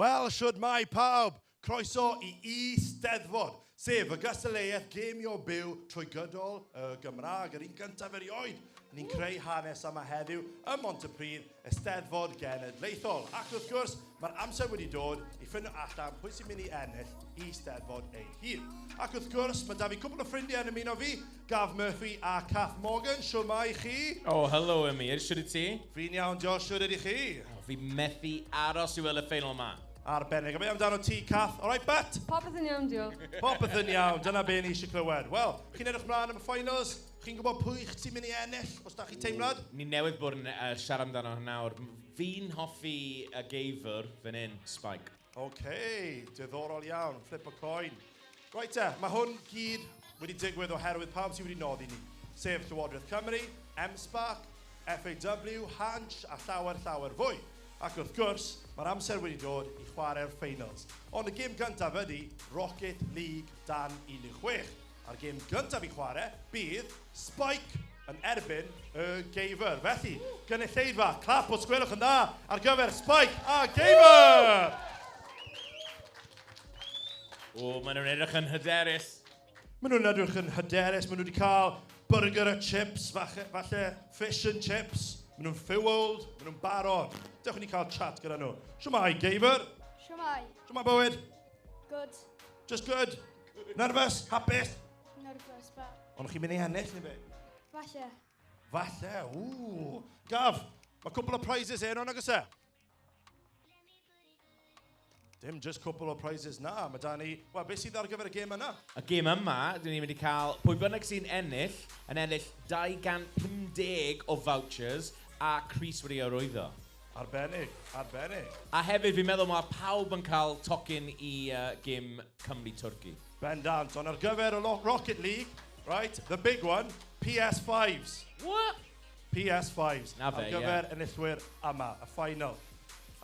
Wel, shwd mae pawb? Croeso i Eisteddfod, sef y gystadleuaeth gemio byw trwy gydol y Gymraeg, yr un gyntaf erioed. Ni'n creu hanes yma heddiw ym Mhontypridd, Eisteddfod Genedlaethol. Ac wrth gwrs, mae'r amser wedi dod i ffindo allan pwy sy'n mynd i ennill Eisteddfod ei hun. Ac wrth gwrs, mae da fi cwpl o ffrindiau yn ymuno fi, Gav Murphy a Kath Morgan. Shwmae chi? Oh, hello, Emyr. Shwd wyt ti? Fi'n iawn, diolch. Shwd ydych chi? Oh, fi methu aros i weld y ffeinal yma. Arbennig. A be amdano ti, Kath? All right, but? Popeth yn iawn, diolch. Popeth yn iawn, dyna be ni eisiau clywed. Wel, chi'n edrych mlaen am y finals? Chi'n gwybod pwy sy'n mynd i ennill, os da chi teimlad? Ni newydd bod yn siarad amdano nawr. Fi'n hoffi y geifr fan hyn, Spike. OK, diddorol iawn. Flip a coin. Right te, mae hwn gyd wedi digwydd oherwydd pawb sydd wedi noddi ni. Sef Llywodraeth Cymru, M-SParc, FAW, Hansh a llawer, llawer fwy. Ac wrth gwrs, mae'r amser wedi dod i chwarae'r finals. Ond y gêm gyntaf ydy Rocket League dan 16. A'r gêm gyntaf i chwarae bydd Spike yn erbyn y Geifr. Felly, gynulleidfa, clap os gwelwch yn dda ar gyfer Spike a Geifr! O, maen nhw'n edrych yn hyderus. Maen nhw'n edrych yn hyderus, maen nhw wedi cael burger a chips, falle, falle fish and chips. Maen nhw'n fueled, maen nhw'n barod. Dewch i ni cael chat gyda nhw. Shwmae, Geifr? Shwmae. Shwmae bywyd? Good. Just good? Nervous? Hapus? Nervous, but... Ond chi'n mynd i ennill neu be? Falle. Falle, ww. Gav, mae cwpl o prizes heno, nag oes e? Dim just cwpl o prizes na, mae da ni... Wel, beth sydd ar gyfer y gêm yna? Y gêm yma, dyn ni'n mynd i cael pwy bynnag sy'n ennill, yn ennill 250 o vouchers a crys wedi arwyddo. Arbennig, arbennig. A hefyd, fi'n meddwl mae pawb yn cael tocyn i gêm Cymru-Twrci. Bendant, ond ar gyfer y Rocket League, right, the big one, PS5s. What? PS5s. Na fe, ar gyfer ie. enillwyr yma, y final.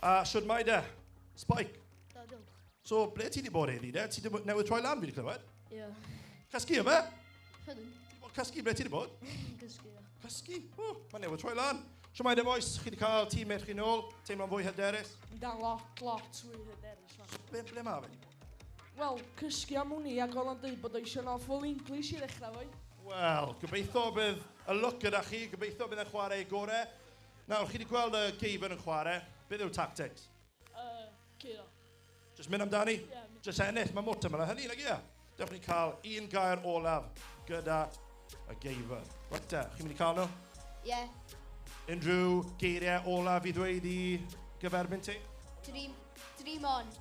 A shwd mae de? Spike. Da, diolch. So, ble ti wedi bod heddi de? Ti wedi newydd troi lan, fi wedi clywed? Ie. Cysgu yma? Pardon? Ti wedi bod cysgu, ble ti wedi bod? Cysgu, ie. Cysgu? O, mae newydd troi lan. Shwmae de, boys? Chi wedi cael teammate chi nôl? Teimlo'n fwy hyderus? Da lot, lot fwy hyderus. Man. Ble mae fe? Wel, cysgu am hwnni ac oedd o'n dweud bod o eisiau yn awful English i ddechrau fwy. Wel, gobeithio bydd y lwc gyda chi, gobeithio bydd yn chwarae ei gorau. Nawr, chi wedi gweld y geifr yn chwarae. Beth yw'r tactics? Curo. Just mynd amdani? Ie, mynd. Just ennill, mae mor tymor â hynny, nag ie? Dewch ni cael un gair olaf gyda y geifr. Reit te, chi'n mynd i cael nhw? Ie. Unrhyw geiriau olaf i ddweud i gyferbyn ti? Dream, dream on.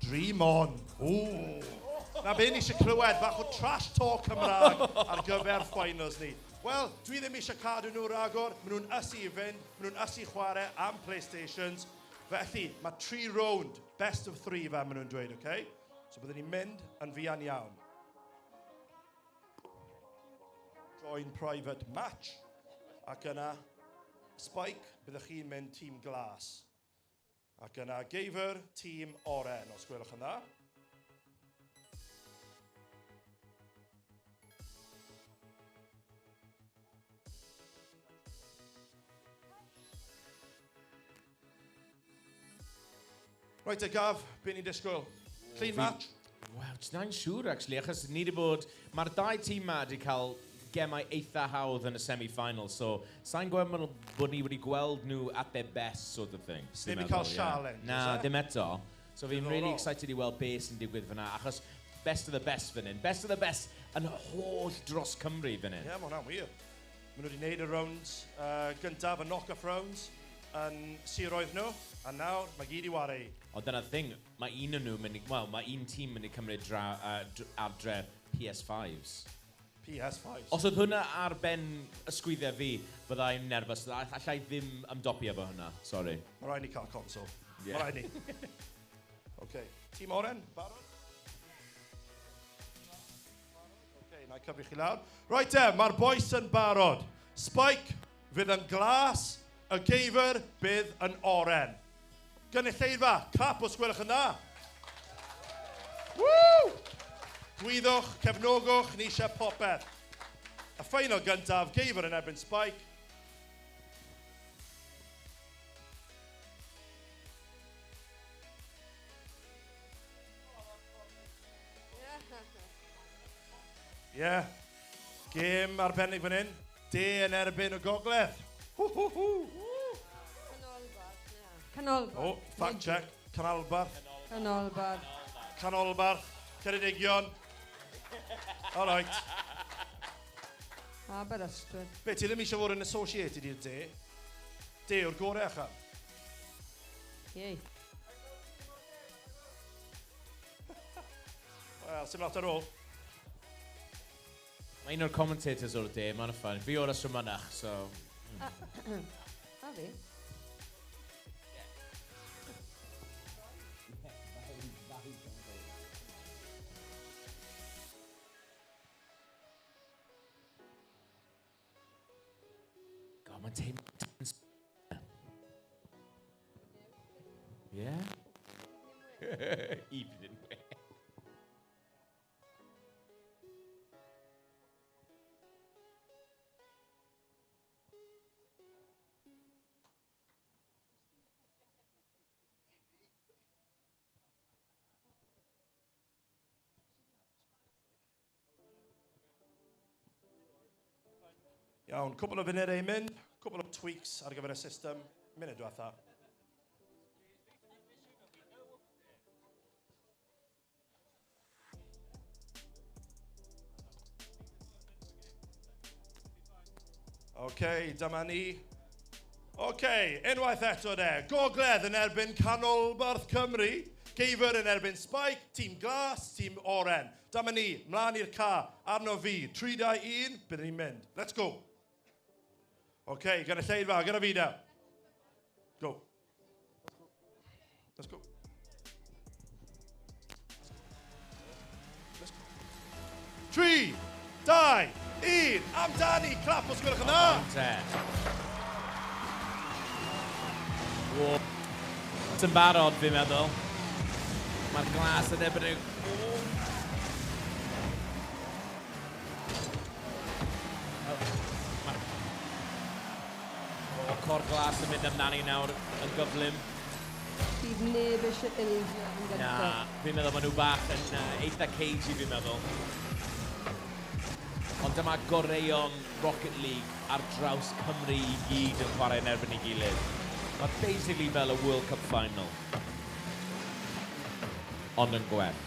Dream on. Ww. Na be ni eisiau clywed, bach o trash talk Cymraeg ar gyfer finals ni. Wel, dwi ddim eisiau cadw nhw ragor. Maen nhw'n ysu i fynd, maen nhw'n ysu chwarae am PlayStations. Felly, mae 3 round, best of 3 fel maen nhw'n dweud, oce? Okay? So byddwn ni'n mynd yn fuan iawn. Join private match. Ac yna, Spike, byddwch chi'n mynd tîm glas. Ac yna, Geifr, tîm oren, os gwelwch yn dda. Reit te, Gav, be ni'n disgwyl? Clean match? Wel, jyst na'n siŵr, actually, achos ni wedi bod... Mae'r dau tîm ma wedi cael gemau eitha hawdd yn y semi-final, so sa'n gweld bod ni wedi gweld nhw at their best sort of thing. Ddim wedi cael challenge, Na, oes e? ddim eto. So fi'n really Diddorol. excited i weld beth sy'n digwydd fyna, achos best of the best fan hyn. Best of the best yn holl dros Cymru fan hyn. Ie, yeah, mae hwnna'n wir. Maen nhw wedi gwneud y rounds gyntaf, y knock-off rounds, yn siroedd nhw, a nawr mae gyd i wario. Ond dyna'r thing, mae un o'n nhw mynd i, well, mae un tîm mynd i cymryd adre PS5s. PS5s. Os oedd hwnna ar ben ysgwyddau fi, byddai'n nerfus. Allai ddim ymdopi efo hwnna, sorry. Mae rhaid ni cael console. Ie. Mae rhaid ni. OK. Tîm oren, barod? OK, na i cyfri chi lawr. Right te, mae'r boys yn barod. Spike fydd yn glas, y geifr bydd yn oren. Gynulleidfa, clap os gwelwch yn dda. Woo! Gwyddwch, cefnogwch, ni eisiau popeth. Y ffeinal gyntaf, geifr yn erbyn Spike. Ie. Yeah. Gêm arbennig fan hyn. De yn erbyn y gogledd. Hw, hw, hw. Canolbarth, ie. Canolbarth. O, fact check. Canolbarth. Canolbarth. Canolbarth. Ceredigion. All right. Aberystwyth. Be, ti ddim eisiau fod yn associated i'r de? De yw'r gorau achan. Iei. Wel, sy'n lot ar ôl. Mae un o'r commentators o'r de, mae'n fun. Fi o'r Ysrymynach, so... A fi. God, mae'n teimlo... Yeah? Evening. Iawn, cwpl o funudau i mynd, cwpl o tweaks ar gyfer y system, munud diwetha. OK, dyma ni. OK, unwaith eto de. Gogledd yn erbyn Canolbarth Cymru. Geifr yn erbyn Spike, tîm glas, tîm oren. Dyma ni, mlaen i'r ca, arno fi. 3, 2, 1, byddwn ni'n mynd. Let's go. OK, gynulleidfa, gyda fi da. Go. Let's go. Let's go. 3, 2, 1, amdani, clap os gwelwch yn dda. Te. Wo. Yn barod, fi'n meddwl. Mae'r glas yn erbyn y... Mae'r... O, cor glas yn mynd amdani nawr yn gyflym. Bydd neb eisiau ildio yn Na, gyntaf. fi'n meddwl maen nhw bach yn eitha cagey, fi'n meddwl. Ond dyma goreuon Rocket League ar draws Cymru i gyd yn chwarae yn erbyn ei gilydd. Mae basically fel y World Cup Final. Ond yn gwell.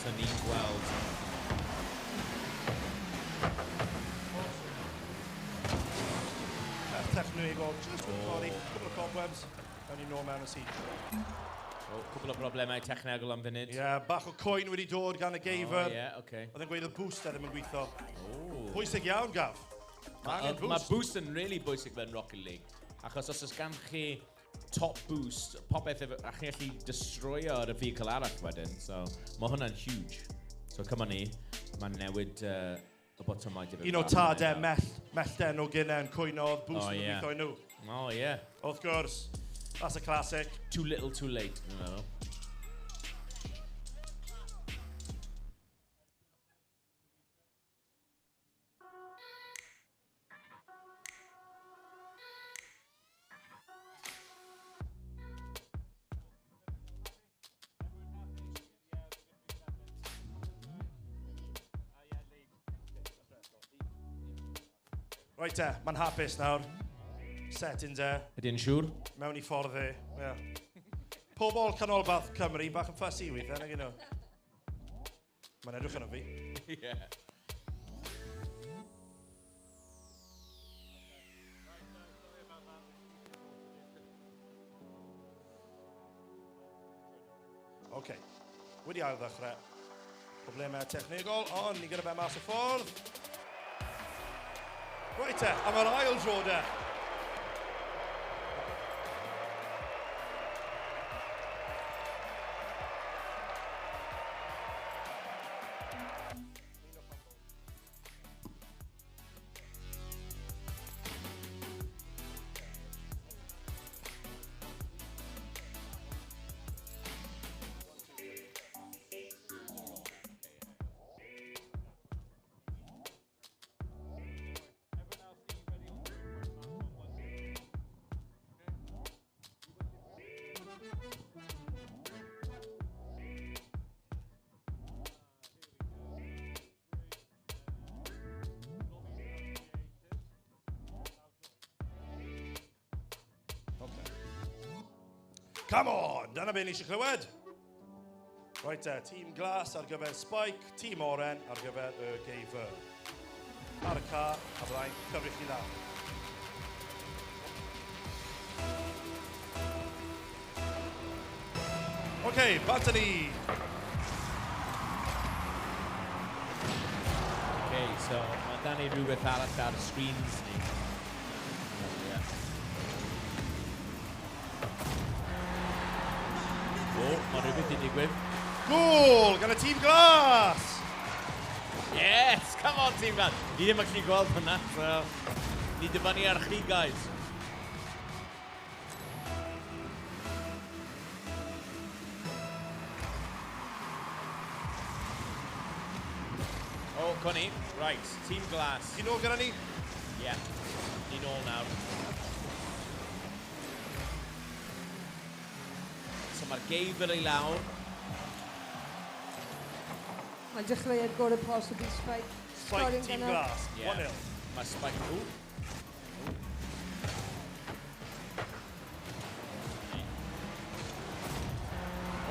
So ni'n gweld Peth technegol, just with body, couple of cobwebs, a ni nôl mewn y seat. O, cwpl o broblemau technegol am funud. Ie, yeah, bach o coin wedi dod gan y geifr. O, ie, oce. Oedd yn gweud y booster ddim yn gweithio. O. Pwysig iawn, Gaf. Mae angen Mae boost. boost yn really bwysig fe'n Rocket League. Achos os oes gan chi top boost, popeth efo, a chi'n gallu destroyo ar y vehicle arall wedyn. So, mae hwnna'n huge. So, cyma ni, mae'n newid y botymau dipyn Un o bach tadau yn mell, mellten o gynnau yn cwyno, oedd boost O, yn ie. gweithio i nhw. hynna. Oh, yeah. Wrth gwrs, that's a classic. Too little, too late, dwi'n meddwl. Reit te, mae'n hapus nawr. Setting de, Ydy'n siŵr? mewn i ffordd e. Yeah. Pobol canolbarth Cymru, bach yn ffysi weithiau, nag nhw. Mae'n edrych arno fi. Ie. OK, wedi ail ddechrau. Problemau technegol, ond ni gyda fe mas o ffordd. Reit te, a mae'r ail dro de. Come on! Dyna be ni eisiau clywed. Right te, tîm glas ar gyfer Spike, tîm oren ar gyfer y geifr. Ar y car, a byddai'n cyfri chi lawr. OK, bant ni. OK, so mae dan ni rhywbeth arall ar screens ni. Yeah. O, mae rhywbeth wedi digwydd. Gôl gan y tîm glas! Yes, come on tîm glas. Ni ddim yn gallu gweld hwnna, so ni dibynnu ar chi, guys. O, Connie, right, tîm glas. Ti'n ôl gyda ni? Yeah, ni'n ôl nawr. So mae'r geifr i lawr. Mae'n dechreuad gorau posib i Spike. Spike, Sgoring tîm gynnar. glas, Yeah. 1-0. Mae Spike... Ww.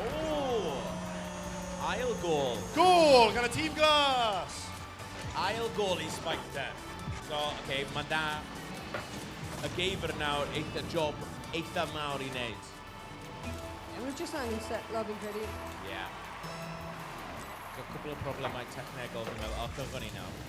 O! Ail gol. Gôl gan y tîm glas! Ail gol i Spike te. So, oce, okay, mae'n da. Y geifr nawr, eitha job eitha mawr i wneud. Ie, maen nhw jyst angen setlo, fi'n credu. Yeah. Got cwpl o problemau technegol, fi'n meddwl. O, cyfan ni nawr.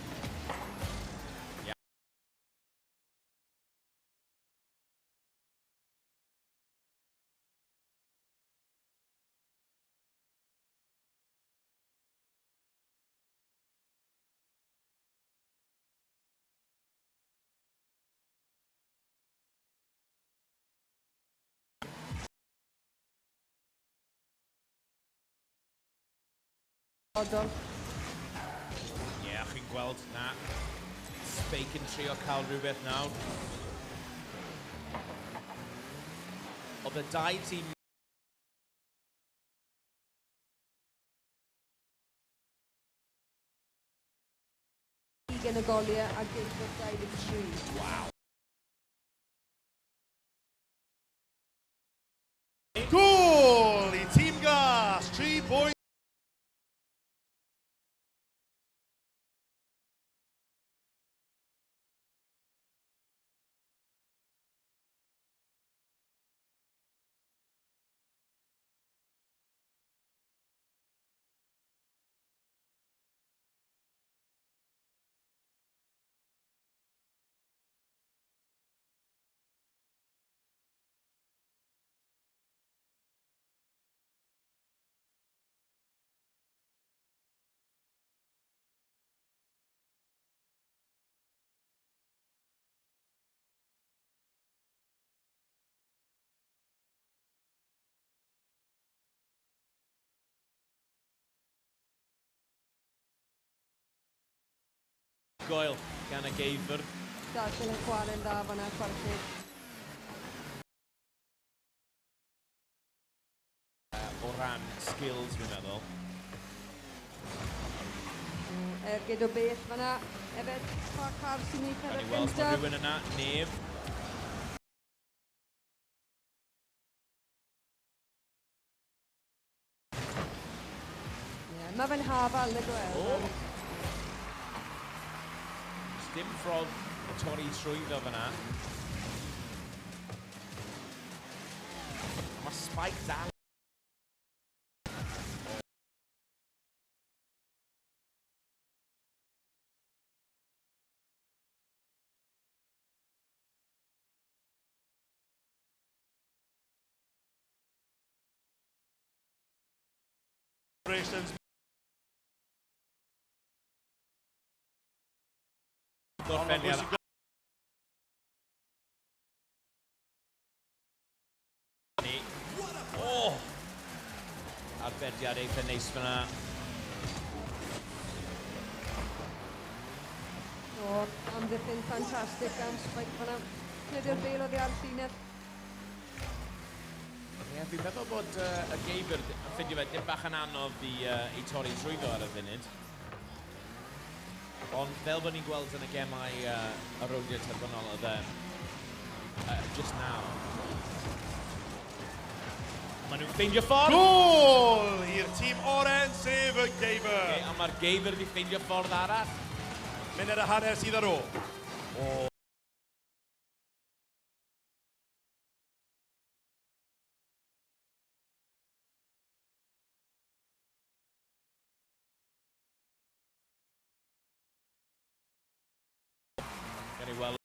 Odol. Ie, yeah, chi'n gweld na. Spike yn trio cael rhywbeth nawr. Oedd y dau tîm 20 y goliau a geifr 23. Wow. Gôl i tîm glas, 3 pwynt. Goel gan y geifr. Darllen yn chwarae'n dda fan'na, chwarae teg. O ran skills, fi'n meddwl. Ergyd o bell fan'na. Hefyd, pa car sy'n ei Gawn ni cyrraedd weld os mae gyntaf. rhywun yna. Neb. Ie, mae fe'n hafal, nag yw e? O! Dim ffordd o torri trwyddo fyna. Mae Spike dal. Celebrations. Gorffeniad ni. O! Arbediad eitha neis fyna. O, amddiffyn ffantastig gan Spike fan'na. Clirio'r bêl oddi ar llinell. Ie, fi'n meddwl bod y geifr yn ffindio fe dim bach yn anodd i torri trwyddo ar y funud. Ond fel bod ni'n gweld yn y gemau y rowndiau terfynol oedd just now. Maen nhw'n ffeindio ffordd. Gôl i'r tîm oren, sef y Geifr. Okay, a mae'r Geifr wedi ffeindio ffordd arall. Munud a hanner sydd ar ôl. Gawn ni weld.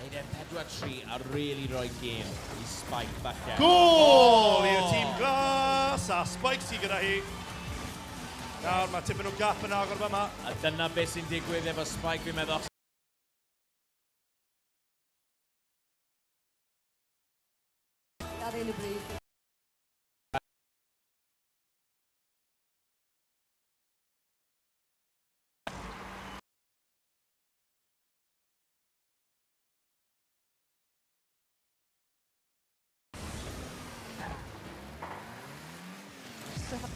Neud e'n 4-3 a really rhoi gêm i Spike falle. Gôl i'r tîm glas a Spike sydd gyda hi. Nawr mae tipyn o gap yn agor fyma. A dyna beth sy'n digwydd efo Spike, fi'n meddwl. Ar hyn o bryd.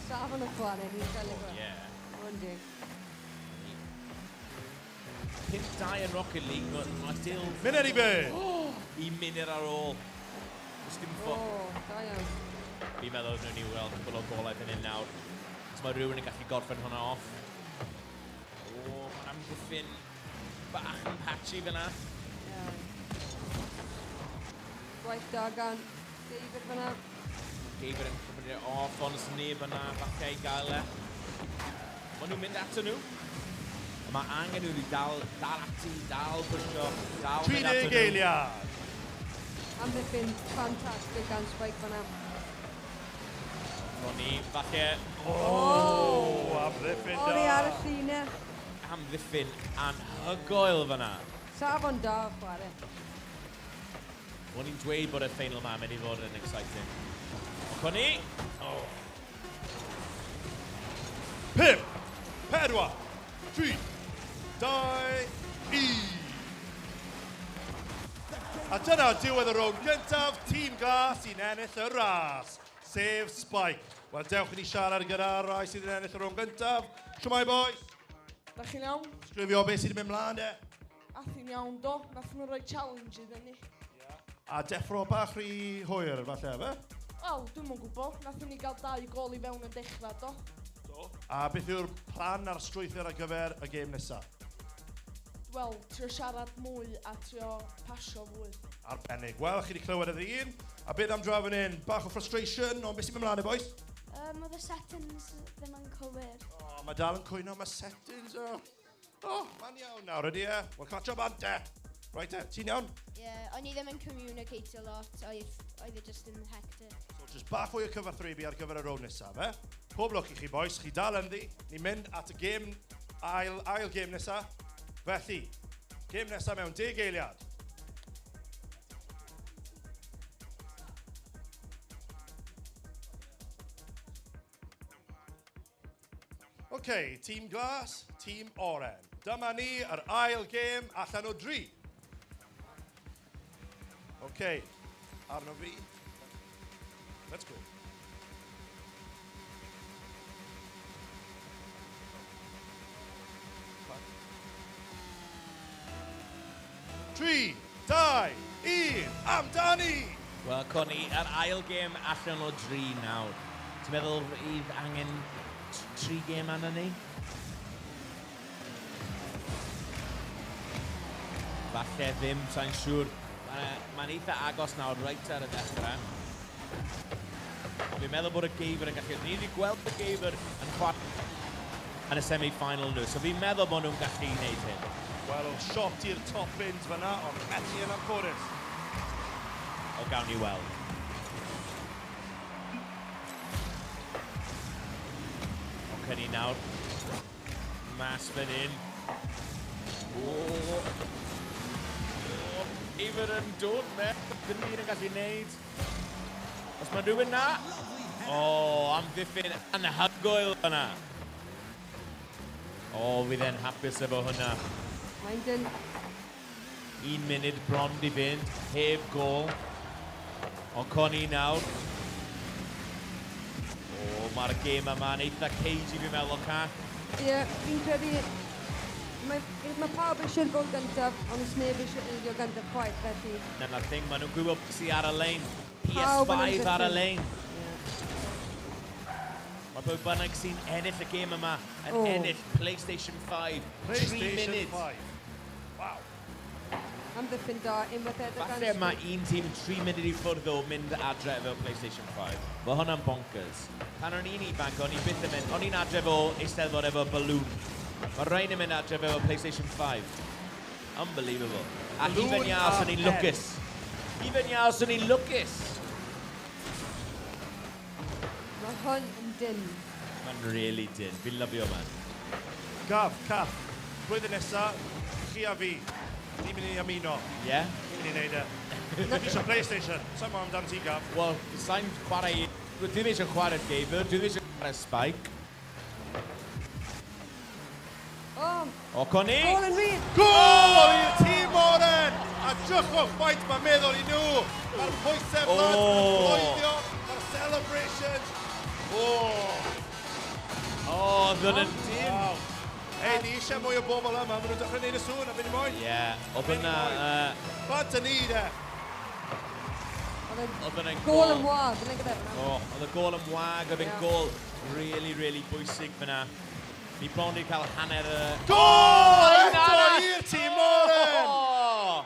Safon o chwarae, ni'n cael ei gweld. Yeah. One day. 5-2 yn Rocket League, but mae still Munud i fynd. un munud ar ôl. Does dim O, da iawn. Fi'n meddwl nhw'n ni weld cwbl o golau fan hyn nawr. Os mae rhywun yn gallu gorffen hwnna off. O, mae'n amddiffyn bach yn patchy fyna. Iawn. Gwaith da gan David fyna. Geifr yn cymryd e off, ond os neb yna falle i gael e. Maen nhw'n mynd ato nhw. A mae angen nhw i dal, dal ati, dal pwysio, dal mynd ato 30 nhw. eiliad. Amddiffyn ffantastig gan Spike fyna. Ro'n ni, falle O, amddiffyn da. Oddi ar y llinell. Amddiffyn anhygoel fyna. Safon da o chwarae. O'n i'n dweud bod y ffeinal ma mynd i fod yn exciting. Ond ni, oh, 5, 4, 3, 2, 1. A dyna diwedd y rownd gyntaf, tîm glas sy'n ennill y ras, sef Spike. Wel, dewch i ni siarad gyda'r rai sydd yn ennill y rownd gyntaf. Shwmae, boys? Da chi'n iawn? Sgrifio beth sydd yn mynd mlaen, de? Ath hi'n iawn do. Nath nhw rhoi challenge iddyn ni. A deffro bach rhy hwyr, falle, fe? Wel, dwi'm yn gwybod. Nath ni gael dau gol i fewn yn dechrau do. A beth yw'r plan a'r strwythur ar gyfer y gêm nesaf? Wel, trio siarad mwy a trio pasio fwy. Arbennig. Wel, chi wedi clywed y ddyn. A beth am draw fan hyn? Bach o frustration, ond beth sy'n mynd mlaen, e, boys? Oedd y settings ddim yn cywir. O, mae dal yn cwyno am y settings, o. O, mae'n iawn nawr, ydy e? Wel, catch up ante. Right e, ti'n iawn? Yeah, o'n i ddim yn communicate a lot, oedd e just yn hectic. So, just bach fwy o cyfathrebu ar gyfer y rownd nesaf, e? Pob lwc i chi, boys. Chi dal ynddi. Ni'n mynd at y gêm, ail gêm nesaf. Felly, gêm nesaf mewn 10 eiliad. OK, tîm glas, tîm oren. Dyma ni yr ail gêm allan o dri. OK, arno fi. Let's go. Tri, dau, un, amdani! Wel, Connie, yr ail gêm allan o dri nawr. Ti'n meddwl fydd angen tri gêm arno ni? Falle ddim, sa'n siŵr. Mae'n eitha agos nawr, reit ar y dechrau. Fi'n meddwl bod y Geifr yn gallu... Ni wedi gweld y Geifr yn chwarae yn y semi-final nhw, so fi'n meddwl bod nhw'n gallu gwneud hyn. Wel, o shot i'r top bins fyna, ond methu yn anffodus. O, gawn ni weld. O, cynni nawr. Mas fan hyn. O! O, Geifr yn dod mewn. Dim un yn gallu gwneud. Os mae rhywun na... O, amddiffyn anhygoel fyna. O, fydd e'n hapus efo hwnna. Mae'n dyn. Un munud bron di fynd, heb gol. Ond Connie nawr. O, mae'r gêm yma'n eitha cagey fi'n meddwl, Cath. Ie, fi'n credu Mae pawb eisiau'r gol gyntaf, ond oes neb eisiau ildio gyntaf chwaith, felly. Dyna'r thing, maen nhw'n gwybod sydd ar y lein. Pawb yn PS5 ar y ymdrechu. lein. Mae pwy bynnag sy'n ennill y gêm yma yn ennill PlayStation 5. 3 PlayStation munud. 5. Waw. Amddiffyn da, unwaith eto gan Falle mae un tîm 3 munud i ffwrdd o mynd adre efo PlayStation 5. Mae hwnna'n bonkers. Pan o'n i'n ifanc, o'n i byth yn mynd, o'n i'n adre efo Eisteddfod efo balloon. Mae rhain yn mynd adre efo PlayStation 5. Unbelievable. A Balloon hufen iâ a os o'n i'n pen. lwcus. Hufen iâ os o'n i'n lwcus. Mae hwn yn dyn. Mae'n really dyn. Fi'n lyfio man. Gaf, Cath, blwyddyn nesa, chi a fi, ni'n mynd i ymuno. Yeah? Ni'n mynd i wneud e. Fi eisiau PlayStation. Sa'n mwyn amdano ti, Gaf. Wel, sa'n chwarae. Dwi ddim eisiau chwarae'r Gaver, dwi ddim eisiau chwarae Spike. O, O, Connie! gol yn rhydd! Gol i'r tîm oren! A drychwch faint mae'n meddwl i nhw. Mae'r pwysau blant yn bloeddio, mae'r celebrations. O! O, oedd hwn yn dyn. Waw. Ei, ni eisiau mwy o bobl yma, maen nhw'n dechrau gwneud y sŵn a fynd i moyn. Ie, oedd hwnna. Bant yn ni, de. Oedd y Oedd hwnna'n gol yn wag, yn gyda. O, oedd y gol yn wag, oedd e'n gol really, really bwysig fyna. Ni bron wedi cael hanner y. Gol Un eto arall! i'r tîm oren! O!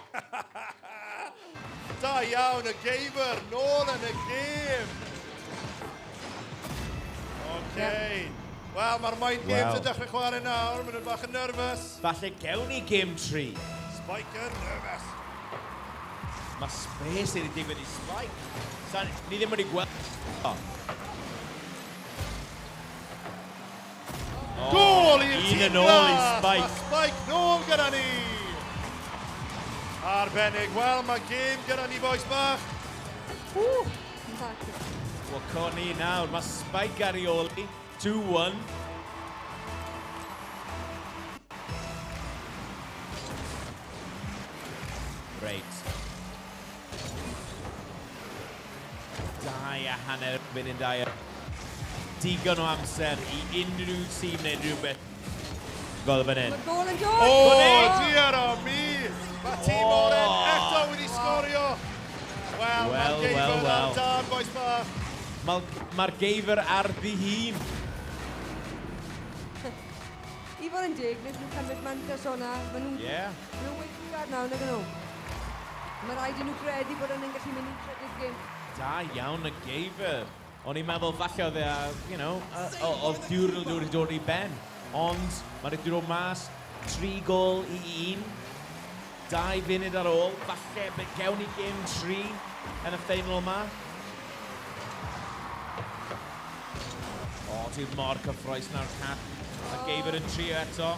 Da iawn, y Geifr, nôl yn y gêm. OK. Wel, mae'r mind games Wel. yn dechrau chwarae nawr. Maen nhw'n bach yn nervous. Falle gewn ni game 3. Spike yn nervous. Mae space wedi digwydd i Spike. Sa, ni ddim wedi gweld. O. O, Gol i'r un tîm yn ôl i glas. Spike. Mae Spike nôl gyda ni. Arbennig. Wel, mae gêm gyda ni, boys bach. Wel, Connie nawr. Mae Spike ar ei ôl i. 2-1. Reit. 2.5 munud dau. Digon o amser i unrhyw tîm neu rhywbeth fel fan hyn. Mae gol yn dod! O, Connie! diar o mi! Mae tîm oren eto wedi sgorio. Wel, Wel, mae'r wel, geifr ar wel. dan, boys bach. Mae'r geifr ar ddihun. I fod yn deg, wnaethon nhw cymryd mantais o'na. Maen nhw'n ma nhw weithgar nawr, nag nhw. Mae rhaid i nhw credu bod nhw'n gallu mynd i'n trydydd gêm. Da iawn y geifr. O'n i'n meddwl falle oedd e, oedd diwrnod wedi dod i ben. Ond mae wedi dod mas 3 gol i 1. 2 funud ar ôl. Falle bydd gewn ni gêm 3 yn y ffeinal yma. O, ti'n mor cyffroes nawr, Cat. Mae Geifr yn trio eto.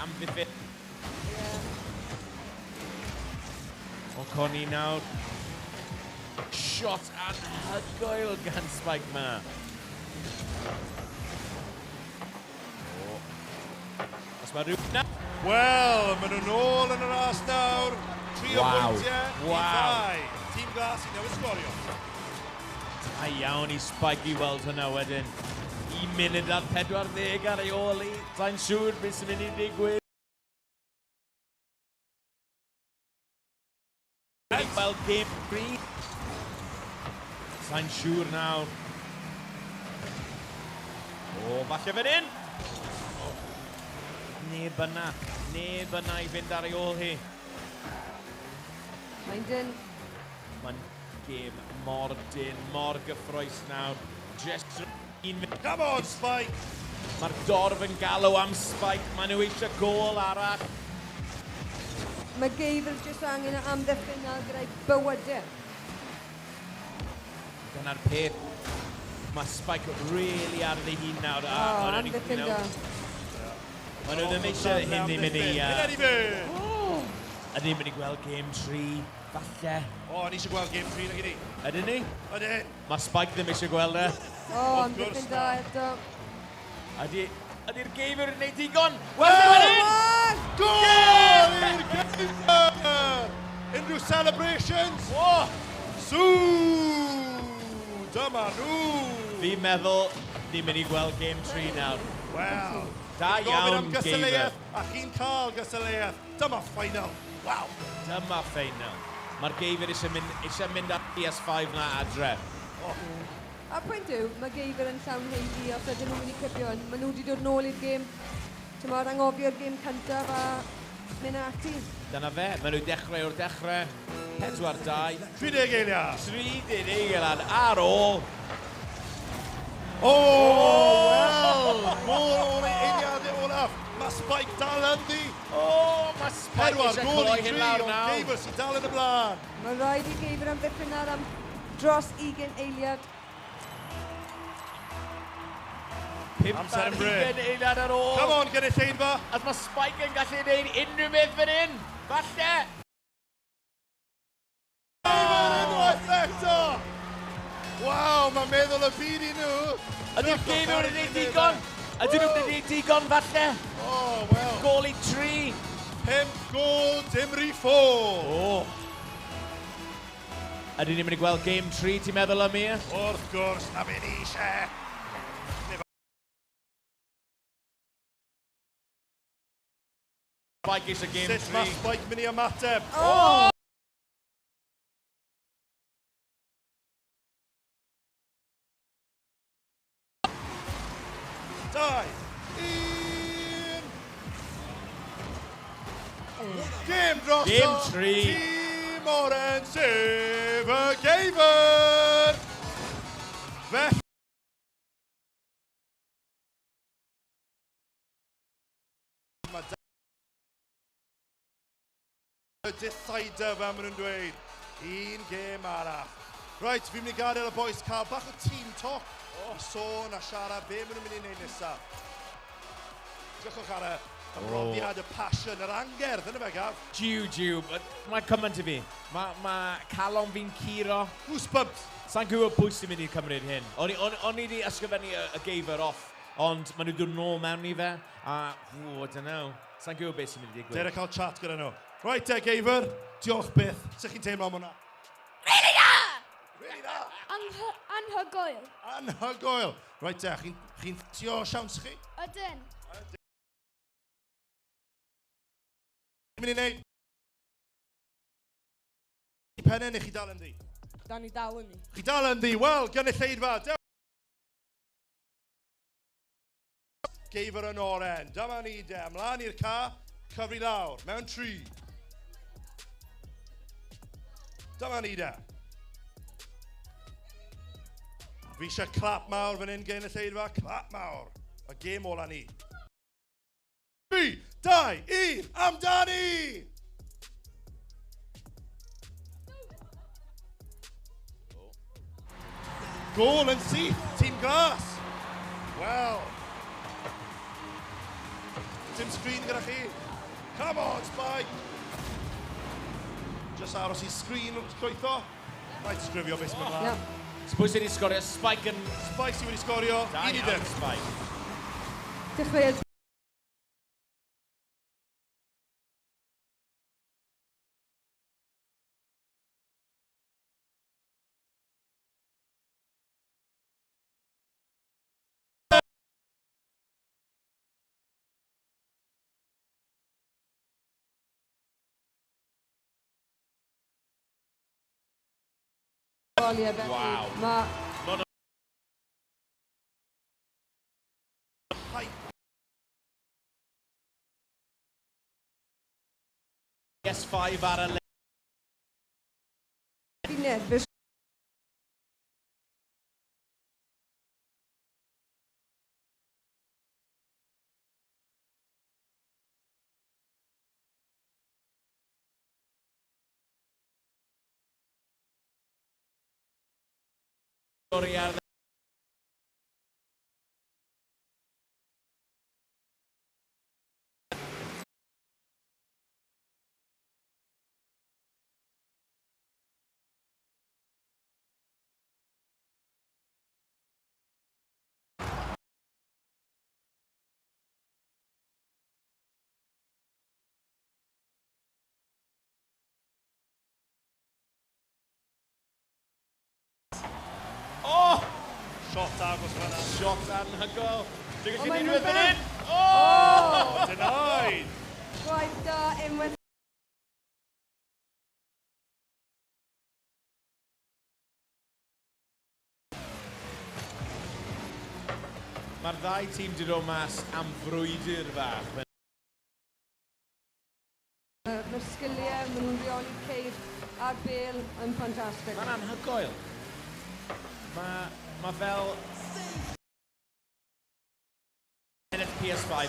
Amddiffyn. O, Connie nawr. Shot anhygoel gan Spike ma. O. Os mae rhyw... Na! Wel, maen nhw nôl yn y ras nawr. 3 o bwyntiau i 2. Tîm glas i newydd sgorio. Da iawn i Spike i weld hwnna wedyn. 1 munud ar 40 ar ei ôl i. Sa'n siŵr beth sy'n mynd i ddigwydd. Wel, game 3. Sa'n siŵr nawr. O, falle fan hyn. O. Neb yna. Neb yna i fynd ar ei ôl hi. Mae'n dyn. Mae'n gêm mor dyn, mor gyffroes nawr. Just un munud. Come on, Spike! Mae'r dorf yn galw am Spike. Maen nhw eisiau gôl arall. Mae Geifr jyst angen amddiffyn nawr gyda'i bywydau. Dyna'r peth. Mae Spike really ar ei hun nawr. O, amddiffyn da. Maen nhw ddim eisiau hyn i mynd i. Hyn i fynd! Ydyn ni'n mynd i gweld game 3, falle. O, ni eisiau gweld game 3 nag ydi. Ydyn ni? Ydyn. Mae Spike ddim eisiau gweld e. O, amddiffyn da eto. Ydy'r geifr yn gwneud digon? Wel, fan hyn! Gol i'r geifr! Unrhyw celebrations? O! Sŵ! Dyma nhw! Fi'n meddwl Ni'n mynd i gweld game 3 nawr. Wel, Da gofyn iawn, am Geifr. gystadleuaeth, a chi'n cael gystadleuaeth. Dyma final. Waw. Dyma final. Mae'r Geifr eisiau mynd ar PS5 na adre. A pwynt yw, mae Geifr yn llawn haeddu os ydyn nhw'n mynd i cipio hwn. Maen nhw wedi dod nôl i'r gêm. Ti'n anghofio'r gêm cyntaf a mynd ati. Dyna fe, maen nhw dechrau o'r dechrau. 4-2. 30 eiliad. 30 eiliad ar ôl. O, wel, gôl o'r eiliadau olaf. Mae Spike dal ynddi. O, mae Spike 4 eisiau gôl cloi i hyn 3, lawr ond nawr. Geifr sy'n dal yn y blaen. Mae rhaid i Geifr amddiffyn ar am dros 20 eiliad. 5 Amser ar yn bryd. 20 eiliad ar ôl. Come on, gynulleidfa. As mae Spike yn gallu gwneud unrhyw beth fan hyn. Falle. Geifr unwaith eto. Waw, mae'n meddwl y byd i nhw. Ydy'r Geifr wedi gwneud digon? Ydyn nhw'n gwneud digon falle? O, wel. Gôl i 3. 5 gôl, dim rhi ffôl. O. Ydyn ni'n mynd i gweld game 3, ti'n meddwl, Amir? Wrth gwrs, na fe ni eisiau. Spike eisiau game Sut mae 3. Spike mynd i ymateb? Oh! Dau, un. Gêm drosodd. Game 3. Tîm Oren, sef y Geifr. Felly, mae y decider fel maen nhw'n dweud. Un gêm arall. Reit, fi'n mynd i gadael y boys cael bach o team talk. I sôn a siarad be maen nhw'n mynd i wneud nesaf. Drychwch ar y ymroddiad, y passion, yr angerdd, yna fe, Gaf? Jiw, jiw. Mae cymaint i fi. Mae calon fi'n curo. Goosebumps. Sa'n gwybod pwy sy'n mynd i cymryd hyn. O'n i wedi ysgrifennu y Geifr off, ond maen nhw dod nôl mewn i fe, a, ww, I don't know. Sa'n gwybod beth sy'n mynd i digwydd. Dere cael chat gyda nhw. Reit te, Geifr, diolch byth. Sut chi'n teimlo am hwnna? Really da! Really dda. Anhygoel. Anhygoel. Reit te, chi'n tio siawns chi? Ydyn. Chi'n mynd i wneud? Pennau neu chi dal ynddi? Da ni dal yn ni. Chi dal ynddi? Wel, gynulleidfa. Geifr yn oren. Dyma ni de. Ymlaen i'r ca. Cyfri lawr. Mewn 3. Dyma ni de. Fi eisiau clap mawr fan hyn gynulleidfa. Clap mawr. Y gêm ola ni. 3, 2, 1, amdani! Gôl yn syth, tîm glas. Wel. Dim sgrin gyda chi. Come on, Spike. Just aros i sgrin llwytho. Rhaid sgrifio beth sy'n mynd mlaen. Yeah. So pwy sydd wedi sgorio? Spike yn... Spike sydd wedi sgorio. Da 1 i iawn, 0. Spike. Dechreuodd goliau felly. Waw. Mae Hype. PS5 ar y le. fi'n nerfus. Sgori ar Oh! Shot agos fan'na. Shot anhygoel. Dwi'n O, gallu mae'n neud rhywbeth fan mynd hyn. Oh! Oh! Denied! Gwaith da unwaith. Mae'r ddau tîm di dod mas am frwydr fach. Mae'r sgiliau, maen nhw'n rheoli ceir a'r bel yn ffantastig. Mae'n anhygoel. Mae fel ennill PS5.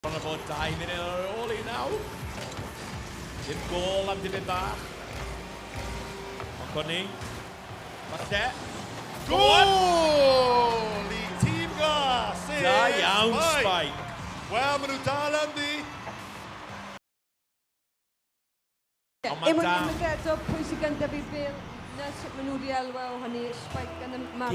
Bron o fod 2 munud ar ôl i nawr. Dim gol am dipyn bach. Ond con ni. Falle. Gôl i tîm glas! Da iawn, Spike. Wel, maen nhw dal ynddi. Ond ma' Unwaith da- unwaith eto, pwy sy'n gyntaf i'r bel, na sut maen nhw wedi elwa o hynny, Spike yn y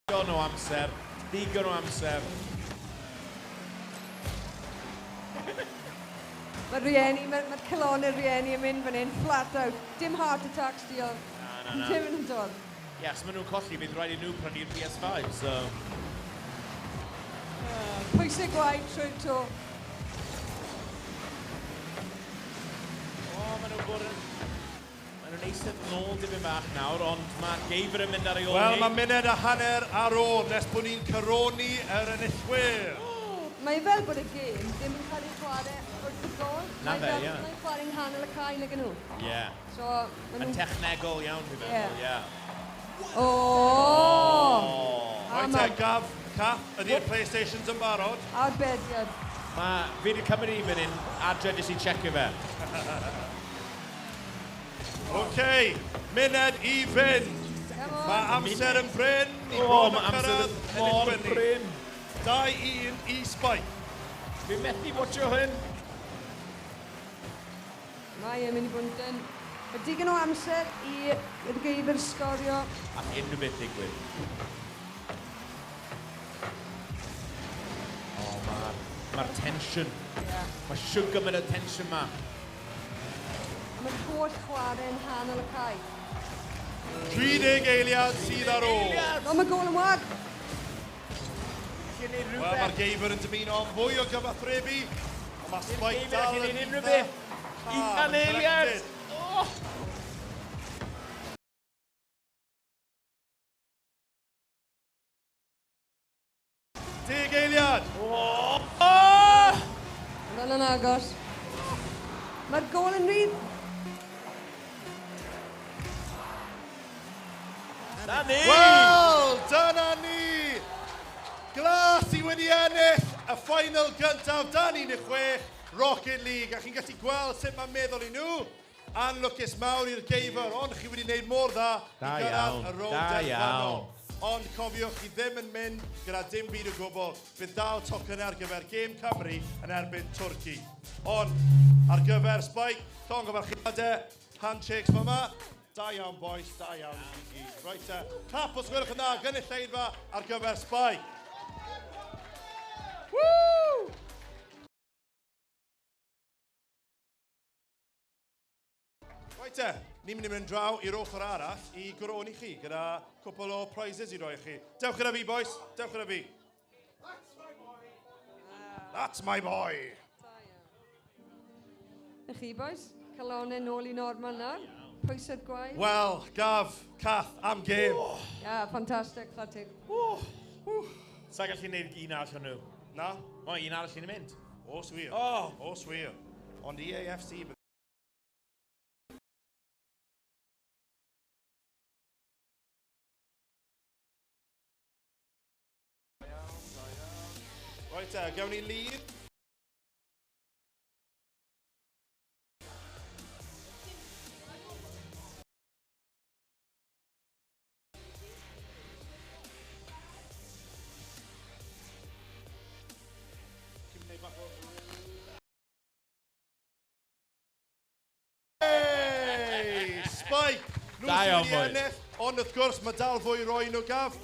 Digon o amser. Digon o amser. Mae'r rieni, mae'r calonnau'r rieni yn mynd fan hyn, flat out. Dim heart attacks, diolch. Na, na, na. Dim yn dod. Ie, os maen nhw'n colli, bydd rhaid i nhw prynu'r PS5, so. Pwysau gwaed trwy'r to. O, maen nhw'n bod yn. Maen nhw'n eistedd nôl dipyn bach nawr, ond mae Geifr yn mynd ar ei ôl Wel, hi. mae munud a hanner ar ôl nes bod ni'n coroni yr enillwyr. Mae fel bod y gêm ddim yn cael ei chwarae wrth y gol. Na Mae fe, fel ie. Mae'n chwarae'n nghanol y cae nag nhw. Ie. So, maen Yn nhw'n technegol iawn, dwi'n meddwl, ie. O! Oh. A Reit te, ma- Gav, Cath, ydy'r PlayStations yn barod? Arbediad. Mae fi wedi cymryd i fan hyn adre jyst i checio fe. OK, munud i fynd. Come on. Mae amser yn brin. Ni O, bron mae â amser cyrraedd yn mor enillwyr ni. brin. 2-1 i Spike. Fi'n methu watcho hyn. Mae e'n mynd i fod yn dyn. Mae digon o amser i'r geifr sgorio. Ac unrhyw beth digwydd. O, mae'r ma tension. Yeah. Mae sugar mynd y tension ma. Mae'r holl chwarae yn nghanol y cae. 30 eiliad sydd ar ôl. O, mae gol yn wag. Allan neud Wel, mae'r rhywbeth. geifr yn dymuno am fwy o gyfathrebu. Ond mae Spike Geifr dal allan yn neud unrhyw eitha beth. calm Ugain and eiliad. collected. Oh. 10 eiliad. Oh. Oh. Mae'n yn agos. Mae'r gol yn rhydd. Na ni! Wel, dyna ni! Glas i wedi ennill y final gyntaf dan 16 Rocket League. A chi'n gallu gweld sut mae'n meddwl i nhw. Anlwcus mawr i'r geifr, ond chi wedi gwneud mor dda Da i gyrraedd iawn, y rownd da derfynol. iawn. Ond cofiwch, chi ddim yn mynd gyda dim byd o gwbl. Bydd dal tocynnau ar gyfer Gêm Cymru yn erbyn Twrci. Ond ar gyfer Spike, llongyfarchiadau, handshakes fyma. Da iawn, boys, da iawn i chi gyd. Reit te, clap os gwelwch yn dda, gynulleidfa ar gyfer Spike. Woo! Reit te, ni'n mynd i mynd draw i'r ochr arall i goroni chi gyda cwpl o prizes i roi i chi. Dewch gyda fi, boys. Dewch gyda fi. That's my boy. Na chi, boys. Calonnau nôl i normal nawr. Pwysedd gwaed. Wel, Gav, Cath, am gêm. Yeah, ffantastig, chwarae teg. Sa gallu gwneud un arall o'n nhw? Na? O, un arall i'n mynd. Os wir. Oh. Os wir. Ond EAFC. Reit te, gawn ni lun. Chi'n gwneud bach o. Hey! Spike! Nhw Da sydd iawn, wedi boys. ennill, ond wrth gwrs mae dal fwy i roi nhw, Gaf.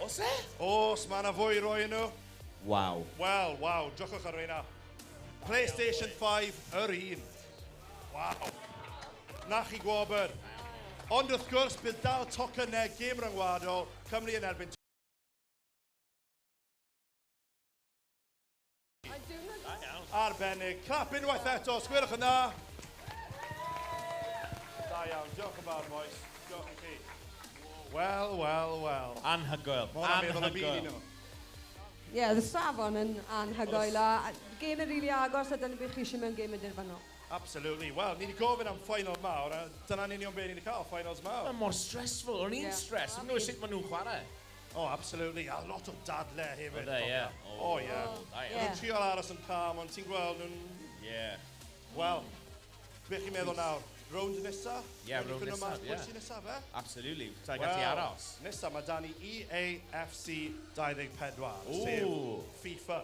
Oes e? Os, mae yna fwy i roi nhw. Waw. Wel, waw, drychwch ar reina. PlayStation 5, yr un. Waw. Na chi gwobr. Ond wrth gwrs, bydd dal tocynnau gêm ryngwladol Cymru yn erbyn Arbennig. Clap unwaith eto, sgwelwch yn dda. Da iawn, diolch yn fawr, boys. Diolch i chi. Wel, wel, wel. Anhygoel. Mae hwnna'n meddwl y byd i Anhygoel. nhw. Ie, yeah, y safon yn anhygoel a gêm yn rili agos a dyna beth chi eisiau mewn gêm yn derfynol. Absolutely. Wel, ni wedi gofyn am final mawr, a dyna'n union beth ni wedi cael, finals mawr. Mae'n mor stressful. O'n i'n Ie. stressed. Dwi'n gwybod sut maen nhw'n chwarae. Oh, absolutely. A lot o dadle hefyd. Oedd e, ie. Oh, ie. Da iawn. Ie. Nhw'n trio aros yn calm, ond ti'n gweld nhw'n... Ie. Wel, beth chi'n meddwl nawr? Rownd nesa? Ie, Wedi rownd ffindo nesa, mas ie. Pwy sy'n nesa, fe? Absolutely. Sa'n gallu aros. Nesa, mae dan ni EAFC 24, sef Ooh. FIFA.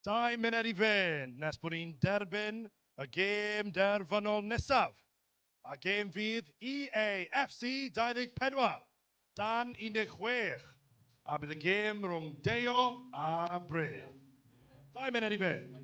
2 munud i fynd nes bod ni'n derbyn y gêm derfynol nesaf. A gêm fydd EAFC 24, dan 16. A bydd y gêm rhwng Deio a Bryn. 2 munud i fynd.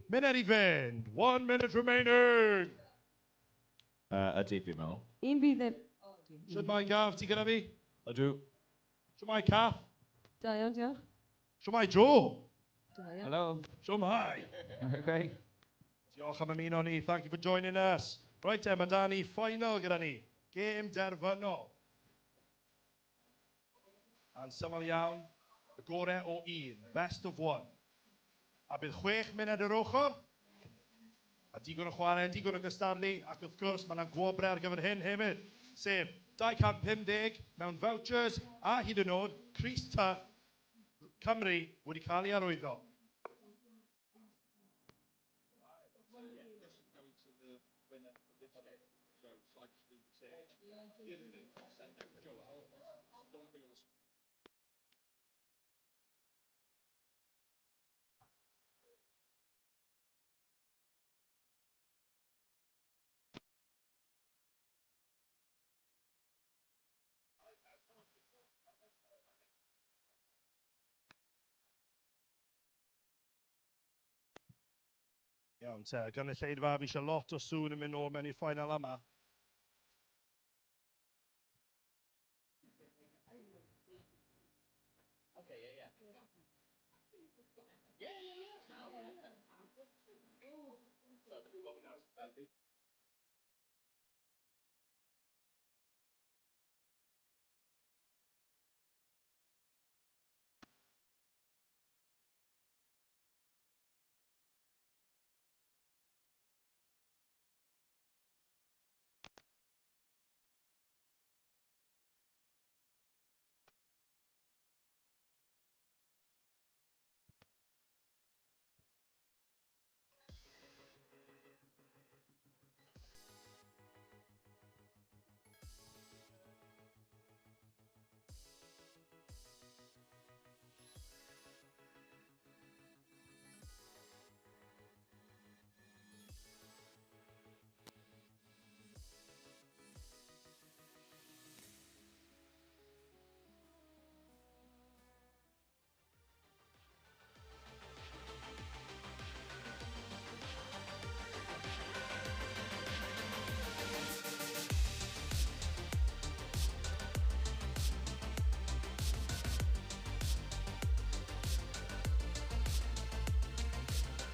Munud i fynd. 1 minute remaining. Ydy, fi'n meddwl. Un fi ddim. Shwmae Gav, ti gyda fi? Ydw. Shwmae Cath? Da iawn, diolch. Shwmae Joe? Da iawn. Hello. Shwmae. Okay. Diolch am ymuno ni. Thank you for joining us. Right te, mae da ni final gyda ni. Gêm derfynol. A'n syml iawn, y gorau o un. Best of one. A bydd 6 munud yr ochr, a digon o chwarae, digon o gystadlu, ac wrth gwrs mae yna gwobrau ar gyfer hyn hefyd, sef 250 mewn vouchers a hyd yn oed crys T Cymru wedi cael ei arwyddo. Iawn te, gynulleidfa, fi eisiau lot o sŵn yn mynd nôl mewn i'r final yma.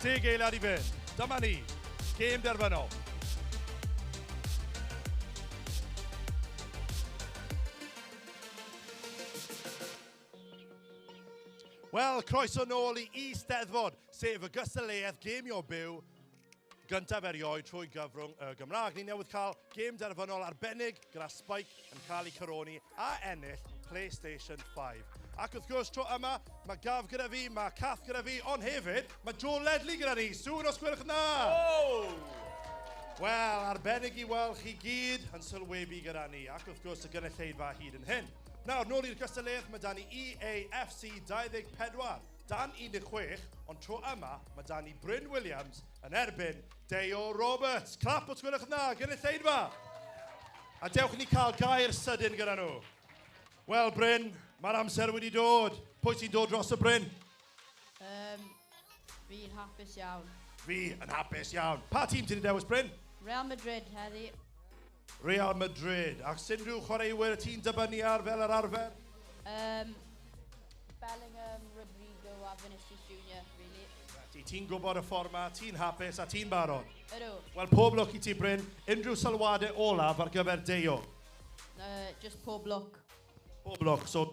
10 eiliad i fynd. Dyma ni. Gêm derfynol. Wel, croeso nôl i Eisteddfod, sef y gystadleuaeth Gemio Byw gyntaf erioed trwy gyfrwng y Gymraeg. Ni newydd cael gêm derfynol arbennig gyda Spike yn cael ei coroni a ennill PlayStation 5. Ac wrth gwrs, tro yma, mae Gav gyda fi, mae Cath gyda fi, ond hefyd, mae Joe Ledley gyda ni. Sŵn os gwelwch yn dda! Oh! Wel, arbennig i weld chi gyd yn sylwebu gyda ni, ac wrth gwrs y gynulleidfa hyd yn hyn. Nawr, nôl i'r gystadleuaeth, mae 'da ni EAFC 24, dan 16, ond tro yma, mae 'da ni Bryn Williams yn erbyn Deio Roberts. Clap os gwelwch yn dda, gynulleidfa! A dewch i ni cael gair sydyn gyda nhw. Wel, Bryn, mae'r amser wedi dod. Pwy sy'n dod dros y Bryn? Fi'n hapus iawn. Fi yn hapus iawn. Pa tîm ti wedi dewis, Bryn? Real Madrid heddi. Real Madrid. Ac unrhyw chwaraewyr y ti'n dibynnu ar fel yr arfer? Bellingham, Rodrigo a Vinicius Junior, really. Ti'n gwybod y ffordd ma, ti'n hapus a ti'n barod? Ydw. Wel, pob lwc i ti, Bryn. Unrhyw sylwadau olaf ar gyfer Deio? Just pob lwc. Pob lwc, so...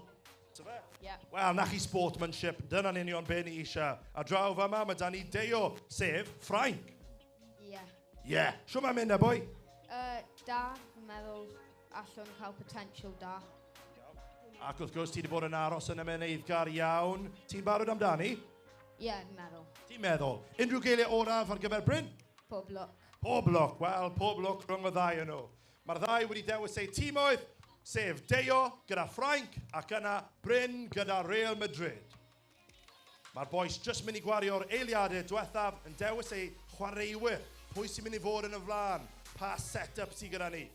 Yeah. Wel, na chi sportmanship, dyna'n union be ni eisiau. A draw fama, mae da ni Deio, sef Ffrainc. Ie. Yeah. Ie. Yeah. Shwt mae'n mynd, boi? Da, fi'n meddwl allwn cael potential da. Ac wrth gwrs, ti wedi bod yn aros yn ymwneudgar iawn. Ti'n barod amdani? Ie, yeah, fi'n meddwl. Ti'n meddwl? Unrhyw geiriau olaf ar gyfer Bryn? Pob lwc. Pob lwc. Wel, pob lwc rhwng y ddau yn nhw. Mae'r ddau wedi dewis eu tîmoedd, sef Deio gyda Ffrainc ac yna Bryn gyda Real Madrid. Mae'r bois jyst mynd i gwario'r eiliadau diwethaf yn dewis eu chwaraewyr. Pwy sy'n mynd i fod yn y flaen? Pa set-up sydd gyda ni?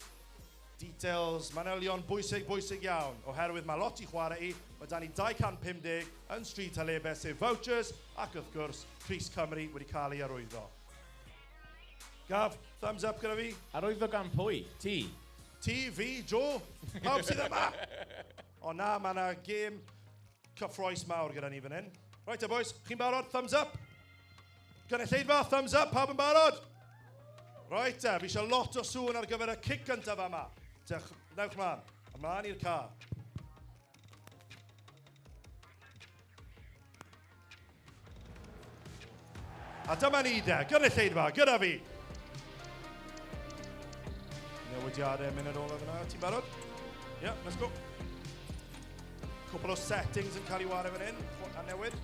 Details, manylion bwysig, bwysig iawn. Oherwydd mae lot i chwarae i, mae da ni 250 yn Stryd Talebau, sef vouchers, ac wrth gwrs, Crys Cymru wedi cael ei arwyddo. Gav, thumbs up gyda fi. Arwyddo gan pwy? Ti? Ti, fi, Joe, pawb sydd yma. O na, mae yna gêm cyffroes mawr gyda ni fan hyn. Right te, boys, chi'n barod? Thumbs up. Gynulleidfa, thumbs up, pawb yn barod? Right te, fi eisiau lot o sŵn ar gyfer y cic gyntaf yma. Newch mlaen, ymlaen i'r car. A dyma ni de, gynulleidfa, gyda fi. Newidiadau munud olaf yna, ti'n barod? Yeah, let's go. Cwpl o settings yn cael ei wario fan hyn, a newid.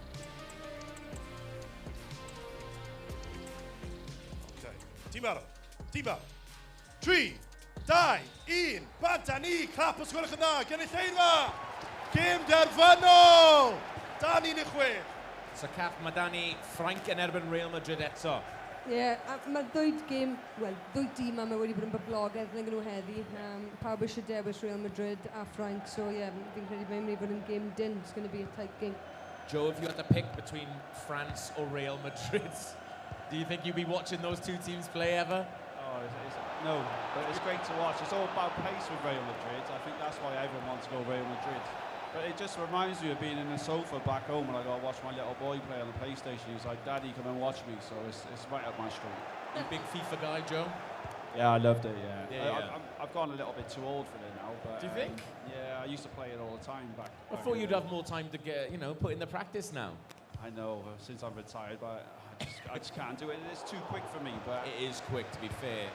Okay. Ti'n barod? Ti'n barod? 3, 2, 1, bant â ni, clap os gwelwch yn dda, gynulleidfa! Gêm derfynol! Dan 16. So Cath, mae da ni Ffrainc yn erbyn Real Madrid eto. Ie, yeah, a mae'r ddwy gêm, wel, ddwy dîm yma wedi bod yn boblogaidd nag nhw heddi. Pawb eisiau dewis Real Madrid a Ffrainc, so ie, yeah, fi'n credu mae'n mynd i fod yn gêm dyn. It's going to be a tight game. Joe, if you had to pick between France or Real Madrid, do you think you'd be watching those two teams play ever? Oh, no, but it's great to watch. It's all about pace with Real Madrid. I think that's why everyone wants to go Real Madrid. But it just reminds me of being in the sofa back home when I got to watch my little boy play on the PlayStation. He's like, Daddy, come and watch me. So it's right up my street. You big FIFA guy, Joe? Yeah, I loved it, yeah. I've gone a little bit too old for it now. But, do you think? Yeah, I used to play it all the time back. I thought you'd have more time to get, you know, put in the practice now. I know, since I'm retired, but I just can't do it. It's too quick for me. But it is quick, to be fair.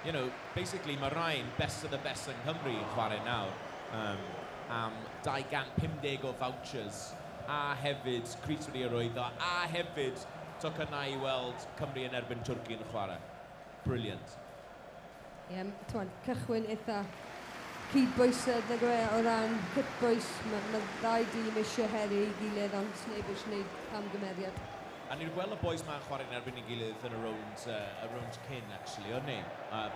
You know, basically, mae rhain best of the best yng Nghymru yn chwarae nawr. Am 250 o vouchers, a hefyd crys wedi arwyddo, a hefyd tocynnau i weld Cymru yn erbyn Twrci yn chwarae. Brilliant. Ie, yeah, t'mod, cychwyn eitha cydbwysedd nag yw e o ran cytbwys. Mae ddau dîm eisiau heri ei gilydd, ond sneb eisiau gwneud camgymeriad. A ni'n gweld y boys ma'n chwarae yn erbyn ei gilydd yn y round cyn, actually, o'n ni?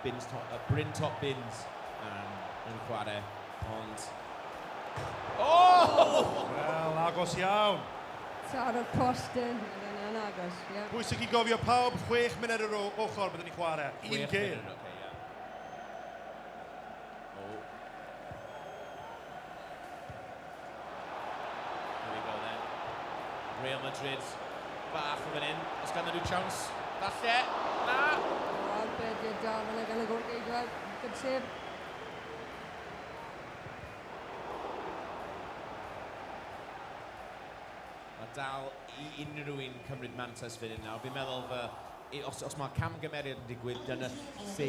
Bryn Top Bins yn chwarae, ond... Oh! Wel, agos iawn. Taro'r postyn, yn agos, ie. Yeah. Bwysig i gofio pawb, 6 munud ar ochr byddwn ni chwarae. Un gêm. Oce, ie. Oh. Here we go then. Real Madrid, bach o fan hyn. Os ganddyn nhw chance, falle, na! Arbediad da fan'na gan y golgeidwad. Good save. Mae dal i unrhyw un cymryd mantais fan hyn nawr. Fi'n meddwl fe, os mae camgymeriad yn digwydd, dyna lle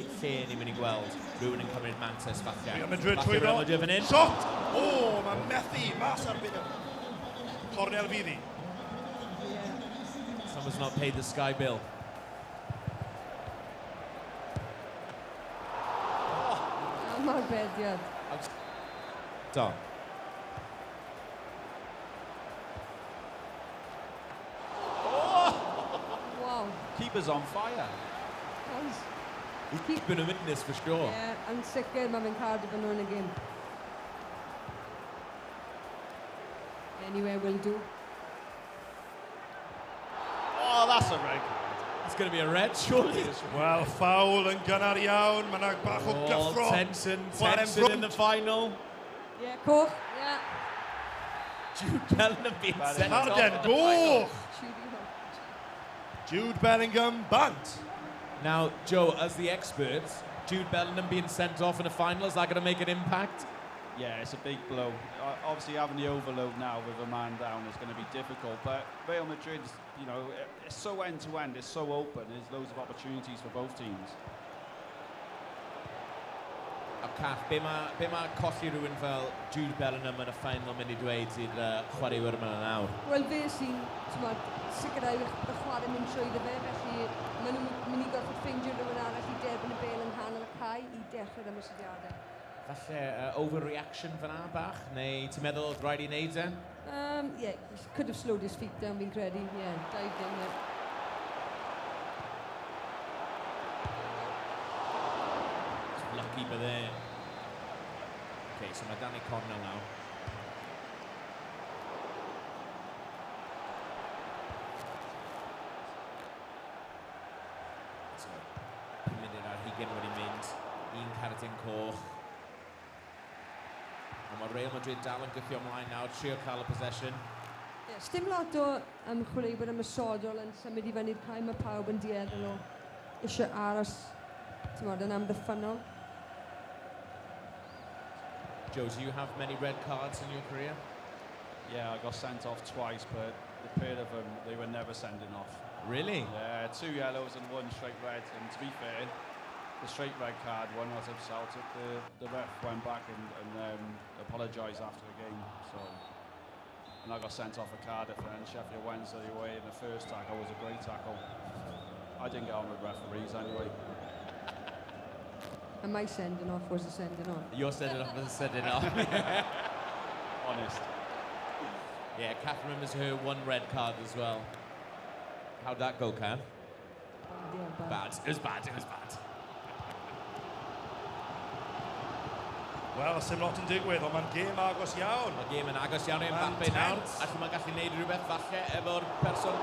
ni'n mynd i gweld rhywun yn cymryd mantais falle. Real Madrid Falle trwy Real Madrid fan hyn. Shot! O, mae methu mas ar byd. Cornel fydd hi. Someone's not paid the Sky bill. Am arbediad. Do. Wow. Keeper's on fire. Oes. He's keeping him in this for sure. Ie, yn sicr mae fe'n Cardiff yn nhw yn y gêm. Anywhere will do. Oh, that's a red card. It's going to be a red, surely. Wel, ffawl yn gynnar iawn. Mae yna bach o gyffro. Tension, Chwarae'n tension in frwnt. the final. Yeah, coch. Yeah. Jude Bellingham being sent off. Carden in the final. goch. Jude Bellingham bant. Now, Joe, as the expert, Jude Bellingham being sent off in the final, is that going to make an impact? Yeah, it's a big blow. Obviously, having the overload now with a man down is going to be difficult. But Real Madrid, you know, it's so end-to-end, it's so open. There's loads of opportunities for both teams. A Cath, be mae, be ma colli rhywun fel Jude Bellingham yn y final mynd i dweud i'r chwaraewyr yma nawr? Wel, fe sy'n, t'mod, sicrhau y chwarae mynd trwyddo fe, felly maen nhw'n mynd i gorfod ffeindio rhywun arall i derbyn y bêl yng nghanol y cae i dechrau'r ymosodiadau. Falle overreaction fyna bach, neu ti'n meddwl oedd rhaid i wneud e? Yeah, could have slowed his feet down, fi'n credu. Yeah, dived in, yeah. Lucky bydde. Okay, so mae Danny cornel nawr. So, 5 munud ar hugain wedi mynd, un cerdyn coch. Ond mae Real Madrid dal yn gwthio ymlaen nawr, trio cael y possession. Yeah, sdim lot o chwaraewyr ymosodol yn symud i fyny'r cae, mae pawb yn dueddol o eisiau aros, t'mod, yn amddiffynnol. Joe, do you have many red cards in your career? Yeah, I got sent off twice, but the pair of them, they were never sending off. Really? Yeah, 2 yellows and 1 straight red. And to be fair, the straight red card one was of Celtic. The ref went back and apologised after the game. And I got sent off at Cardiff and Sheffield Wednesday away in the first tackle was a great tackle. I didn't get on with referees anyway. And my sending off was a sending off. Your sending off was a sending off. Honest. Yeah, Kath remembers her 1 red card as well. How'd that go, Kath? Bad, yeah, bad. Bad. It was bad, it was bad. Wel, sim lot yn digwydd, ond mae'n gêm agos iawn. Mae gêm yn agos iawn i Mae'n Mbappe nawr. tense. Allan mae'n gallu neud rhywbeth falle efo'r person.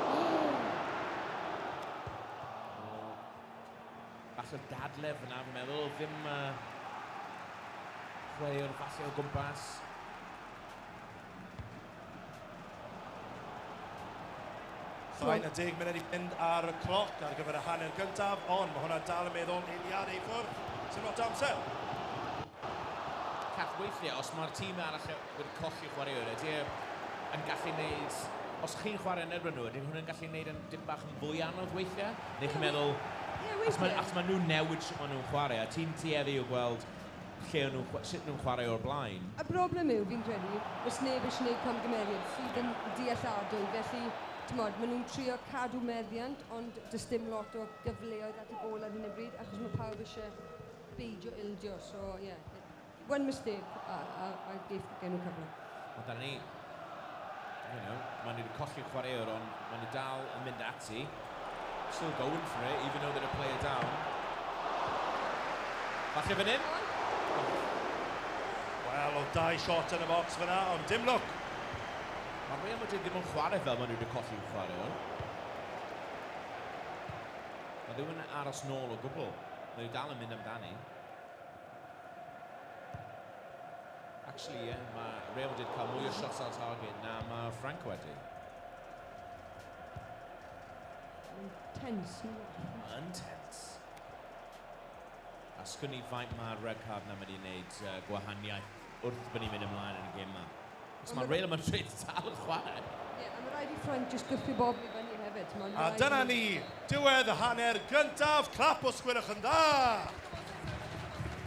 Bach o dadle fyna, fi'n meddwl. Ddim chwaraewr falle o gwmpas. Llai na 10 munud i fynd ar y cloc ar gyfer y hanner gyntaf, ond mae hwnna dal yn meddwl eiliad ei ffwrdd. Sim lot o amser. Cath, weithiau, os mae'r tîm arall wedi colli chwaraewr, ydy e yn gallu neud... Os chi'n chwarae yn erbyn nhw, ydy hwnna'n gallu neud yn dim bach yn fwy anodd weithiau? Neu chi'n meddwl... Ie, weithiau. Achos ma nhw'n newid sut maen nhw'n chwarae, a ti'n tueddu o gweld lle o'n nhw'n sut nhw'n chwarae o'r blaen. Y broblem yw, fi'n credu, oes neb eisiau gwneud camgymeriad sydd yn dealladwy, felly, t'mod, maen nhw'n trio cadw meddiant, ond does dim lot o gyfleoedd at y gôl ar hyn o bryd, achos mae pawb eisiau beidio ildio, so yeah. One mistake, a geith gen nhw cyfle. Ond dyna ni, maen nhw wedi colli chwaraewr, ond maen nhw dal yn mynd ati. Still going for it, even though they're a player down. Falle fan hyn? Wel, oedd 2 shot yn y box fyna, ond dim lwc. Mae Real Madrid ddim yn chwarae fel maen nhw wedi colli chwaraewr. Mae ddim yn aros nôl o gwbl. Maen nhw dal yn mynd amdani. Actually, yeah, mae Real Madrid cael mwy o shots ar target na mae Ffrainc wedi. Mae'n tense. Mae'n tense. A sgwn i faint mae'r red card na mynd i wneud gwahaniaeth wrth bod ni'n mynd ymlaen yn y gêm yma. Os mae Real Madrid dal yn chwarae. Ie, a mae rhaid i Ffrainc jyst gwthio bobl i fyny hefyd. Ma'n A rhaid dyna i- ni, diwedd y hanner gyntaf, clap os gwelwch yn dda.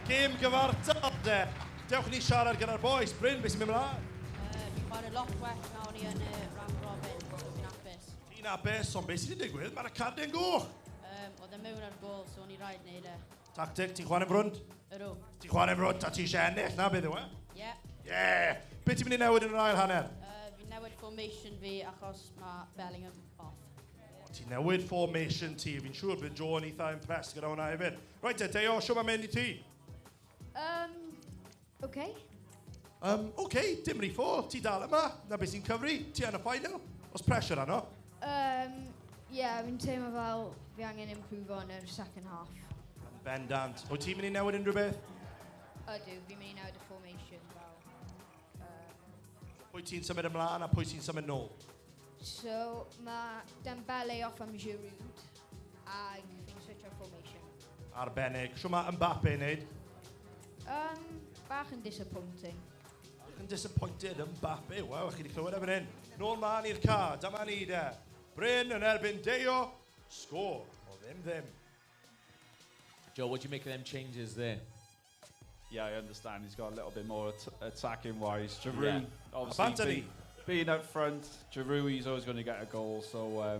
Gêm gyfartal de. Dewch ni siarad gyda'r boys. Bryn, beth sy'n mynd ymlaen? Fi'n chwarae lot well na o'n i yn y round robin, so fi'n hapus. Ti'n hapus, ond beth sydd wedi digwydd? Mae'r cardyn goch. Oedd e mewn ar gôl, so o'n i rhaid wneud e. Tactic, ti'n chwarae'n frwnt? Ydw. Ti'n chwarae'n frwnt a ti eisiau ennill, na beth yw e? Ie. Yeah. Be ti'n mynd i newid yn yr ail hanner? Fi'n newid formation fi achos mae Bellingham off. O, ti'n newid formation ti. Fi'n siŵr bydd Joe yn eitha impressed gyda hwnna hefyd. Reit te, Deo, siwr mae'n mynd i ti? Okay. Okay, dim rhy ffôl. Ti dal yma. Na beth sy'n cyfri. Ti yn y final. Oes pressure arno? Ie, yeah, fi'n teimlo fel fi angen improve on yr second half. Yn bendant. Wyt ti'n mynd i newid unrhyw beth? Ydw, fi'n mynd i newid y formation fel. Pwy ti'n symud ymlaen a pwy ti'n symud nôl? So, mae Dembele off am Giroud ag fi'n switch o'r formation. Arbennig. Shwt mae Mbappe yn neud? Bach yn disappointing. Bach yn disappointed Mbappe. Waw, chi wedi clywed e fan hyn. Nôl mlaen i'r ca. Dyma ni de. Bryn yn erbyn Deio. Sgôr o 0-0. Joe, what do you make of them changes there? Yeah, I understand. He's got a little bit more attacking wise. Giroud, obviously, Abantani. being up front, Giroud, he's always going to get a goal. So,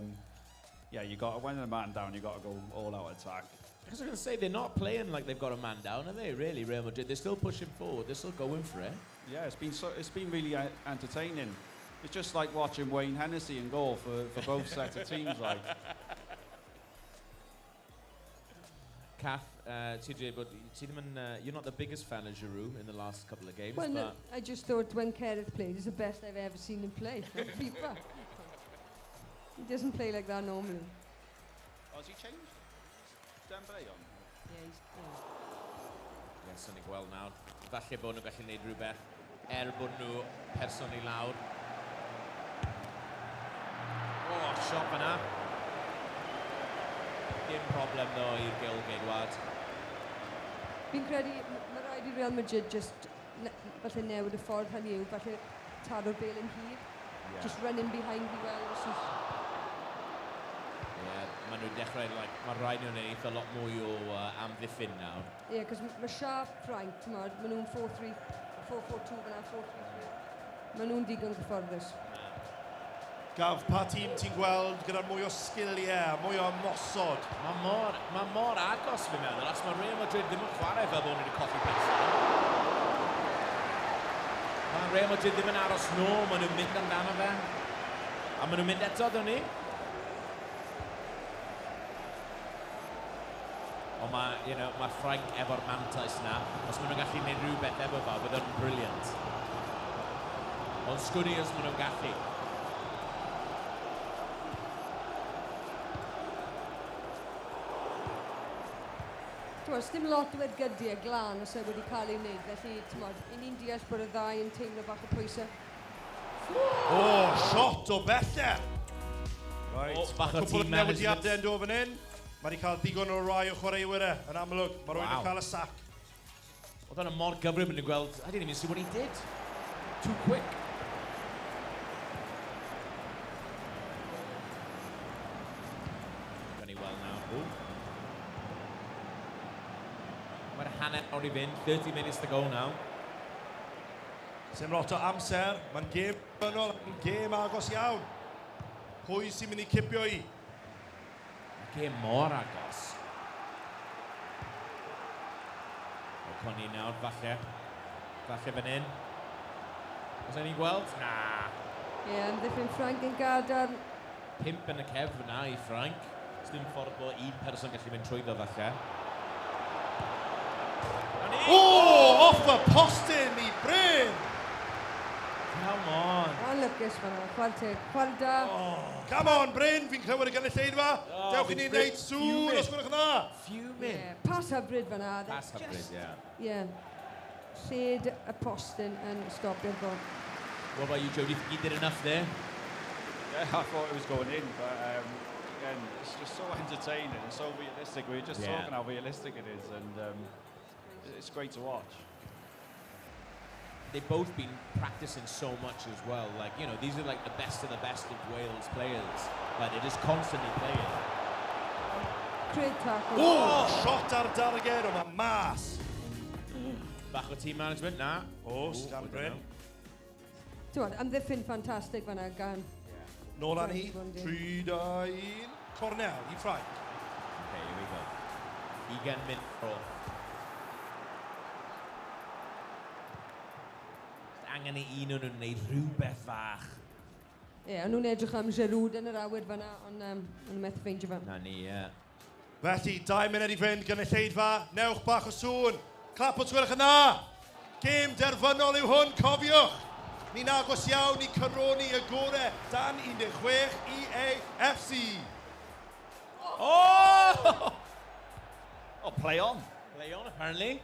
yeah, you got when a man down, you got to go all out attack. Because I was going to say, they're not playing like they've got a man down, are they? Really, Real Madrid? They're still pushing forward. They're still going for it. Yeah, it's been really entertaining. It's just like watching Wayne Hennessy in goal for both sets of teams. Like. Kath, TJ, but ti ddim yn, you're not the biggest fan of Giroud in the last couple of games, Well, no, but I just thought when Kerith played, it's the best I've ever seen him play on FIFA. He doesn't play like that normally. Oh, has he changed? Dembele on? Yeah, he's... Yeah. Yeah, sy'n gweld nawr. Falle bod nhw'n gallu gwneud rhywbeth er bod nhw person i lawr. Oh, shot fyna. Dim problem ddo i'r gol geidwad. Fi'n credu, mae rhaid i Real Madrid just falle newid y ffordd, hynny yw, falle taro'r bel yn hir. Just run in behind i weld os oes. Yeah, maen nhw'n dechrau, like, mae rhaid nhw'n gwneud eitha lot mwy o amddiffyn nawr. Ie, yeah, cos mae siâp Ffrainc, ti'n modd, maen nhw'n 4-3, 4-4-2 fyna, 4-3-3. Maen nhw'n digon cyfforddus. Gaf, pa tîm ti'n gweld gyda mwy o sgiliau, mwy o ymosod? Mae mor agos fi'n meddwl, achos mae Real Madrid ddim yn chwarae fel bod nhw wedi colli person. Mae Real Madrid ddim yn aros nôl, maen nhw'n mynd amdano fe. A maen nhw'n mynd eto, dyn ni. Ond mae Ffrainc efo'r mantais na. Os maen nhw'n gallu gwneud rhywbeth efo fo, bydd o'n brilliant. Ond sgwn i os maen nhw'n gallu. T'mod, dim lot o ergydiau glân os e wedi cael ei wneud, felly, t'mod, i ni'n deall bod y ddau yn teimlo bach o pwysau. O, shot o bellter! Right, O, bach o cwpl o team management. newidiadau yn dod fan hyn. Mae wedi cael digon o rai o chwaraewyr e, yn amlwg. Mae rhywun yn cael y sac. Oedd hwnna mor gyflym yn gweld, I didn't even see what he did. Too quick. Gawn ni weld nawr. Ww. Mae'r hanner awr i fynd, 30 minutes to go now. Sim lot o amser, mae'n gêm bynol, mae'n gêm agos iawn. Pwy sy'n mynd i cipio i? Mae gêm mor agos. O'Connor nawr, falle. Falle fan hyn. Os ni'n gweld? Na. Ie, yeah, amddiffyn Ffrainc yn gadarn. 5 yn y cefn fyna i Ffrainc. Does dim ffordd bod un person gallu mynd trwyddo falle. Na ni! O, off y postyn i Bryn! Come on! O'n lwcus fan'na, chwarae teg, chwarae da. Oh. Come on, Bryn, fi'n clywed y gynulleidfa. Oh, Dewch i ni fi'n wneud sŵn fuming. os gwelwch yn dda. Fuming. Yeah, pas hyfryd fan'na. Pas hyfryd, ie. Ie. Lled y postyn yn stopio'r gol. What about you, Joe? Do you think he did enough there? Yeah, I thought it was going in, but again, it's just so entertaining and so realistic. We were just talking how realistic it is, and it's great to watch. They've both been practicing so much as well. Like, these are like the best of the best of Wales players. Like, they're just constantly playing. Great tackle. O, shot ar darged, o mae mas. Bach o team management, na. O, Ooh, Sgan I don't Bryn. know. T'mod, amddiffyn ffantastig fan'na gan. Nôl â ni, Ffrainc, 3, 2, 1. Cornel i Ffrainc. Okay, here we go. Ugain munud ar ôl. Just angen i un o'n nhw'n gwneud rhywbeth fach. Ie, yeah, o'n nhw'n edrych am Giroud yn yr awyr fan'na, ond o'n nhw'n methu ffeindio fe. Na ni, ie. Felly, 2 munud i fynd gynulleidfa. Newch bach o sŵn. Clap os gwelwch yn dda. Gêm derfynol yw hwn, cofiwch. Ni'n agos iawn i coroni y gore dan 16 EAFC. Oh! Oh, play on. Play on, apparently.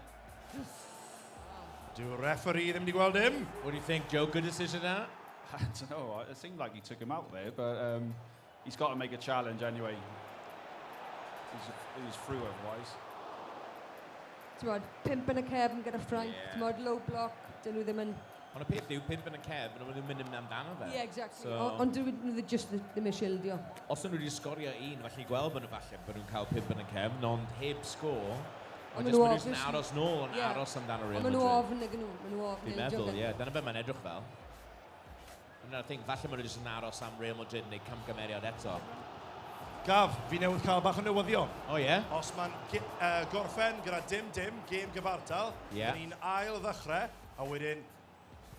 Dyw'r referee ddim wedi gweld dim. What do you think, Joe? Good decision that? I don't know. It seemed like he took him out there, but he's got to make a challenge anyway. He's through otherwise. T'mod, 5 yn y cefn gyda Ffrainc, t'mod, low block, dyn nhw ddim yn... Ond y peth yw, 5 yn y cefn, ond nhw'n mynd amdano fe. Yeah, exactly. So, Ond dyn nhw just ddim eisiau ildio. Os nhw wedi sgorio un, falle gweld bod nhw falle bod nhw'n cael 5 yn y cefn, ond heb sgôr, Ond ond maen just nhw maen nhw jyst yn obviously aros nôl, yn aros amdano Real Ond maen nhw Madrid. ofn ag nhw, maen nhw ofn Fi'n ildio meddwl, fe. ie, dyna be mae'n edrych fel. And I think falle maen nhw jyst yn aros am Real Madrid neu camgymeriad eto. Gaf, fi newydd cael bach o newyddion. O ie? Os mae'n gorffen gyda 0-0, gêm gyfartal, ni'n ail ddechrau, a wedyn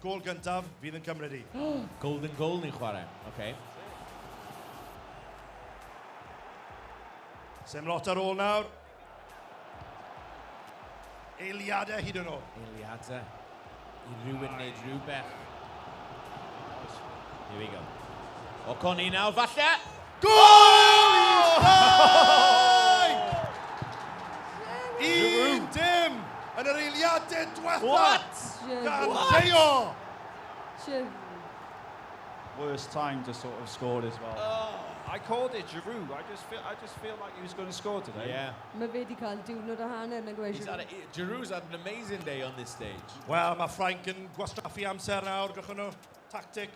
gôl gyntaf fydd yn cymryd i. Golden goal ni'n chwarae. Okay. Sim lot ar ôl nawr. Eiliadau hyd yn oed. Eiliadau. I rhywun wneud rhywbeth. Here we go. O Connie nawr, falle! Gôl i Ffrainc! 1-0 yn yr eiliadau diwethaf. What? Gan What? Deo! Worst time to sort of score as well. I called it Giroud. I just feel like he was going to score today. Yeah. Mae fe wedi cael diwrnod a hanner yn y He's had a, Giroud's had an amazing day on this stage. Wel, mae Ffrainc yn gwastraffu amser nawr, drychwn nhw. Tactic.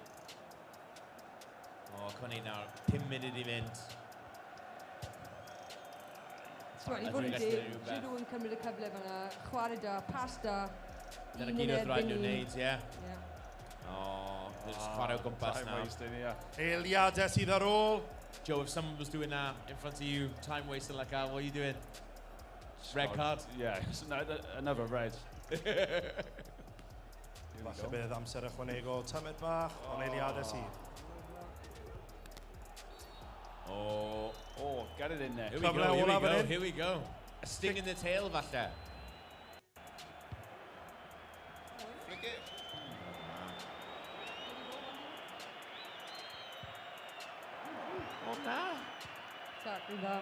O, Connie nawr, 5 munud i fynd. T'mod, i A fod yn dwi'n deg, gallu rhywbeth. Giroud yn cymryd y cyfle fan'na, chwarae da, pas da. Dyna un gyd yn oedd rhaid erbyn nhw'n un. neud, ie. Ie. O, they're just chwarae o gwmpas Time nawr. wasting, yeah. Eiliadau sydd ar ôl. Joe, if someone was doing that in front of you, time wasting like that, what are you doing? Red card? Yeah, it's another red. Here we Falle go. bydd amser ychwanegol tymed bach, ond eiliadau sydd. Oh. Oh, get it in there. Here we go, Cyfle here we olaf go, fan hyn. here we go. A sting in the tail, falle. Flick it. O, na. Tacl dda.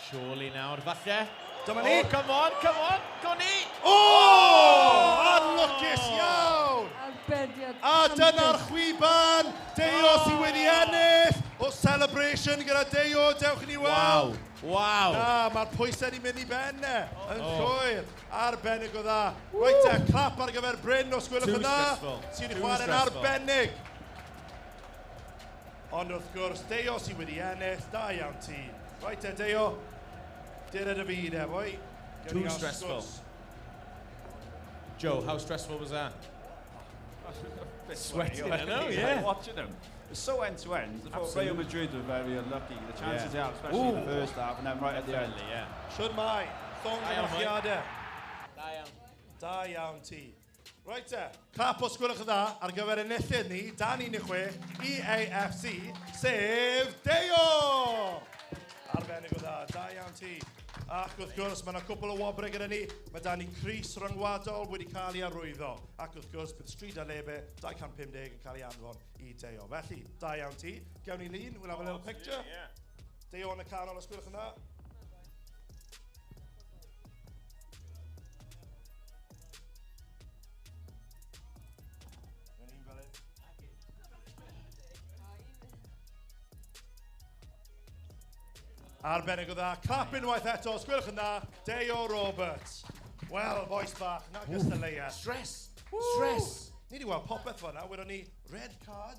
Surely nawr, falle. Dyma ni. Oh, come on, come on, Connie! O! Anlwcus iawn! Arbediad. A dyna'r chwiban! Deo sydd wedi ennill o celebration gyda Deo, dewch i ni weld. Waw, waw. Na, mae'r pwysau wedi mynd i ben e, yn llwyr. Arbennig o dda. Reit te, clap ar gyfer Bryn os gwelwch Too yn dda. stressful. Sydd wedi Too chwarae'n stressful. arbennig. Ond wrth gwrs, Deo sydd wedi ennill, da iawn ti. Reit te, Deo, dyna dy fyd e, boi. Gewn ni Too gael stressful. sgwrs. Joe, how stressful was that? Bit Sweating, sweaty I know, already, yeah. Like watching them. It's so end to end. I thought Real Absolutely. Madrid were very unlucky. The chances Yeah. they had, especially in the Ooh. first half, and then right at the end. Definitely, yeah. Shwd mai, thong Da iawn, mate. gyfarchiadau. Da iawn. Da iawn ti. Reit te, clap os gwelwch yn dda ar gyfer enillydd ni, dan 16, EAFC, sef Deo! Arbennig o dda, da iawn ti. Ac wrth gwrs, mae yna cwpl o wobrau gyda ni. Mae da ni Cris Ryngwladol wedi cael ei arwyddo. Ac wrth gwrs, bydd Stryd a Lebe 250 yn cael ei anfon i Deo. Felly, da iawn ti. Gewn ni lun, we'll have a little picture. Deo yn y canol, os gwelwch yn dda. Mewn un fel hyn. Arbennig o dda. Clap unwaith eto, os gwelwch yn dda, Deo Roberts. Wel, boys bach, na gystadleuaeth. Stress! Stress! Ni wedi gweld popeth fan'na, wedon ni red card,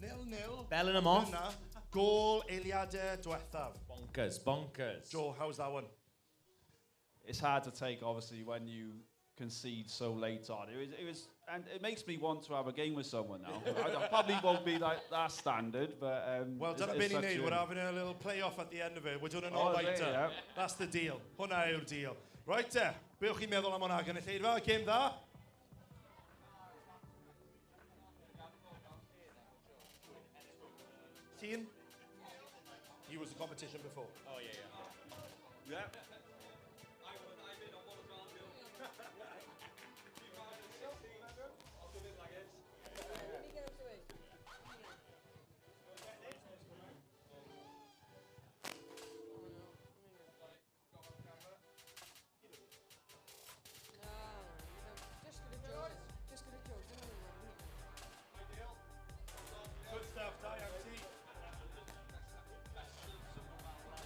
0-0. Belling them off. Yna, gôl eiliadau diwethaf. Bonkers, bonkers. Joe, how's that one? It's hard to take, obviously, when you concede so late on. It was, and it makes me want to have a game with someone now. I probably won't be like that standard, but Well, dyna it's be ni'n such neud. a- We're having a little play-off at the end of it. We're doing an Oh, is it? all-nighter. Yeah. That's the deal. Hwna yw'r deal. Right te, be o'ch chi'n meddwl am hwnna gynulleidfa? Gêm dda? Tîn? He was the competition before. Oh, yeah, yeah. Yeah.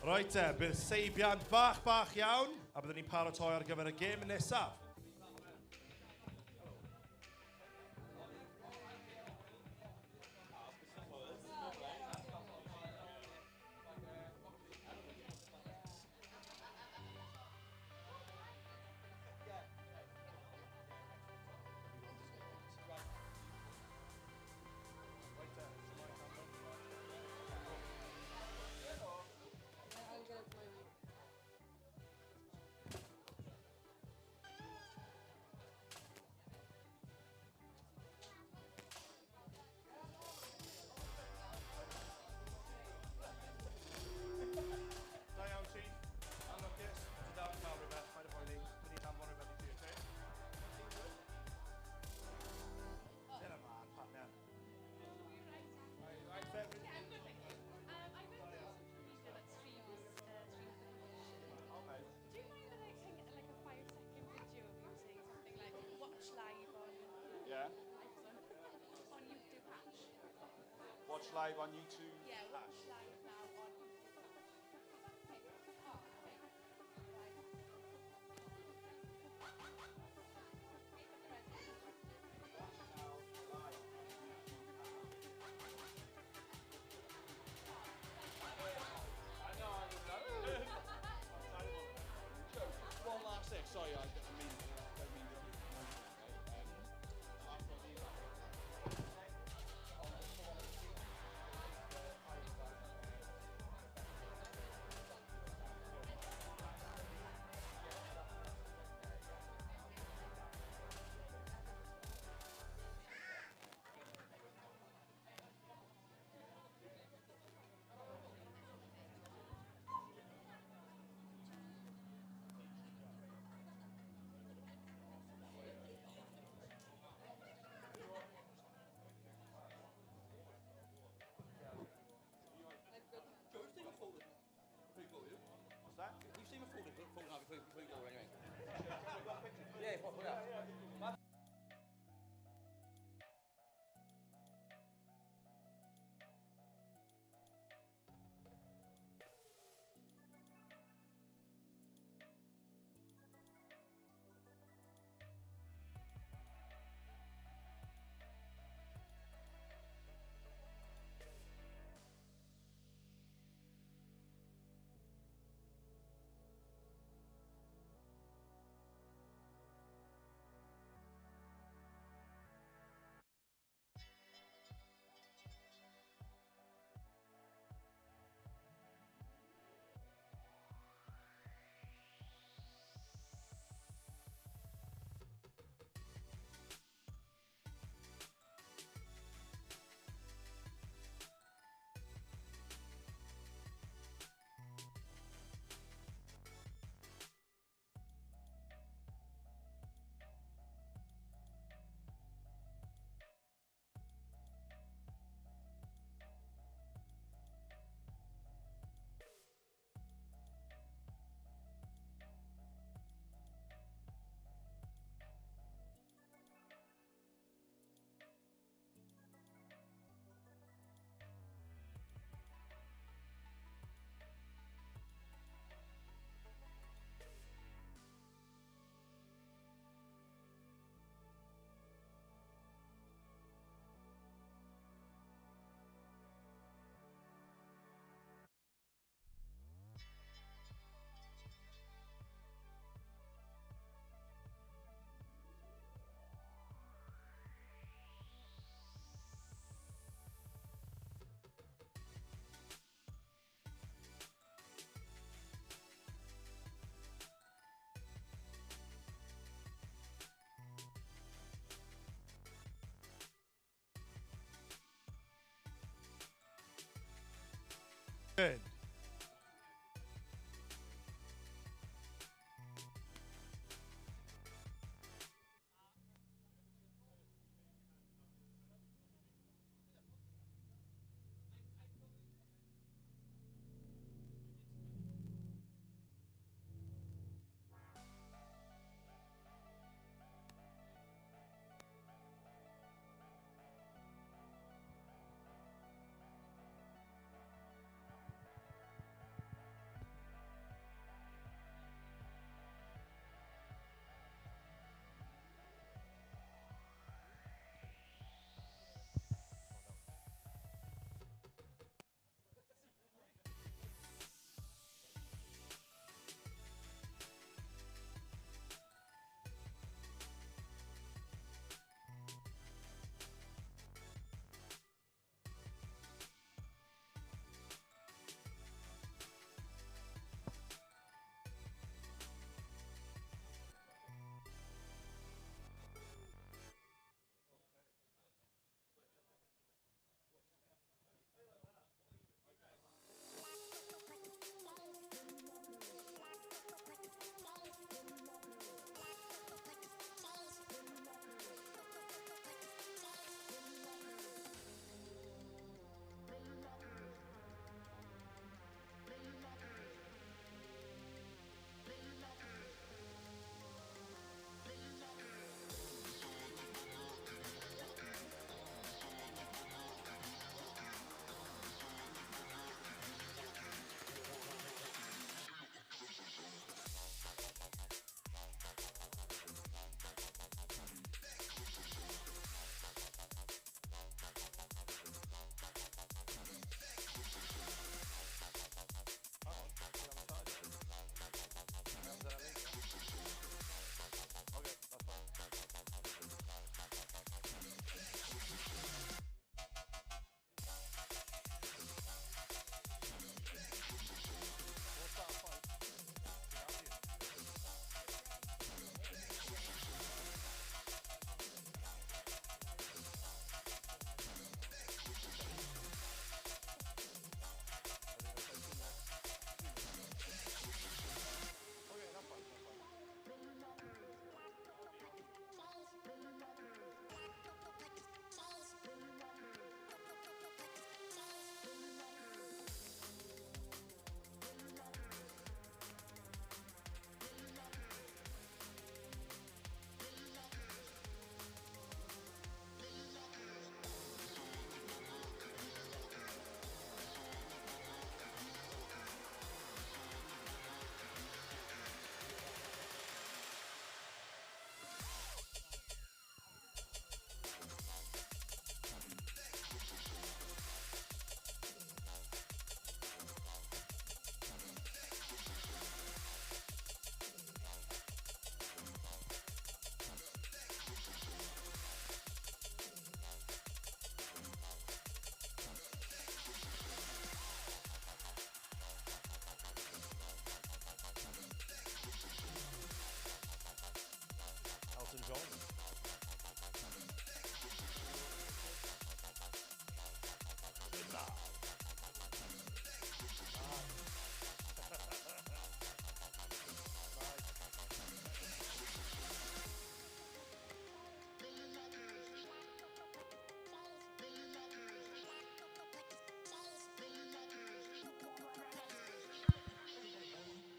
Reit te, bydd seibiant bach bach iawn, a byddwn ni'n paratoi ar gyfer y gêm nesaf. Da iawn ti. Anlwcus. Ti dal yn cael rhywbeth. Paid â poeni. Dwi 'di anfon rhywbeth i ti, oce? Dyna man, partner. I'm good, thank you. I went to social media that streams the competition. Okay. Do you mind that I think like a 5-second video of you saying something like watch live on Yeah. on YouTube hash? Watch live on YouTube. Yeah, watch Hash. live now on YouTube hash. Okay. Oh, okay. Right. Watch now live on YouTube Hash. I know, I was like, Joe, one last thing. Sorry, I don't mean, don't mean to. Last one, you. Joe, you've seen my full pre-goal, you? What's that? You've seen my full full half pre-goal anyway. Yeah, put it up. Good.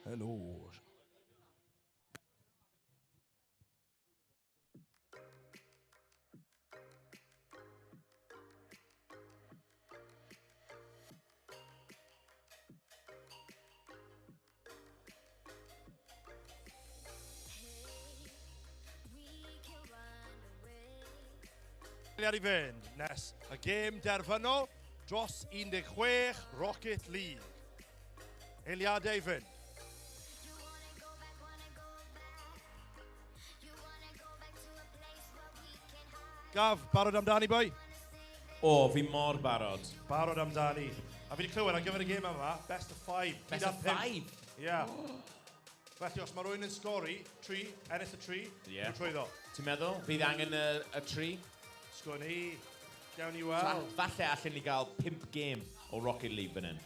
Helo. Ar i fynd nes y gêm derfynol dros 16 Rocket League. Eiliadau i fynd. Gaf, barod amdani, boi? O, fi mor barod. Barod amdani. A fi wedi clywed ar gyfer y gêm yma, best of five. Best of five? Ie. Yeah. Felly, os mae rhywun yn sgori, 3, ennill y 3, yeah, trwyddo. Ti'n meddwl? Bydd angen y 3? Sgwn i, gawn ni weld. Falle allan ni gael 5 gêm o Rocket League fan hyn.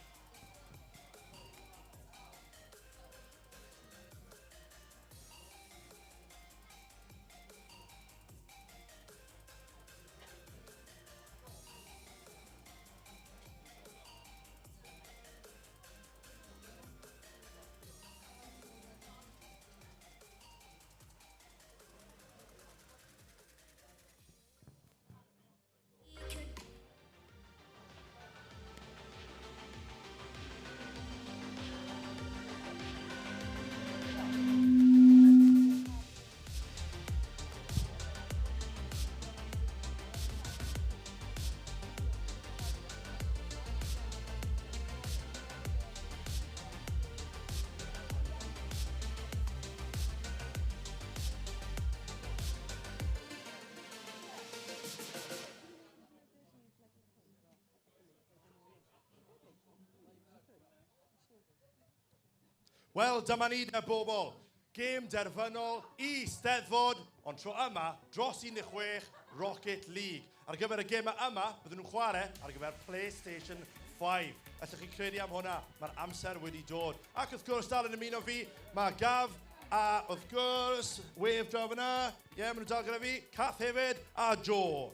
Wel, dyma ni de bobl. Gêm derfynol i Steddfod, ond tro yma, dros 16 Rocket League. Ar gyfer y gemau yma, byddwn nhw'n chwarae ar gyfer PlayStation 5. Allwch chi credu am hwnna, mae'r amser wedi dod. Ac wrth gwrs, dal yn ymuno fi, mae Gaf a wrth gwrs, Wave draw fyna. Ie, yeah, maen nhw dal gyda fi. Cath hefyd a Joe.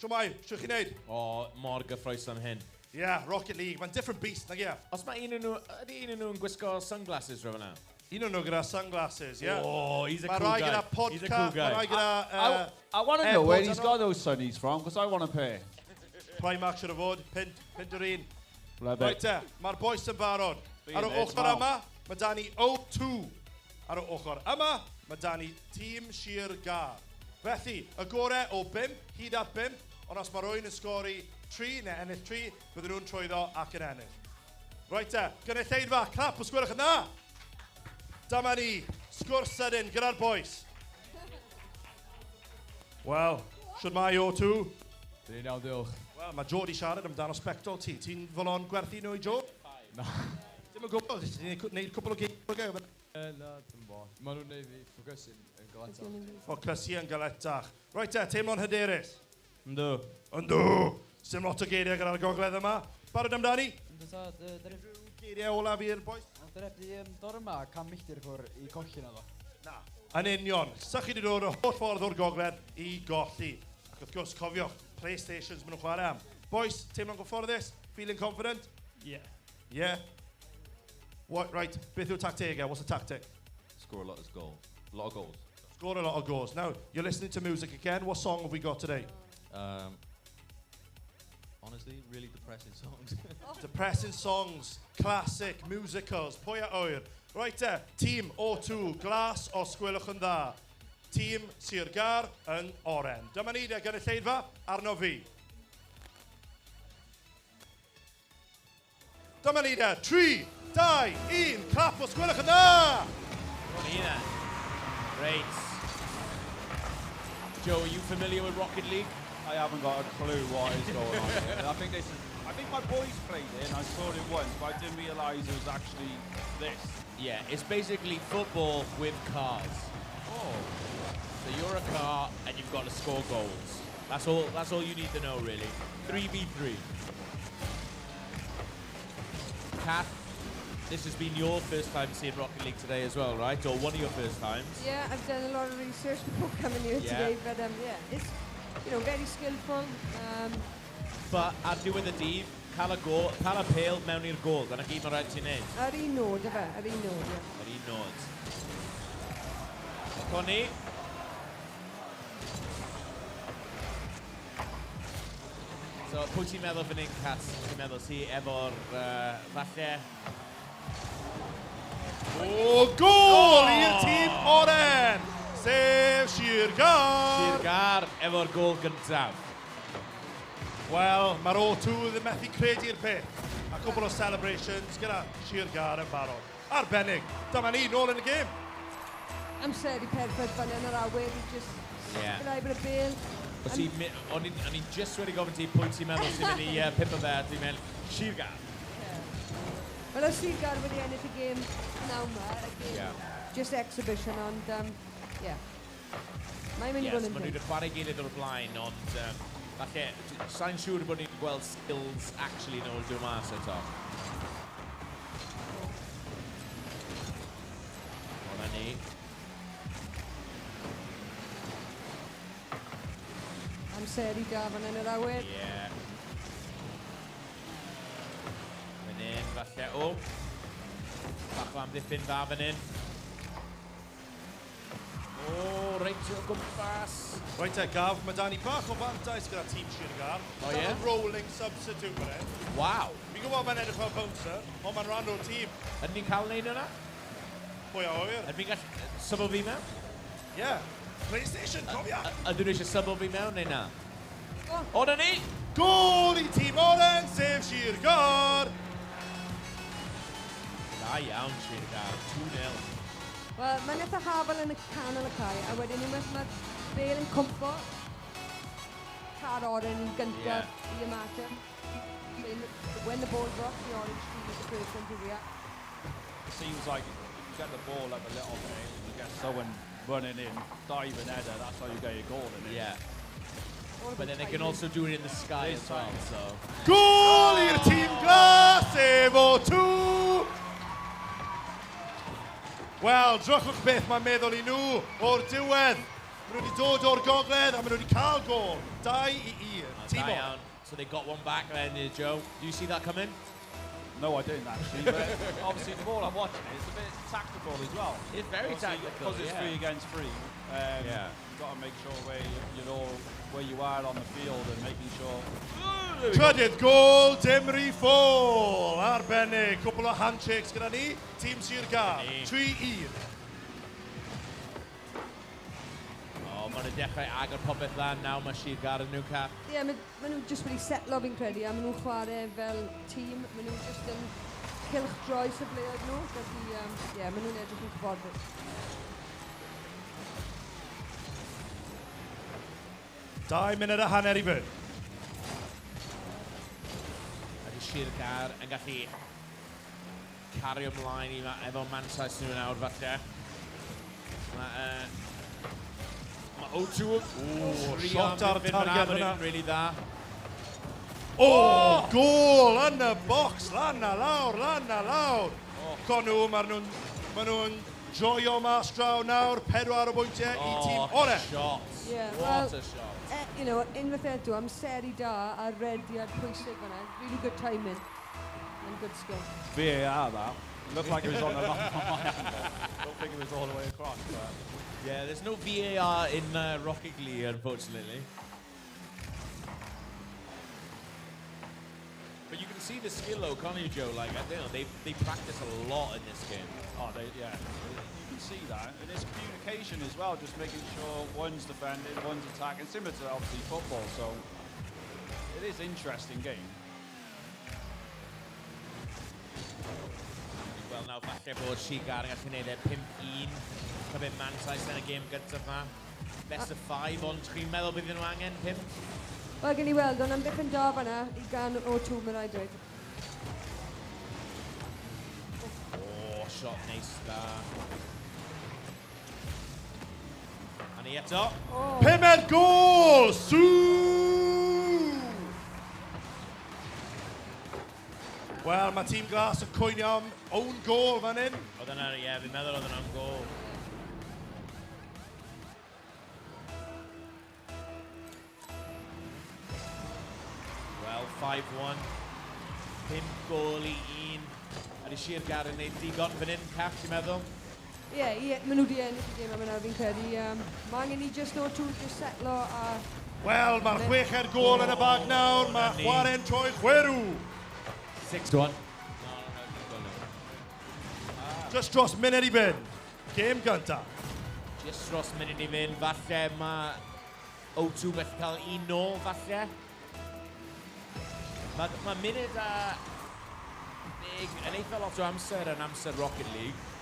Shwmae, shwt chi'n neud? O, mor gyffrous am hyn. Yeah, Rocket League. Mae'n different beast, nag ie? Os mae un o'n nhw, ydy un o'n nhw'n gwisgo sunglasses rhywun yna? Un o'n nhw gyda sunglasses, yeah. Oh, he's a mae cool rai guy. gyda podcast, He's a cool guy. Mae rai gyda... I want to know where he's got those sunnies from, because I want a pair. Primark siwr o fod, pint yr un. Love Right it. te, mae'r boys yn barod. Be Ar y there ochr tomorrow. yma, mae da ni O2. Ar y ochr yma, mae da ni Tîm Sir Gâr. Felly, y gorau o 5, hyd at 5, ond os mae rhywun yn sgori 3 neu ennill 3, bydden nhw'n trwyddo ac yn ennill. Reit te, gynulleidfa, clap os gwelwch yn dda. Dyma ni, sgwrs sydyn gyda'r boys. Wel, shwt mae O2? Dwi'n iawn, diolch. Wel, mae Joe di siarad amdano sbectol ti. Ti'n fodlon gwerthu nhw i Joe? Na. Dim yn gwybod, ti'n gwneud cwpl o geiriau. Na, dim bo. Maen nhw'n neud fi ffocysu yn galetach. Ffocysu yn galetach. Reit te, teimlo'n hyderus? Yndw. Yndw! Sim lot o geiriau gyda'r gogledd yma. Barod amdani? Yndw tad, dyna rhyw geiriau olaf i'r boys? Dyna di dod yma 100 milltir ffwr i colli na ddo. Na. Yn union, sa chi wedi dod y holl ffordd o'r gogledd i golli. Ac wrth gwrs, cofiwch, PlayStations maen nhw'n chwarae am. Boys, teimlo'n gyfforddus? Feeling confident? Yeah. Yeah? What, right, beth yw'r tactegau? What's the tactic? Score a lot of goals. A lot of goals. Score a lot of goals. Now, you're listening to music again. What song have we got today? Honestly, really depressing songs. Depressing songs, classic, musicals, pwy a oer. Right te, tîm O2, glas os gwelwch yn dda. Tîm Sir Gâr yn oren. Dyma ni de gynulleidfa, arno fi. Dyma ni de, 3, 2, 1, clap os gwelwch yn dda! Nina. Great. Joe, are you familiar with Rocket League? I haven't got a clue what is going on here. I think this is, I think my boys played it and I saw it once, but I didn't realise it was actually this. Yeah, it's basically football with cars. Oh. So you're a car and you've got to score goals. That's all you need to know, really. 3v3. Kath, this has been your first time seeing Rocket League today as well, right? Or one of your first times. Yeah, I've done a lot of research before coming here Yeah. today, but yeah, it's very skillful. But ar diwedd y dydd, Cael y gol, cael y pêl mewn i'r gol. Dyna gyd mae'n rhaid ti'n neud. Yr un nod, efe, yr un nod, ie. Yr un nod. Coni. So, pwy ti'n meddwl fan hyn, Cat? Ti'n meddwl ti efo'r, falle... O, gol i'r tîm oren! Sef Sir Gâr! Sir Gâr efo'r gol gyntaf. Wel, mae'r O2 ddim methu credu'r peth. A cwbl o celebrations gyda Sir Gâr yn barod. Arbennig. Dyma ni, nôl yn y gêm. Amser i perffaith fan yn yr awyr i just sicrhau bod y bêl. O'n i just wedi gofyn ti pwy ti'n meddwl sy'n mynd i pipo fe, a ti'n mynd, Sir Gâr. Wel, os Sir Gâr wedi ennill y gêm naw yma, y gêm just exhibition, ond, yeah. Mae'n mynd i fod yn Yes, maen nhw wedi chwarae gilydd o'r blaen, ond falle, sa'n siŵr bod ni'n gweld skills actually nôl dod mas eto. Hwna ni. Amser i da fan yn yr awyr. Ie. Fan hyn, falle, o. Bach o amddiffyn dda fan hyn. O, reit o gwmpas. Reit e, Gav, mae da ni bach o fantais gyda tîm Sir Gâr. O, ie? Rolling substitute fan hyn. Waw. Fi'n gwybod mae'n edrych fel bouncer, ond mae'n rhan o'r tîm. Ydyn ni'n cael neud yna? Pwy a ŵyr? Ydyn ni'n gallu sybo fi mewn? Ie. PlayStation, cofia! Ydyn nhw eisiau sybo fi mewn neu na? O, na ni! Gôl i tîm oren, sef Sir Gâr! Da iawn, Sir Gâr. 2-0. Wel, mae'n eitha hafal yn y canol y cae, a wedyn unwaith mae'r bêl yn cwmpo, car oren yn gyntaf i ymateb. So when the ball drops, the orange team is the first one to react. It seems like if you get the ball up a little bit, you get someone running in, diving header, that's how you get your goal in it. Yeah. But then they can also do it in the sky as well, so... Gôl i'r tîm glas, efo 2! Wel, drychwch beth mae'n meddwl i nhw o'r diwedd. Maen nhw wedi dod o'r gogledd a maen nhw wedi cael gôl. 2-1. Tîm oren. So they got one back then, Joe. Do you see that coming? No, I didn't actually, but obviously the more I'm watching it, it's a bit tactical as well. It's very tactical, Because it's 3 against 3. You've got to make sure where you're all, where you are on the field and making sure. Trydydd gôl, dim rhy ffôl. Arbennig, cwpl o handshakes gyda ni. Tîm Sir Gâr, 3-1. O, maen nhw'n dechrau agor popeth lan nawr, mae Sir Gâr yn nhw, Cat. Ie, maen nhw jyst wedi setlo fi'n credu, a maen nhw'n chwarae fel tîm. Maen nhw jyst yn cylchdroi safleoedd nhw, felly ie, maen nhw'n edrych yn cyfforddus. 2 munud a hanner i fynd. Ydy Sir Gâr yn gallu cario ymlaen i efo mantais nhw nawr falle. Mae O2 shot ar targed yna. Really dda. O, gôl yn y box, lan a lawr, lan a lawr. Conw, maen nhw'n joio mas draw nawr, 4 o bwyntiau i tîm oren. Shot. What a shot. You know, unwaith eto, amseru da a rediad pwysig fan'na. Really good timing and good skill. VAR that. It looked like it was on the line on my angle. Don't think it was all the way across. But yeah, there's no VAR in Rocket League, unfortunately. But you can see the skill, though, can't you, Joe? Like, I don't know, they practice a lot in this game. Oh, yeah. You can see that. And it's communication as well, just making sure one's defending, one's attacking, similar to, obviously, football. So it is an interesting game. Wel, nawr falle bod Sir Gâr yn gallu gwneud e 5-1. Cymryd mantais yn y gêm gyntaf yma. Best of 5, ond chi'n meddwl bydd nhw angen 5? Wel, gen i weld, ond amddiffyn da fan'na i gan O2, mae'n rhaid dweud. O, shot neis da. A ni eto. Pumed gôl, Sue! Wel, mae tîm glas yn cwynio am own goal fan hyn. Oedd yna, ie, fi'n meddwl oedd yna'n gôl. Well, 5-1. 5-1. Ydy Sir Gâr yn gwneud digon fan hyn, Cath, ti'n meddwl? Ie, maen nhw wedi ennill y gêm yma nawr, fi'n credu. Mae angen i just O2 just setlo a... Wel, mae'r chweched gôl yn y bag nawr. Mae chwarae'n troi chwerw. 6-1. Just dros munud i fynd. Gêm gyntaf. Just dros munud i fynd. Falle mae O2 gallu cael un nôl, falle. Mae munud a 10 yn eitha lot o amser yn amser Rocket League.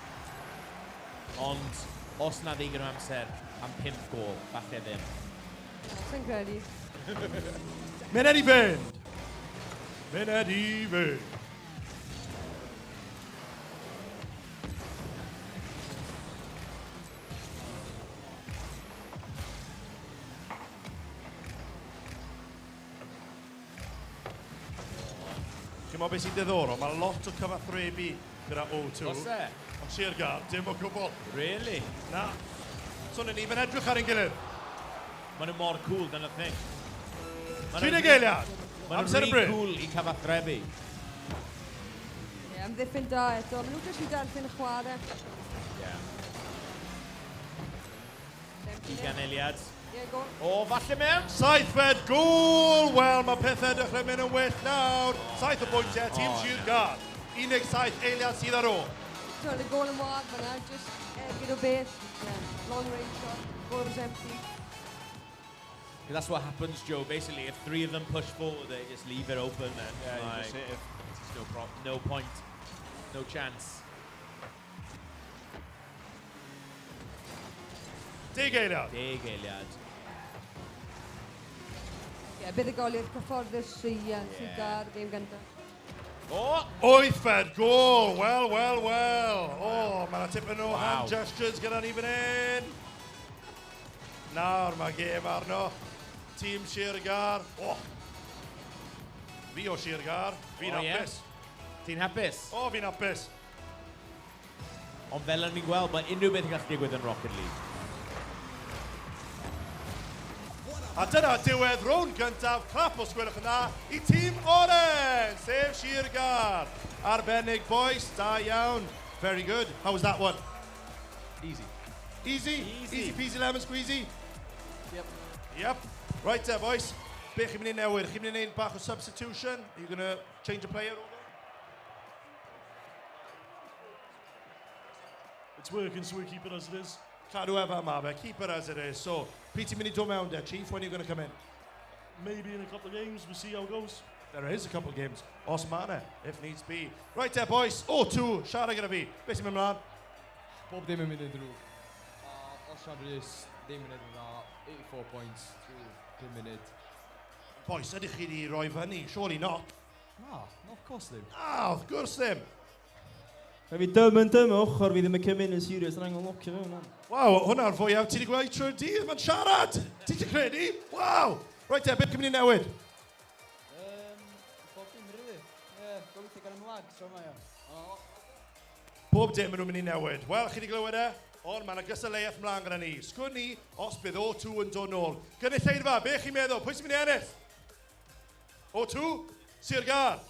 Ond os na ddigon o amser am 5 gôl, falle ddim. Sa'n credu. Munud i fynd. Munud i fynd. Chi'n meddwl beth sy'n diddorol? Mae lot o cyfathrebu gyda O2. Oes e? Ond Sir Gâr, dim o gwbl. Really? Na. So, ni fe'n edrych ar ein gilydd. Maen nhw mor cool, dyna'r thing. 30 eiliad. Maen Amser nhw'n y rhy bryd. cool i cyfathrebu. Ie, amddiffyn da eto. Maen nhw jyst yn darllen y chwarae. Yeah. 20 eiliad. Ie, go. O, falle mewn. Seithfed gôl! Wel, mae pethau dechrau mynd yn well nawr. 7 o bwyntiau, tîm O, Sir na. Gâr. 17 eiliad sydd ar ôl. Twel, y gôl yn wag fyna, just ergyd o beth. Yeah, long range shot, goal was empty. That's what happens, Joe. Basically, if three of them push forward, they just leave it open. Then. Yeah, you Like, just hit it. There's no point, no chance. 10 eiliad. 10 eiliad. Ie, buddugoliaeth cyfforddus i Sir Gâr, gêm gyntaf. O! Wythfed gôl! Wel, wel, wel. O, mae yna tipyn o Wow. hand gestures gyda ni fan hyn. Nawr mae gêm arno. Tîm Sir Gâr. O! Fi o Sir Gâr. Fi'n O, ie. hapus. Ti'n hapus? O, fi'n hapus. Ond fel o'n i'n gweld, mae unrhyw beth yn gallu digwydd yn Rocket League. A dyna diwedd rownd gyntaf, clap os gwelwch yn dda, i tîm Oren, sef Sir Gâr. Arbennig, boys, da iawn. Very good. How was that one? Easy. Easy? Easy. Easy peasy lemon squeezy? Yep. Yep. Right there, boys. Be chi'n mynd i newid? Chi'n mynd i wneud bach o substitution? Are you going to change a player over? It's working, so we keep it as it is. Cadw efo yma fe, keep it as it is. So, pryd ti'n mynd i dod mewn de, Chief? When are you going to come in? Maybe in a couple of games, we'll see how it goes. There is a couple of games. Os ma 'na, if needs be. Right there, boys. O2, siarad gyda fi. Beth sy'n mynd mlaen? Bob dim yn mynd yn ddrwg. Osian Rhys ddim yn edrych yn dda, 84 points trwy 5 munud. Boys, ydych chi wedi rhoi fyny? Surely not. Na, no, of course ddim. Na, wrth gwrs ddim. Mae fi dym yn dym ochr fi ddim yn cymryd yn serious, yn angen locio fe hwnna. Waw, hwnna'r fwyaf ti wedi gweld trwy'r dydd. Mae'n siarad. Ti wedi credu? Waw. Right there, beth chi'n mynd i newid? Bob dim, really. Ie, gobeithio gan ymlag tro yma, ia. Pob dim maen nhw'n mynd i newid. Wel, chi wedi glywed e? Ond mae yna gystadleuaeth mlaen gyda ni. Sgwn ni os bydd O2 yn dod nôl. Gynulleidfa, be chi'n meddwl? Pwy sy'n mynd i ennill? O2? Sir Gâr.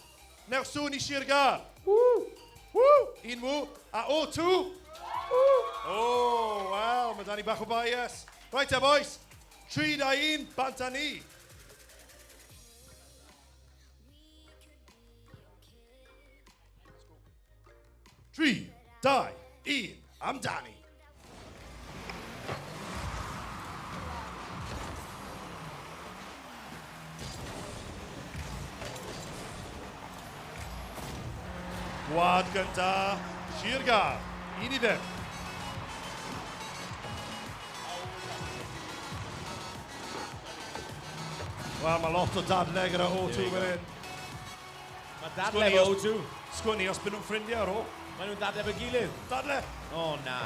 Newch sŵn i Sir Gâr. Woo! Woo! Un woo. A O2? Woo! O, wel, mae da ni bach o bias. Right e, boys. 3, 2, 1, bant â ni. Tri, dau, un, amdani. Gwad gynta, Sir Gâr, 1-0. Wel, mae lot o dadle gyda O2 There we fan go. hyn. Mae dadle efo O2. Sgwn i os byd nhw'n ffrindiau ar ôl. Maen nhw'n dadle efo'i gilydd. Dadle! O, na.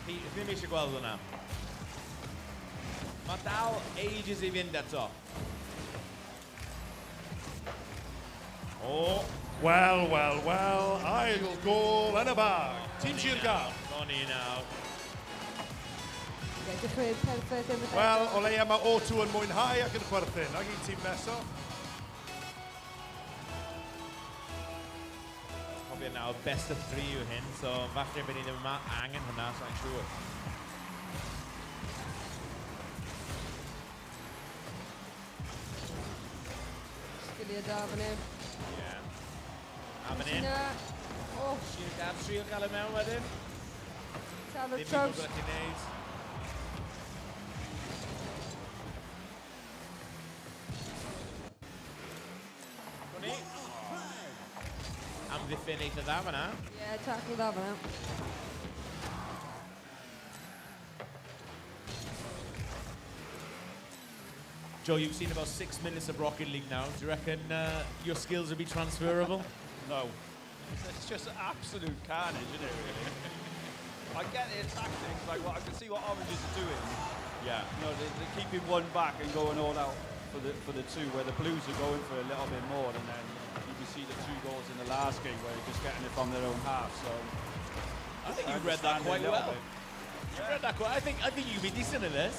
Fi ddim eisiau gweld hwnna. Mae dal ages i fynd eto. O. Wel, wel, wel, ail gôl yn y bag. Tîm Sir Gâr. O'n i nawr. Ie, dechreuad perffaith unwaith Wel, eto. o leia mae O2 yn mwynhau ac yn chwerthin. Ac un tîm nesaf. Cofio nawr, best of three yw hyn, so falle bydd ni ddim yma angen hwnna, so I'm siŵr. Sgiliau da fan hyn. Ie. A fan hyn. Oh. Sir Gâr trio gael e mewn wedyn. Tafod Ddim yn traws. gwybod beth i'n neud. Hwni. Amddiffyn eitha dda fan'na. Ie, tackle dda fan'na. Joe, you've seen about 6 minutes of Rocket League now. Do you reckon your skills will be transferable? No. It's just absolute carnage, isn't it, really? I get their tactics, like what I can see what Oranges are doing. Yeah. You know, they're keeping one back and going all out for the two, where the Blues are going for a little bit more, and then you can see the 2 goals in the last game where they're just getting it from their own half. So I think you've read that understand it a quite little well. bit. You've read that quite. I think you'd be decent at this.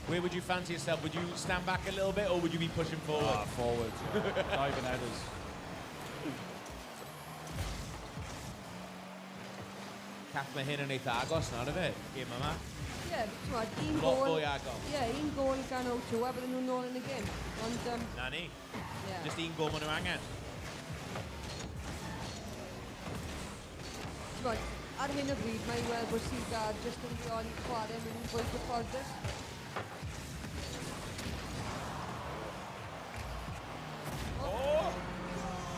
Where would you fancy yourself? Would you stand back a little bit, or would you be pushing forward? Ah, forward, yeah. Diving headers. Cath, mae hyn yn eitha agos nawr, yfe? Gêm yma. Ie, t'mod, un Lot gôl... fwy agos. Ie, un gôl gan O2 a bydden nhw'n nôl yn y gêm. Ond, Na ni. ie. Just un gôl maen nhw angen. T'mod, ar hyn o bryd, mae'n weld bod Sir Gâr jyst yn rheoli chwarae, maen nhw'n fwy gyfforddus.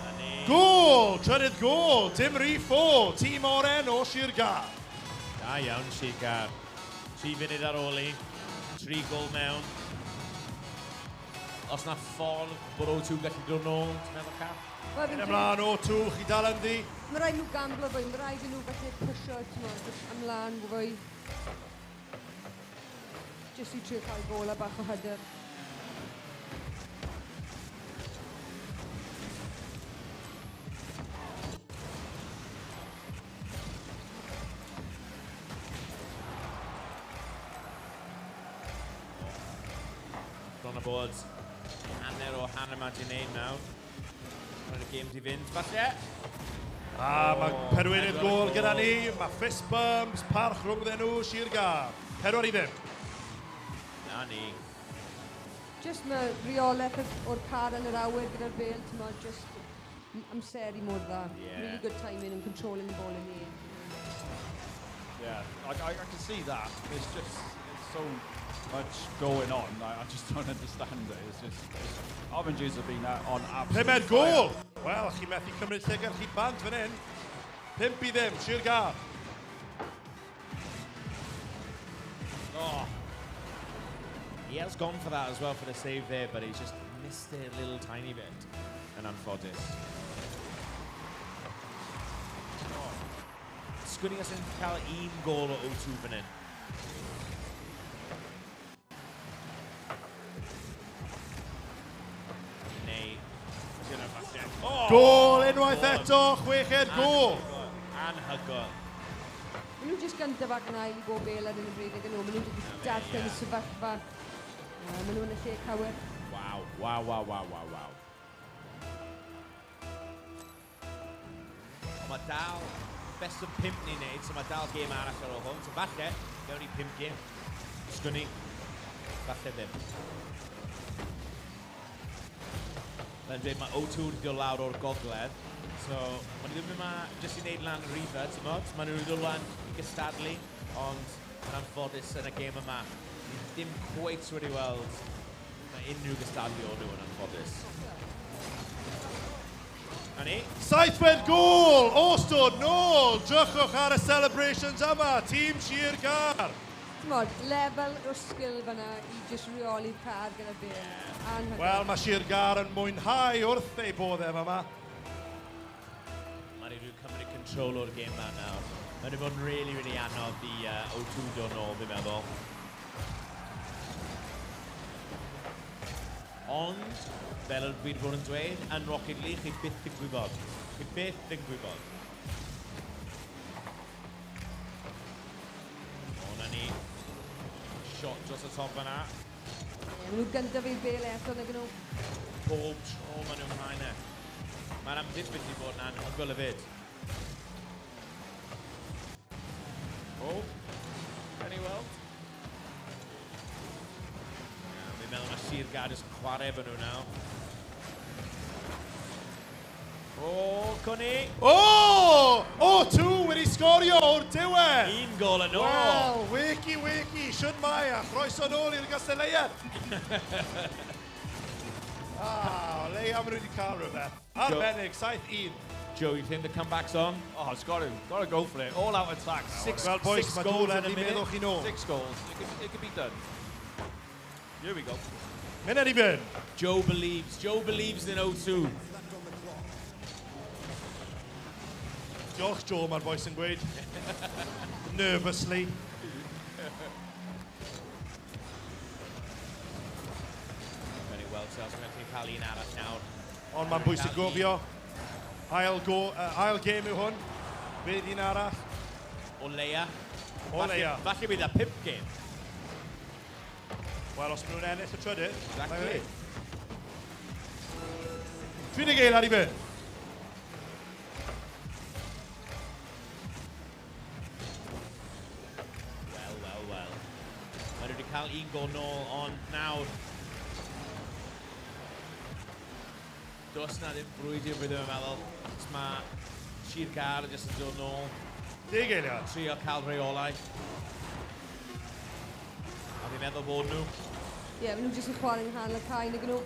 Na ni. Gôl! Trydydd gôl! Dim rhif 4, tîm oren o Sir Gâr. Da iawn, Sir Gâr. 3 funud ar ôl i. 3 gôl mewn. Os na ffordd bod O2 gallu dod nôl, ti'n meddwl, Cath? Wel, fi'n Yn ymlaen O2, chi dal ynddi. Mae rhaid nhw gamblo fwy, mae rhaid i nhw felly pwysio, t'mod, ymlaen fwy. Jyst i trio cael gôl a bach o hyder. Bron a bod hanner o hanner ma di wneud nawr. Rhaid y gêm di fynd, falle. A mae pedwerydd gôl gyda ni. Mae fist bumps, parch rhwngddyn nhw, Sir Gâr. 4-0. Na ni. Jyst mae reolaeth o'r car yn yr awyr gyda'r bêl, t'mod, jyst amseru mor dda. Yeah. Really good timing and controlling the ball in the air. Yeah, I can see that. It's just it's so much going on. Like, I just don't understand it. It's just Oranges have been out on absolute Pumed fire. gôl! Wel, chi methu cymryd llygad chi bant fan hyn. 5-0, Sir Gâr. Oh. He has gone for that as well for the save there, but he's just missed it a little tiny bit. Yn anffodus. Sgwn i os yn cael un gôl o O2 fan hyn. Neu... Dyna falle. Oh! Gôl unwaith eto, chweched gôl. Anhygoel. Maen nhw jyst gyntaf ac yn ail i bob bêl ar hyn o bryd ag yn nhw. Maen nhw wedi darllen y sefyllfa. Maen nhw yn y lle cywir. Waw, waw, waw, waw, waw, waw. Ond mae dal best of 5 ni'n neud, so mae dal gêm arall ar ôl hwn. So falle, gawn ni 5 gêm. Sgwn ni. Falle ddim. Mae'n dweud mae O2 wedi dod lawr o'r gogledd. So, maen nhw ddim yma jyst i wneud lan rhifau, ti'n modd? Maen nhw wedi dod lan i gystadlu, ond yn anffodus yn y gêm yma, ni ddim cweit wedi weld na unrhyw gystadlu o'n nhw yn anffodus. Na ni. Saithfed gôl, Ostod nôl. Drychwch ar y celebrations yma, tîm Sir Gâr. T'mod, lefel o sgil fyna i jyst reoli'r car gyda'r bêl. Anhygoel. Wel, mae Sir Gâr yn mwynhau wrth ei bodd efo yma. Mae nhw'n cymryd control o'r gêm yma nawr. Mae nhw'n bod yn really, really anodd i O2 dod nôl, fi'n meddwl. Ond, fel yr fi wedi bod yn dweud, yn Rocket League, chi byth yn gwybod. Chi byth yn gwybod. O, na ni. Shot dros y top yna. Ie, maen nhw gyntaf i'r bêl eto, nag nhw. Pob tro maen nhw'n mlaen e. Mae'r amddiffyn wedi bod yn anhygoel hefyd. Oh, can you weld? Fi'n meddwl mae Sir Gâr jyst yn chwarae efo nhw nawr. O, Cwni! O! O2 wedi sgorio o'r diwedd! Un gol yn ôl! Wel, wakey, wakey, shwd mae a chroeso nôl i'r gystadleuaeth. Ah, o leia maen nhw wedi cael rhywbeth. Arbennig, 7-1. Joe, you think the comeback's on? Oh, it's got to go for it. All out attack. Six, Well, boys, six mae goals Dolan in a wedi minute. meddwl chi nôl. 6 goals. It could be done. Here we go. Munud i fynd. Joe believes. Joe believes in O2. Diolch, Joe, mae'r boys yn gweud. Nervously. Very well, so os mae'n cael un arall nawr. Ond mae'n bwysig gofio. Ail game yw hwn. Bydd un arall. O leia. O leia. Falle bydd a 5 game. Wel, os maen nhw'n ennill y trydydd. Exactly. 30 eiliad i fynd. Wel, wel, wel. Maen nhw wedi cael un gol nôl, ond nawr... Does na ddim brwydr fi ddim yn meddwl, achos mae Sir Gâr jyst yn dod nôl. 10 eiliad. Trio cael reolau. A fi'n meddwl bod nhw. Ie, yeah, maen nhw jyst yn chwarae yng nghanol y cae, nag nhw.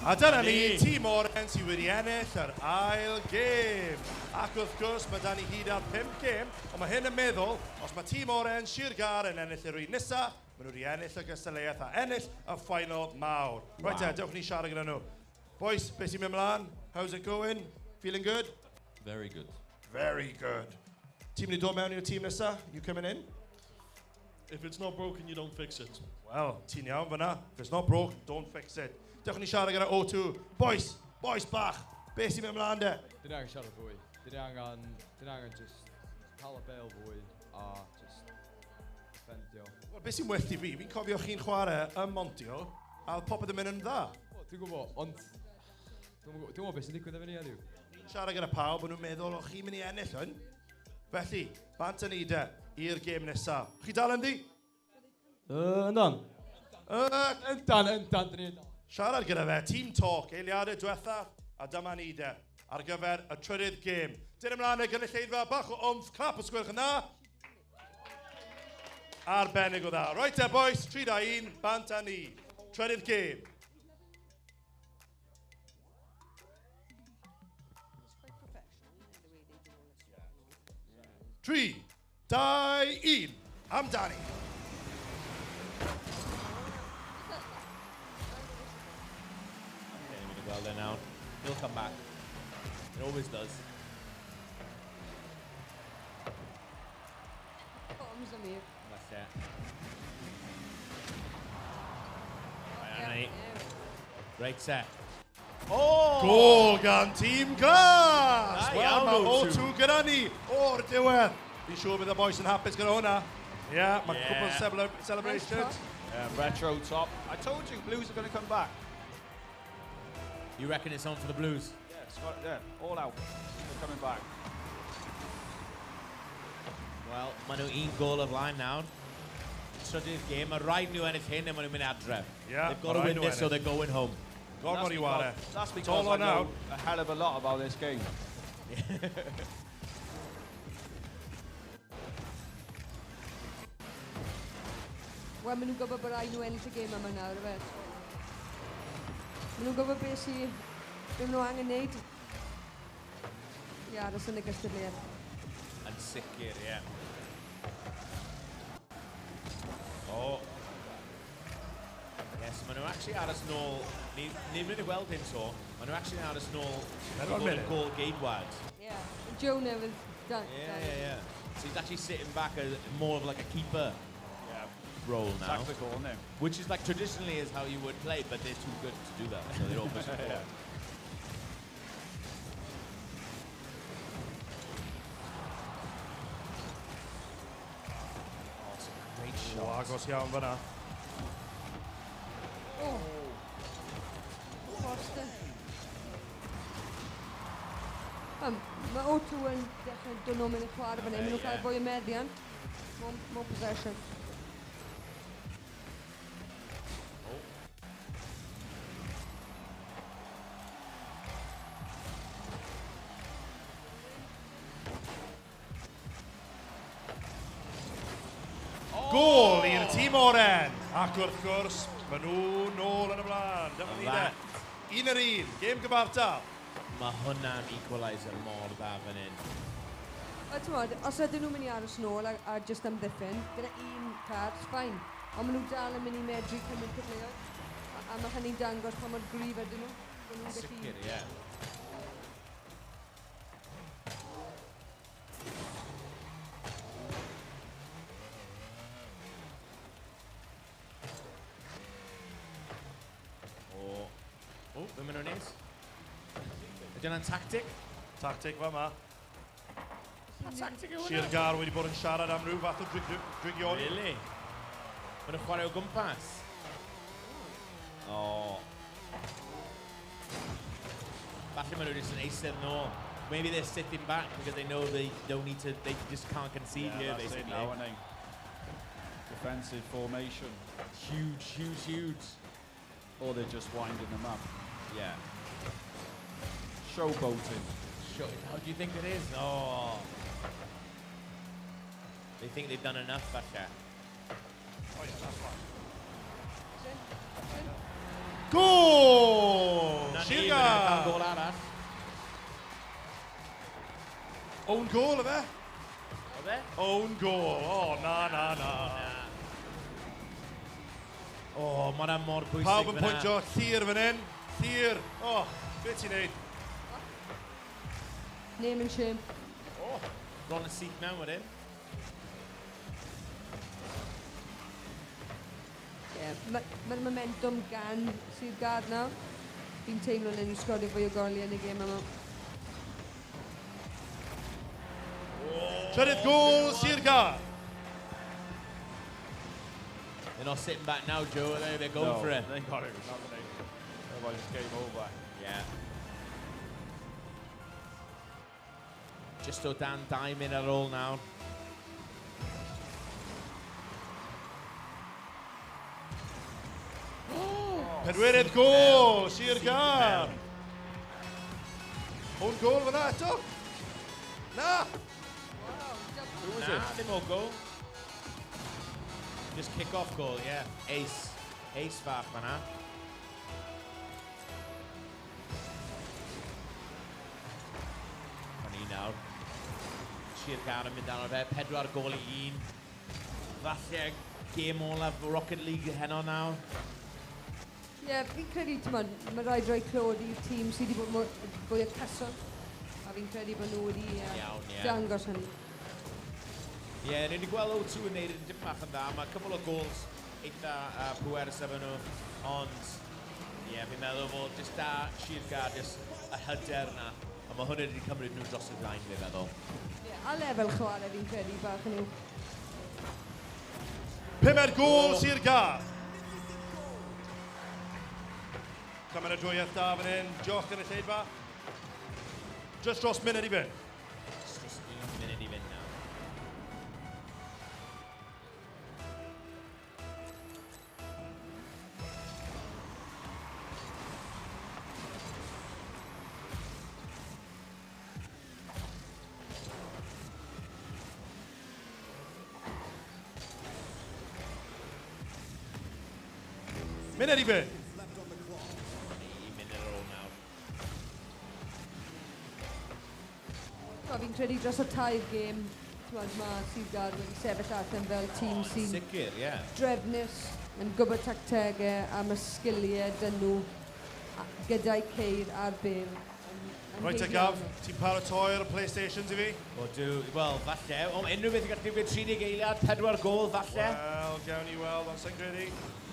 A dyna ni, tîm Oren sydd wedi ennill yr ail gêm. Ac wrth gwrs, mae da ni hyd ar 5 gêm, ond mae hyn yn meddwl, os mae tîm Oren, Sir Gâr yn ennill yr un nesa, maen nhw wedi ennill y gystadleuaeth a ennill y final mawr. Right te, dewch ni siarad gyda nhw. Boys, beth sy'n mynd mlaen? How's it going? Feeling good? Very good. Very good. Tîm ni dod mewn i'r tîm nesa? You coming in? If it's not broken, you don't fix it. Wel, ti'n iawn fyna. If it's not broke, don't fix it. Dewch ni siarad gyda O2. Boys, boys bach, beth sy'n mynd mlaen de? Dyn ni angen siarad fwy. Dyn ni angen just cael y bel fwy a just defendio. Wel, beth sy'n well i fi, fi'n cofio chi'n chwarae ym Montio, a oedd popeth yn mynd yn dda. Wel, dwi'n gwybod, ond dwi'n gwybod beth sy'n digwydd efo ni heddiw. Fi'n siarad gyda pawb, o'n nhw'n meddwl, o chi'n mynd i ennill hwn. Felly, bant yn ni de, i'r gêm nesaf. Chi dal ynddi? Yndan. Yndan, yndan, dyn ni yndan. Siarad gyda fe, team talk, eiliadau diwetha, a dyma ni de, ar gyfer y trydydd gêm. Dyn ymlaen y gynulleidfa, bach o omff, clap os gwelwch yn dda. Arbennig o dda. Right te, boys, 3, 2, 1, bant â ni. Trydydd gêm. Tri, 2, 1, amdani. Well there now. He'll come back. It always does. Comms am i. That's it. Right, right set. Oh! Gol gan tîm Glas! Da Wel, iawn, mae O2. O2 gyda ni o'r diwedd. Fi'n siŵr bydd y boys yn hapus gyda hwnna. Ie, yeah, mae Yeah. cwpl celebrations. Yeah, retro top. I told you, Blues are going to come back. You reckon it's on for the Blues? Yeah, Scott, yeah, all out. They're coming back. Wel, maen nhw un gol o flaen nawr. Trydydd gêm, mae rhaid nhw ennill hyn a maen nhw'n mynd adre. Yeah, They've got to ma' raid win nhw this or ennill. they're going home. Gormod i ware. That's because Tolo I know nawr. a hell of a lot about this game. Wel, maen nhw'n gwybod bod rhaid nhw ennill y gêm yma nawr, efe. Maen nhw'n gwybod beth sy, beth maen nhw angen neud i aros yn y gystadleuaeth. Yn sicr, ie. O. Yes, maen nhw actually aros nôl. Ni mynd i weld hyn to. Maen nhw actually aros nôl i Pedwar fod yn munud. gol geidwad. Yeah. Joe newydd done. Yeah. So he's actually sitting back as more of like a keeper role now. Tactical, isn't it? Which is like traditionally is how you would play, but they're too good to do that, so they don't push it forward. Oh, it's a great O, shot. agos iawn fyna. Oh. Forster. Mae O2 yn dechrau dod nôl mewn i chwarae fan hyn. Maen nhw'n cael fwy o meddiant. More possession. Oh. Gôl i'r tîm oren. Ac wrth gwrs, maen nhw nôl yn y blaen. Dyma ni de. 1-1, gêm gyfartal. Mae hwnna'n equaliser mor dda fan hyn. A t'mod, os ydyn nhw'n mynd i aros nôl a just amddiffyn, gyda un card, fine. Ond maen nhw dal yn mynd i medru cymryd cyfleoedd. A mae hynny'n dangos pa mor gryf ydyn nhw. Bo' nhw'n gallu Sicr, ie. O, o, be maen nhw'n neud? Ydy hwnna'n tactic? Tactic fa ma. Pa tactic yw hwnna? Sir Gâr wedi bod yn siarad am rhyw fath o drigioni. Really? Maen nhw'n chwarae o gwmpas. O. Falle maen nhw jyst yn eistedd nôl. Maybe they're sitting back because they know they don't need to, they just can't concede Yeah, here, that's it basically. now, isn't it? Defensive formation. Huge, huge, huge. Or they're just winding them up. Yeah. Showboating. How do you think it is? Oh. They think they've done enough, falle. Oh yeah, that's fine. Gôl! Na ni, Sir maen nhw'n cael Gâr! gôl arall. Own goal, efe? Oedd e? Own goal. O, na, na, na. O, mae hwnna mor bwysig Pawb yn fan'na. pwyntio Llyr fan hyn. Llyr. O, beth ti'n neud? Name and shame. O, bron yn syth mewn wedyn. Yeah, Mae'r momentum gan Sir Gâr nawr. Fi'n teimlo yn nhw'n sgorio fwy o goliau yn y gêm yma. Trydydd gôl, Sir Gâr. They're not sitting back now, Joe. Are they? They're going No, for it. They got it, haven't they? Otherwise, it's game over. Yeah. Just o dan 2 munud ar ôl nawr. Pedwerydd gôl, Sir Gâr. Own goal fyna eto? Na! Who was Na, it? ddim o goal. Just kick-off goal, yeah. Ace. Ace fach fan'na. Fan i nawr. Sir Gâr yn mynd arno fe. 4-1. Falle gêm olaf Rocket League heno nawr. Ie, yeah, fi'n credu, t'mod, mae rhaid rhoi clod i'r tîm sydd wedi bod fwy o cyson. A fi'n credu bod nhw wedi Iawn, ie. dangos hynny. Ie, yeah, ni wedi gweld O2 yn neud yn dipyn bach yn dda. Mae cwbl o goals eitha pwerus efo nhw. Ond, ie, yeah, fi'n meddwl fod jyst da Sir Gâr, jyst y hyder na. A mae hwnna wedi cymryd nhw dros y blaen, fi'n meddwl. Ie, a lefel chwarae fi'n credu bach yn uwch. Pumed gôl, Sir Gâr. Cymeradwyaeth da fan hyn. Diolch yn y lleidfa. Just dros munud i fynd. Just dros 1 munud i fynd nawr. Munud i fynd. Un munud ar ôl nawr. So, fi'n credu dros y 3 gêm, t'mod, mae Sir Gâr wedi sefyll allan fel tîm sy'n Sicr, ie. drefnus, yn gwybod tactegau a mae sgiliau dyn nhw gyda'i ceir a'r bêl. Reit te Gav, ti'n paratoi'r PlayStations i fi? O, dw, wel, falle. O, unrhyw beth yn gallu digwydd 30 eiliad, 4 gôl, falle. Wel, gawn ni weld, ond sa'n credu.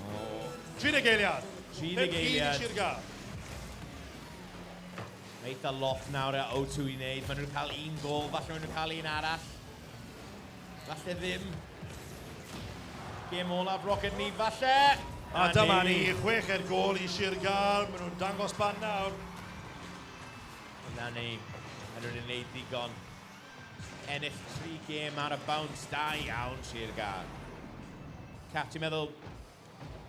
O. 30 eiliad. 30 5-1 i eiliad. Sir Gâr. Mae eitha lot nawr a O2 i wneud. Maen nhw'n cael un gôl, falle maen nhw'n cael un arall. Falle ddim. Gêm olaf Rocket League, falle. A dyma ni, chweched gôl i Sir Gâr. Maen nhw'n dangos ban nawr. Na ni. Maen nhw'n gwneud ddigon. Ennill 3 gêm ar y bounce. Da iawn, Sir Gâr. Cat, ti'n meddwl,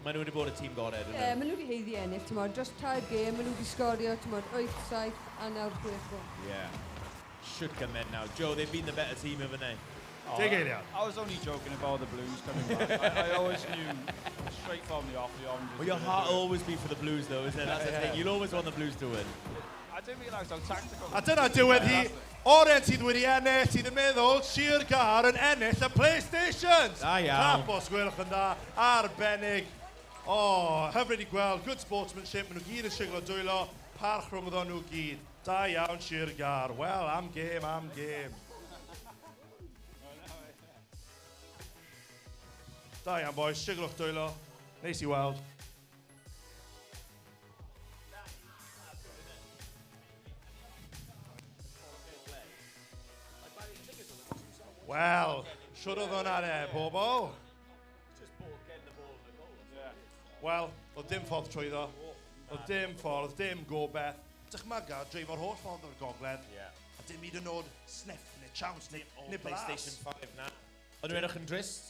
maen nhw wedi bod y tîm gorau, dyn nhw? Ie, maen nhw wedi haeddu ennill, ti'n modd, dros 3 gêm, maen nhw wedi sgorio, ti'n modd, 8, 7 a nawr 6. Ie. Should come in now. Joe, they've been the better team, haven't they? Oh, I was only joking about the Blues coming back. I always knew straight from the off the Oranges. Well, your heart will always be for the Blues, though, isn't it? That's the thing. You'll always want the Blues to win. I didn't realise how tactical. A dyna diwedd hi. Oren sydd wedi ennill, sydd yn meddwl, Sir Gâr yn ennill y PlayStations. Da iawn. Clap os gwelwch yn dda, arbennig. O, oh, hyfryd i gweld, good sportsmanship, maen nhw gyd yn siglo dwylo, parch rhwngddo nhw gyd. Da iawn, Sir Gâr. Wel, am gêm, am gêm. Da iawn, boys, siglwch dwylo. Neis i weld. Wel, siwr oedd hwnna de, pobl. Wel, oedd dim ffordd trwyddo. Oedd dim ffordd, dim gobeith. Dychmyga, dreifo'r holl ffordd o'r gogledd. A dim hyd yn oed sniff, neu chance, neu blas. PlayStation 5 na. O'n nhw'n edrych yn drist?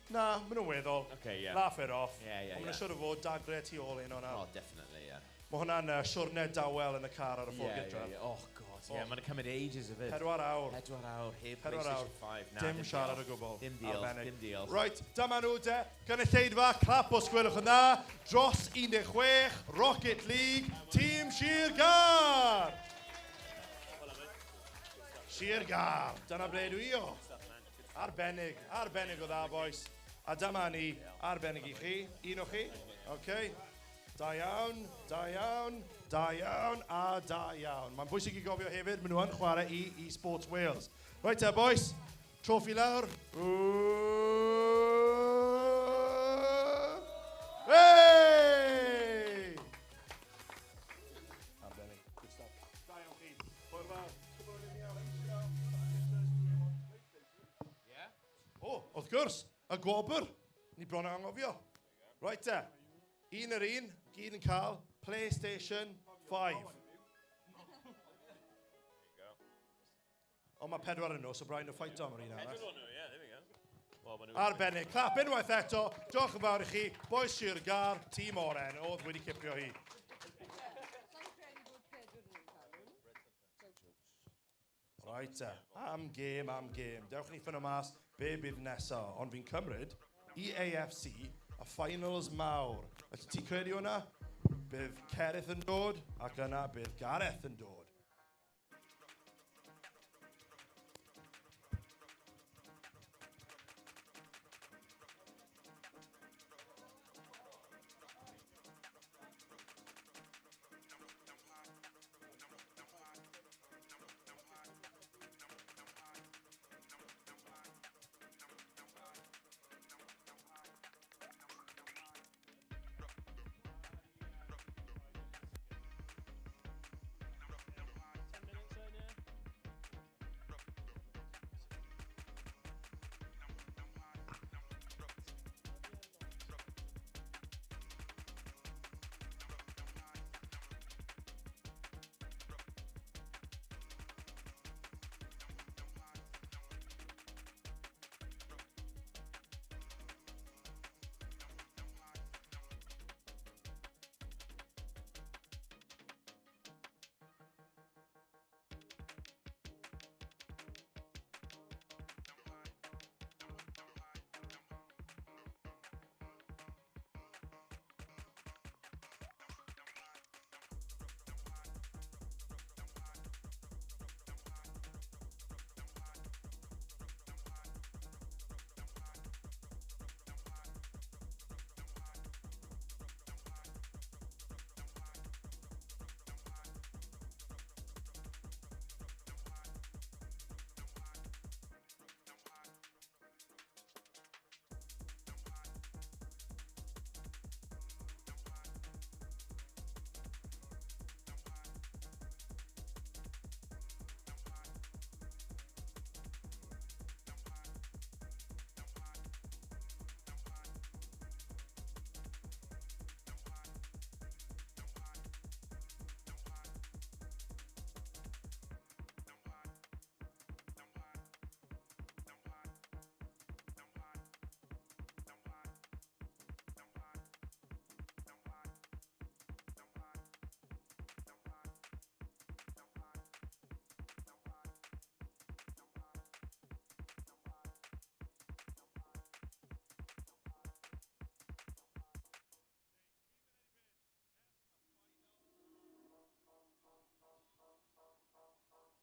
Na, maen nhw'n weddol. Okay, yeah. Laugh it off. Yeah, Ond maen nhw'n siŵr o fod dagre tu ôl un o'na. Oh, definitely, yeah. Mae hwnna'n siwrne dawel yn y car ar y ffordd gyda. Yeah. Oh, God, yeah. Mae'n cymryd ages of it. 4 awr. 4 awr, heb PlayStation 5. Na, dim siarad o gwbl. Dim diolch, dim diolch. Right, dyma nhw de. Gynulleidfa, clap os gwelwch yn dda. Dros 16, Rocket League, Tîm Sir Gâr. Sir Gâr, dyna ble dwi o. Arbennig, arbennig o dda, boys. A dyma ni, arbennig i chi, un o chi. OK. Da iawn, da iawn, da iawn, a da iawn. Mae'n bwysig i gofio hefyd, maen nhw yn chwarae i eSports Wales. Right te, boys, troffi lawr. Hey! Arbennig, good stuff. Da iawn chi. Hwyl fawr. O, wrth gwrs, y gwobr. Ni bron anghofio. Right te. Un yr un, gyd yn cael PlayStation 5. Ond mae 4 yn nhw, so braidd nhw ffaito am yr un arall. 4 nhw, yeah, there we go. Arbennig. Clap unwaith eto. Diolch yn fawr i chi. Bois Sir Gâr, Tîm Oren, oedd wedi cipio hi. Right te. Am gêm, am gêm. Dewch ni ffyno mas be bydd nesaf. Ond fi'n cymryd EAFC, y finals mawr. Felly ti'n credu hwnna? Bydd Cerith yn dod, ac yna bydd Gareth yn dod.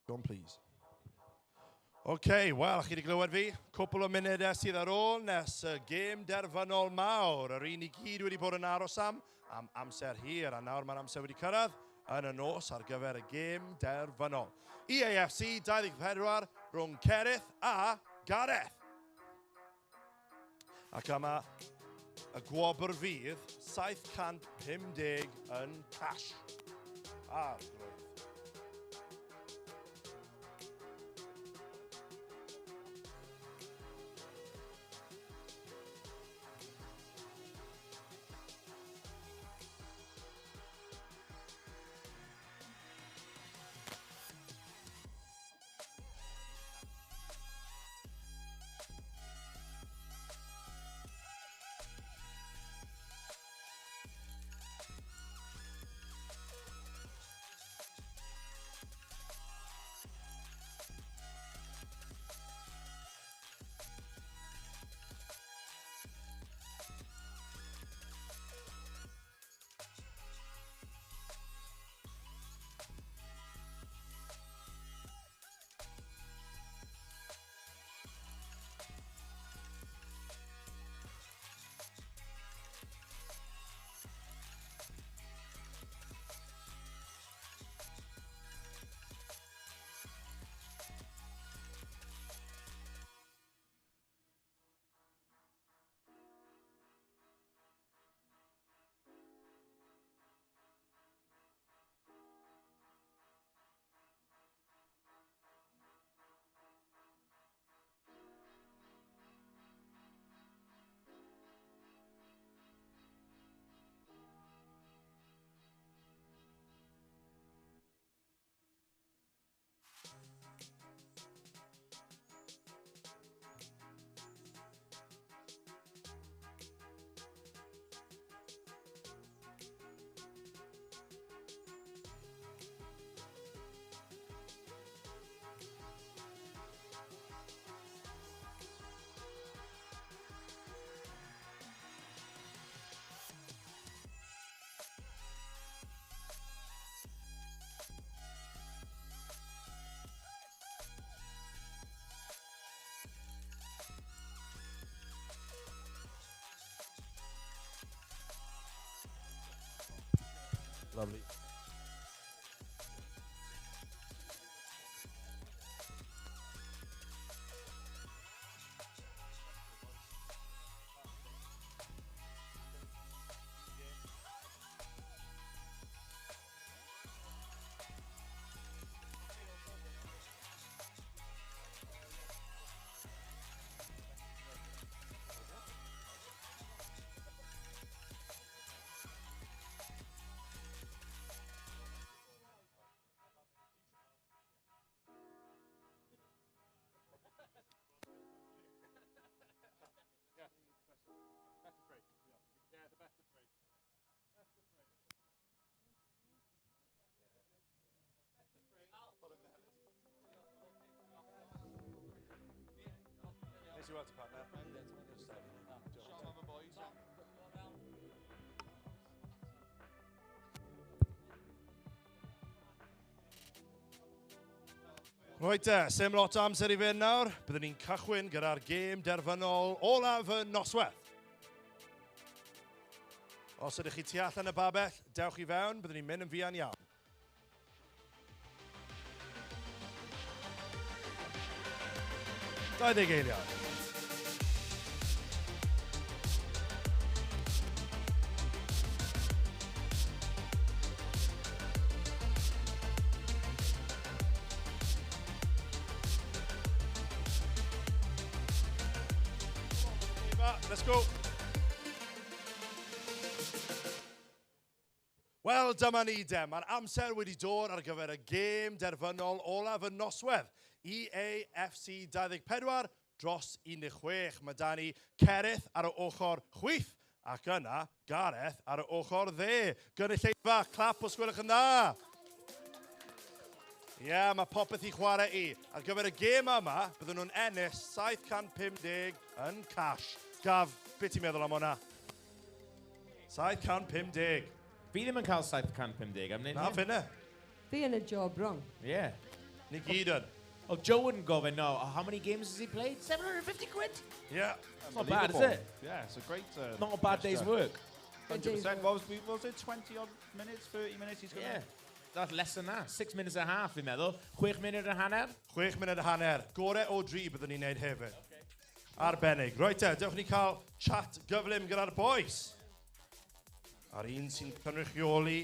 Go on, please. OK, wel, chi wedi glywed fi. Cwpl o munudau sydd ar ôl nes y gêm derfynol mawr. Yr un i gyd wedi bod yn aros am amser hir, a nawr mae'r amser wedi cyrraedd yn y nos ar gyfer y gêm derfynol. EAFC 24 rhwng Cerith a Gareth. Ac yma y gwobr fydd 750 yn cash. Arglwydd. Lovely. Nes i weld ti, partner. Good stuff. Diolch. Reit te, sim lot o amser i fynd nawr. Byddwn ni'n cychwyn gyda'r gêm derfynol olaf y noswaith. Os ydych chi tu allan y babell, dewch i fewn, byddwn ni'n mynd yn fuan iawn. 20 eiliad. Let's go. Wel, dyma ni de. Mae'r amser wedi dod ar gyfer y gêm derfynol olaf y noswedd. EAFC 24 dros 16. Mae da ni Cerith ar y ochr chwith ac yna Gareth ar y ochr dde. Gynulleidfa, clap os gwelwch yn dda. Ie, yeah, mae popeth i chwarae i. Ar gyfer y gêm yma, byddwn nhw'n ennill 750 yn cash. Gaf, beth ti'n meddwl am hwnna? 750. Fi ddim yn cael 750 am wneud Na, hyn. finne. Fi yn y job wrong. Yeah. Ni gyd yn. Oh, Joe wouldn't gofyn, no. How many games has he played? 750 quid? Yeah. It's not bad, is it? Yeah, it's a great... Not a bad day's gesture. work. 100%. What was it, 20 odd minutes, 30 minutes he's going Yeah. That's less than that. 6 minutes and a half, fi'n meddwl. 6 munud a hanner. 6 munud a hanner. Gore o dri byddwn ni'n neud hefyd. Okay. Arbennig. Reit te, dewch ni cael chat gyflym gyda'r boys. A'r un sy'n cynrychioli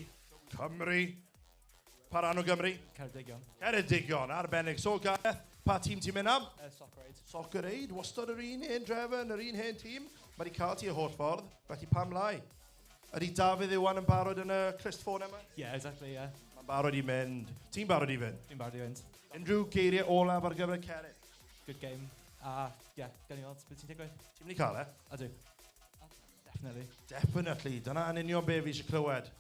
Cymru. Pa ran o Gymru? Ceredigion. Ceredigion, arbennig. So, Gareth, pa tîm ti'n mynd am? Soccer Aid. Soccer Aid, wastad yr un hen drefn, yr un hen tîm. Mae wedi cael ti y holl ffordd, felly pam lai? Ydy Dafydd Iwan yn barod yn y crist ffôn yma? Yeah, exactly, yeah. Mae'n barod i mynd. Ti'n barod i fynd? Dwi'n barod i fynd. Unrhyw geiriau olaf ar gyfer Cerith? Good game. Yeah, gawn ni weld beth sy'n digwydd. Ti'n mynd i cael e? Ydw. Definitely. Definitely. Dyna yn union be fi eisiau clywed.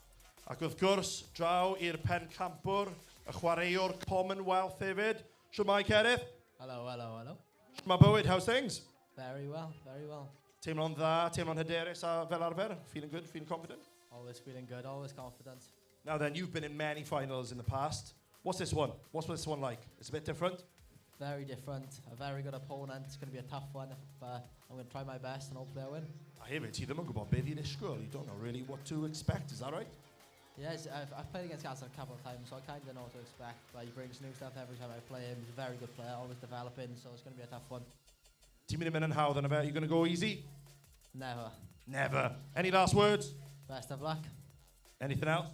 Ac wrth gwrs, draw i'r pencampwr, y chwaraewr Commonwealth hefyd. Shwmae, Cerith? Hello, hello, hello. Shwmae bywyd, how's things? Very well, very well. Teimlo'n dda, teimlo'n hyderus a fel arfer? Feeling good, feeling confident? Always feeling good, always confident. Now then, you've been in many finals in the past. What's this one? What's this one like? It's a bit different? Very different, a very good opponent. It's going to be a tough one, but I'm going to try my best and hopefully I win. A hefyd, ti ddim yn gwybod beth i'n isgwyl. You don't know really what to expect, is that right? Yes, I've played against Gazza a couple of times, so I kind of know what to expect, but he brings new stuff every time I play him. He's a very good player, always developing, so it's going to be a tough one. Ti'n mynd i mynd yn hawdd yna fe? You going to go easy? Never. Never. Any last words? Best of luck. Anything else?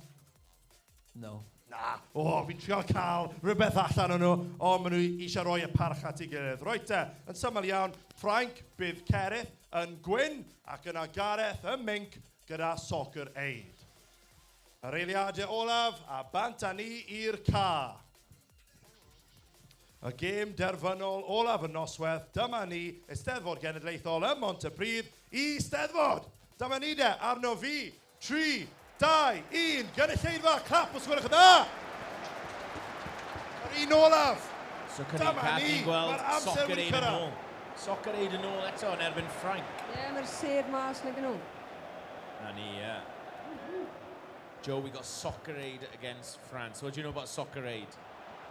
No. Na. O, oh, fi'n trio cael rhywbeth allan o'n nhw. O, maen nhw eisiau rhoi y parch at ei gilydd. Reit te, yn syml iawn, Ffrainc bydd Cerith yn gwyn ac yna Gareth yn minc gyda Soccer Aid. Yr eiliadau olaf a bant â ni i'r ca. Y gêm derfynol olaf y noswaith, dyma ni, Eisteddfod Genedlaethol ym Mhontypridd i Steddfod. Dyma ni de, arno fi, 3, 2, 1, gynulleidfa, clap os gwelwch yn dda! Yr un olaf. So Dyma ni, ni'n gweld mae'r amser Soccer wedi Aid yn cyrraedd. ôl. Soccer Aid yn ôl eto yn erbyn Ffrainc. Ie, yeah, mae'r sêr mas nag nhw. Na ni, yeah. Joe, we got Soccer Aid against France. What do you know about Soccer Aid?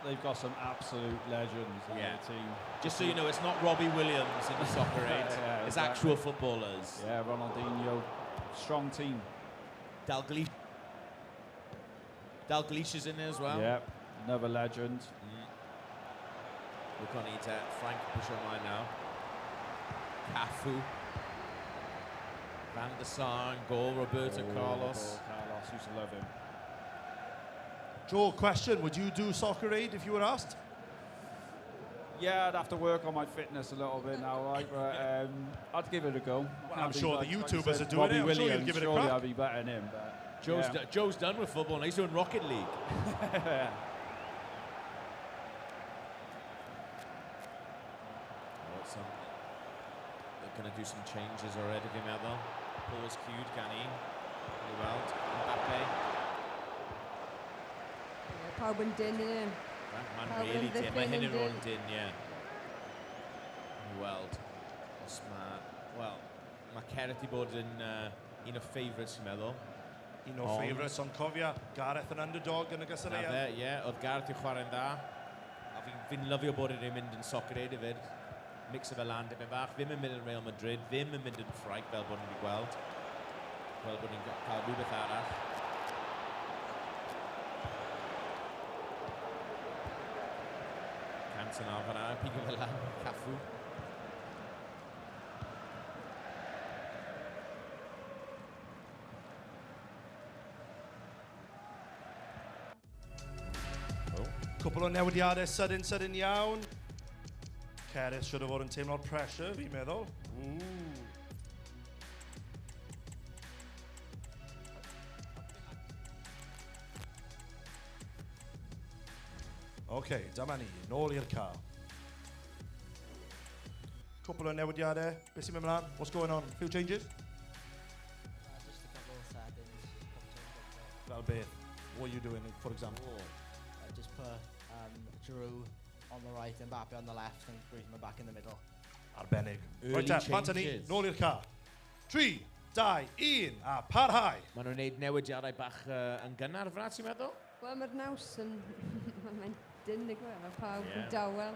They've got some absolute legends in Yeah. their team. Just so you know, it's not Robbie Williams in the Soccer Aid. Yeah, It's exactly. actual footballers. Yeah, Ronaldinho, strong team. Dalglish. Dalglish is in there as well. Yeah, another legend. Look on it, Frank push online now. Cafu. Van der Sar in goal, Roberto Oh, Carlos. Roberto Carlos, used to love him. Joe, question, would you do Soccer Aid if you were asked? Yeah, I'd have to work on my fitness a little bit now, right? But I'd give it a go. Well, I'm sure the Like I YouTubers said, are doing Robbie it. I'm sure you'd Williams, give it a surely crack. I'd be better than him. But Joe's, yeah. Joe's done with football now. He's doing Rocket League. Oh, it's, they're going to do some changes already, fi'n meddwl. Pause cued gan un. Ni weld. Mbappe. Ie, pawb yn dyn yn e. Mae'n Pawb yn really dyn. Mae ddiffyn hyn yn yn rhan dyn. dyn, ie. Ni weld. Os mae... Wel, mae Cerith i bod yn un o favourites, fi'n meddwl. Un o favourites, ond cofia, Gareth yn underdog yn y Na gystadleuaeth. fe, ie. Oedd Gareth i chwarae'n dda. A fi'n lyfio bod yn mynd yn Soccer Aid hefyd. Mix o fe lan dipyn bach. Ddim yn mynd yn Real Madrid, ddim yn mynd yn Ffrainc fel bod ni wedi gweld. Fel bod ni'n cael rhywbeth arall. Cantona fan'na, pigo fe lan, Cafu. Cwpl o newidiadau sydyn, sydyn iawn. Cerys siwr o fod yn teimlo'r pressure, fi'n meddwl. Ww. OK, dyma ni, nôl i'r car. Cwpl o newidiadau, beth sy'n mynd mlaen? What's going on? Few changes? Just a couple of settings. Couple changes. Fel beth? What are you doing, for example? I just put Giroud on the right, Mbappe on the left, and Griezmann back in the middle. Arbennig. Early Right te, bant â ni, changes. nôl i'r car. 3, 2, 1, a parhau. Maen nhw'n neud newidiadau bach yn gynnar fyna, ti'n meddwl? Wel, mae'r naws yn... Mae'n sydyn, nag yw e? Mae pawb yn dawel.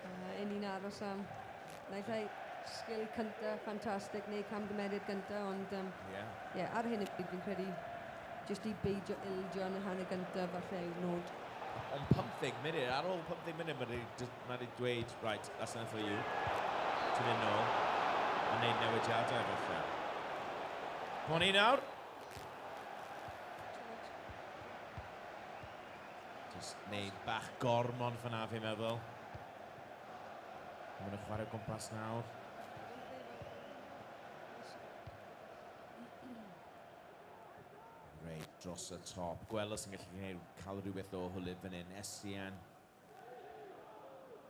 Un ni'n aros am naill ai sgil cynta, ffantastig, neu camgymeriad gynta, ond yeah, ar hyn o bryd fi'n credu jyst i beidio ildio yn y hanner gynta falle yw'r nod. Ond 15 munud, ar ôl 15 munud, mae wedi dweud, "Right, that's enough for you. Ti'n mynd nôl." A wneud newidiadau falle. Pon ni nawr. Just wneud bach gormod fyna, fi'n meddwl. Maen nhw'n chwarae o gwmpas nawr. Reit, dros y top. Gweld os yn gallu gwneud, cael rhywbeth o hwlyd fan hyn. Essien.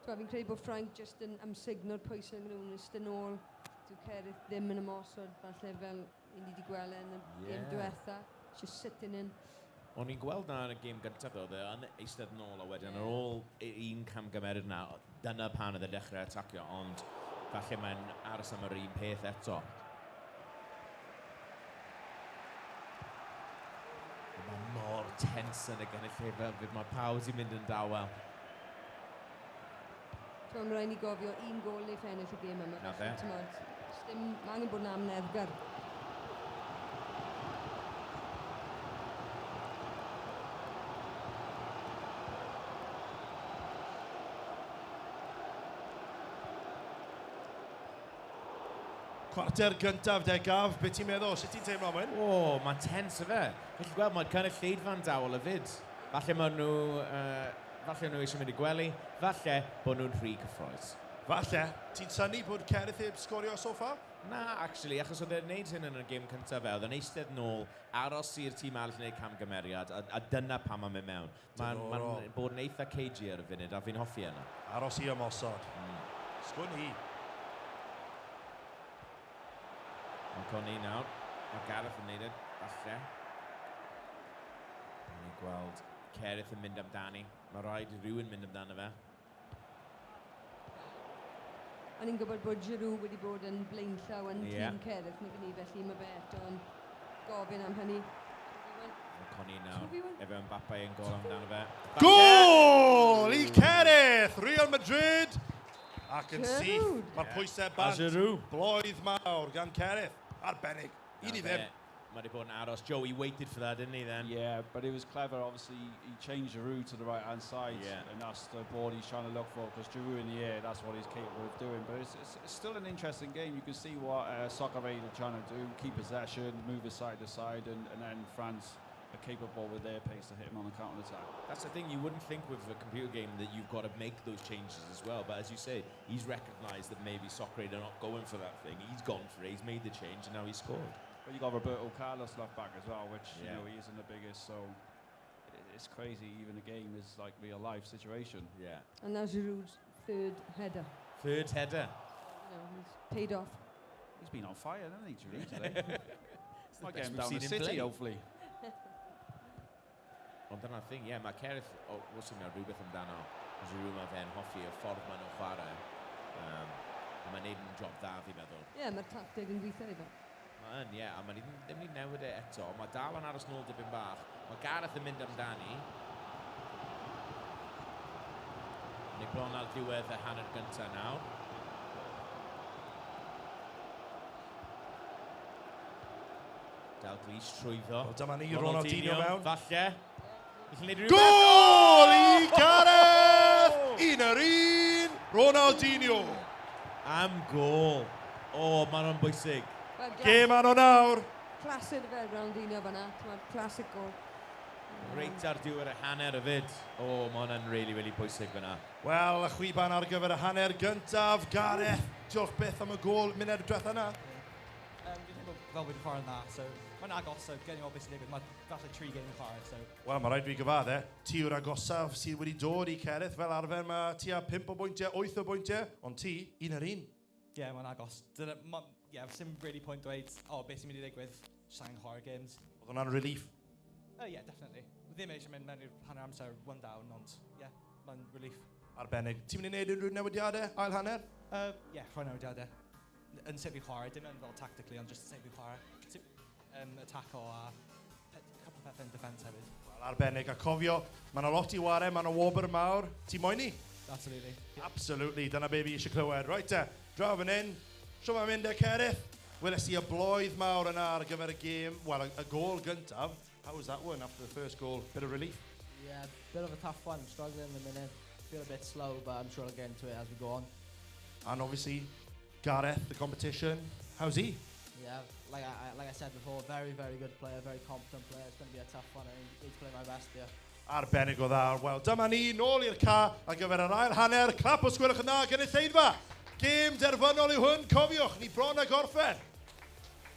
Fi'n credu bod Ffrainc jyst yn amsugno'r pwysau maen nhw'n ystod nôl. Dyw Cerith ddim yn ymosod, falle fel i ni wedi gweld e yn y gêm diwetha. Just sitting in. O'n i'n gweld na yn y gêm gyntaf oedd e yn eistedd nôl a wedyn ar ôl un camgymeriad na, dyna pan oedd e dechrau atacio, ond falle mae'n aros am yr un peth eto. Mae mor tense yn y gynulleidfa, fydd mae pawb sy'n mynd yn dawel. Ti'n rhaid ni gofio un gol neu ennill y gêm yma. Na fe. T'mod, dim, mae angen bod yn amyneddgar. Cwarter gyntaf de, Gaf, beth ti'n meddwl? Sut ti'n teimlo am hyn? O, mae'n tense fe. Felly gweld, mae'n cynulleidfa'n dawel hefyd. Falle nhw eisiau mynd i gwely, falle bod nhw'n rhy cyffrous. Falle. Ti'n synnu bod Cerith heb sgorio so far? Na, actually, achos oedd e'n neud hyn yn y gêm cyntaf fe, oedd e'n eistedd nôl, aros i'r tîm arall wneud camgymeriad, a dyna pam mae'n mynd mewn. Mae'n ma Diddorol. bod yn eitha cagey ar y funud, a fi'n hoffi yna. Aros i ymosod. Sgwn i. Mae'n coni nawr. Mae Gareth yn neud e, falle. Ni'n gweld Cerith yn mynd amdani. Mae rhaid i rhywun mynd amdano fe. A ni'n gwybod bod Giroud wedi bod yn blaenllaw yn tîm Cerith, nag ni, felly mae fe eto yn gofyn am hynny. Mae Coni nawr. 2v1. Efo Mbappe yn gol amdano fe. Gôl i Cerith! Real Madrid! Ac yn syth, Giroud. mae'r pwysau A bant. Giroud. Bloedd mawr gan Cerith. Arbennig. 1-0. Mae wedi bod yn aros. Joe, he waited for that, didn't he, then? Yeah, but it was clever. Obviously, he changed Giroud to the right-hand side, and that's the ball he's trying to look for, because Giroud in the air, that's what he's capable of doing. But it's still an interesting game. You can see what Soccer Aid are trying to do, keep possession, move it side to side, and then France are capable with their pace to hit him on the counter-attack. That's the thing, you wouldn't think with a computer game that you've got to make those changes as well, but as you say, he's recognised that maybe Soccer Aid are not going for that thing. He's gone for it, he's made the change, and now he's scored. But you got Roberto Carlos left back as well, which you know he isn't the biggest, so it's crazy. Even the game is like real life situation. Yeah. And that's Giroud's third header. Third header. You know, he's paid off. He's been on fire, hasn't he, Giroud today? It's the Might best get him we've down seen the him City, play. hopefully. Ond dyna'r thing, ie, yeah, mae Cerith, o, wrth i'n rhywbeth amdano Giroud, mae fe'n hoffi y ffordd maen nhw'n chwarae. A mae'n neud yn job dda, fi'n meddwl. Ie, yeah, mae'r tacteg yn gweithio i fe. Mae yn, ie, a mae ddim wedi newid e eto. Mae dal yn aros nôl dipyn bach. Mae Gareth yn mynd amdani. Ni bron ar diwedd y hanner gyntaf nawr. Dalglish trwyddo. Wel, dyma ni, Ronaldinho mewn. Falle. Gallu neud rhywbeth. Gôl i Gareth! 1-1, Ronaldinho. Am gôl. O, mae'n o'n bwysig. Wel, Gêm arno nawr. Clasur fel Ronaldinho fan'na, t'mod, classic goal. Reit ar diwedd y hanner hefyd. O, mae hwnna'n really, really bwysig fyna. Wel, y chwiban ar gyfer y hanner gyntaf. Gareth, diolch byth am y gôl munud diwetha yna. Fi'n teimlo fel wedi chwarae'n dda, so mae'n agos, so gen i weld beth sy'n digwydd. Mae falle 3 game yn chwarae, so Wel, mae rhaid fi gyfadde, ti yw'r agosaf sydd wedi dod i Cerith. Fel arfer mae tua 5 o bwyntiau, 8 o bwyntiau, ond ti, 1-1. ie, yeah, mae'n agos. Dyna, ma, yeah, sim really point dweud, o, oh, beth sy'n mynd i ddigwydd, just angen chwarae games. Oedd hwnna'n relief. Oh, yeah, definitely. Ddim eisiau mynd mewn i'r hanner amser one down, ond yeah, mae'n relief. Arbennig. Ti'n mynd i wneud unrhyw newidiadau, ail hanner? Yeah, rhoi newidiadau. Yn sut fi chwarae, dim yn fel tactically, ond just sut fi chwarae. Sut, attack o a couple pethau yn defence hefyd. Wel, arbennig, a cofio, mae yna lot i ware, mae yna wobr mawr. Ti moyn i? Absolutely. Absolutely, dyna be fi eisiau clywed. Right te, draw fan hyn. Shwt mae'n mynd e, Cerith? Weles i y bloedd mawr yna ar gyfer y gêm, wel, y gôl gyntaf. How was that one after the first goal? Bit of relief? Yeah, bit of a tough one. Struggling in the minute. Feel a bit slow, but I'm sure I'll get into it as we go on. And obviously, Gareth, the competition, how's he? Yeah, like I said before, very, very good player, very competent player. It's going to be a tough one. I need to play my best here. Arbennig o dda. Wel, dyma ni, nôl i'r ca ar gyfer yr ail hanner. Clap os gwelwch yn dda, gynulleidfa. Gêm derfynol yw hwn, cofiwch, ni bron a gorffen.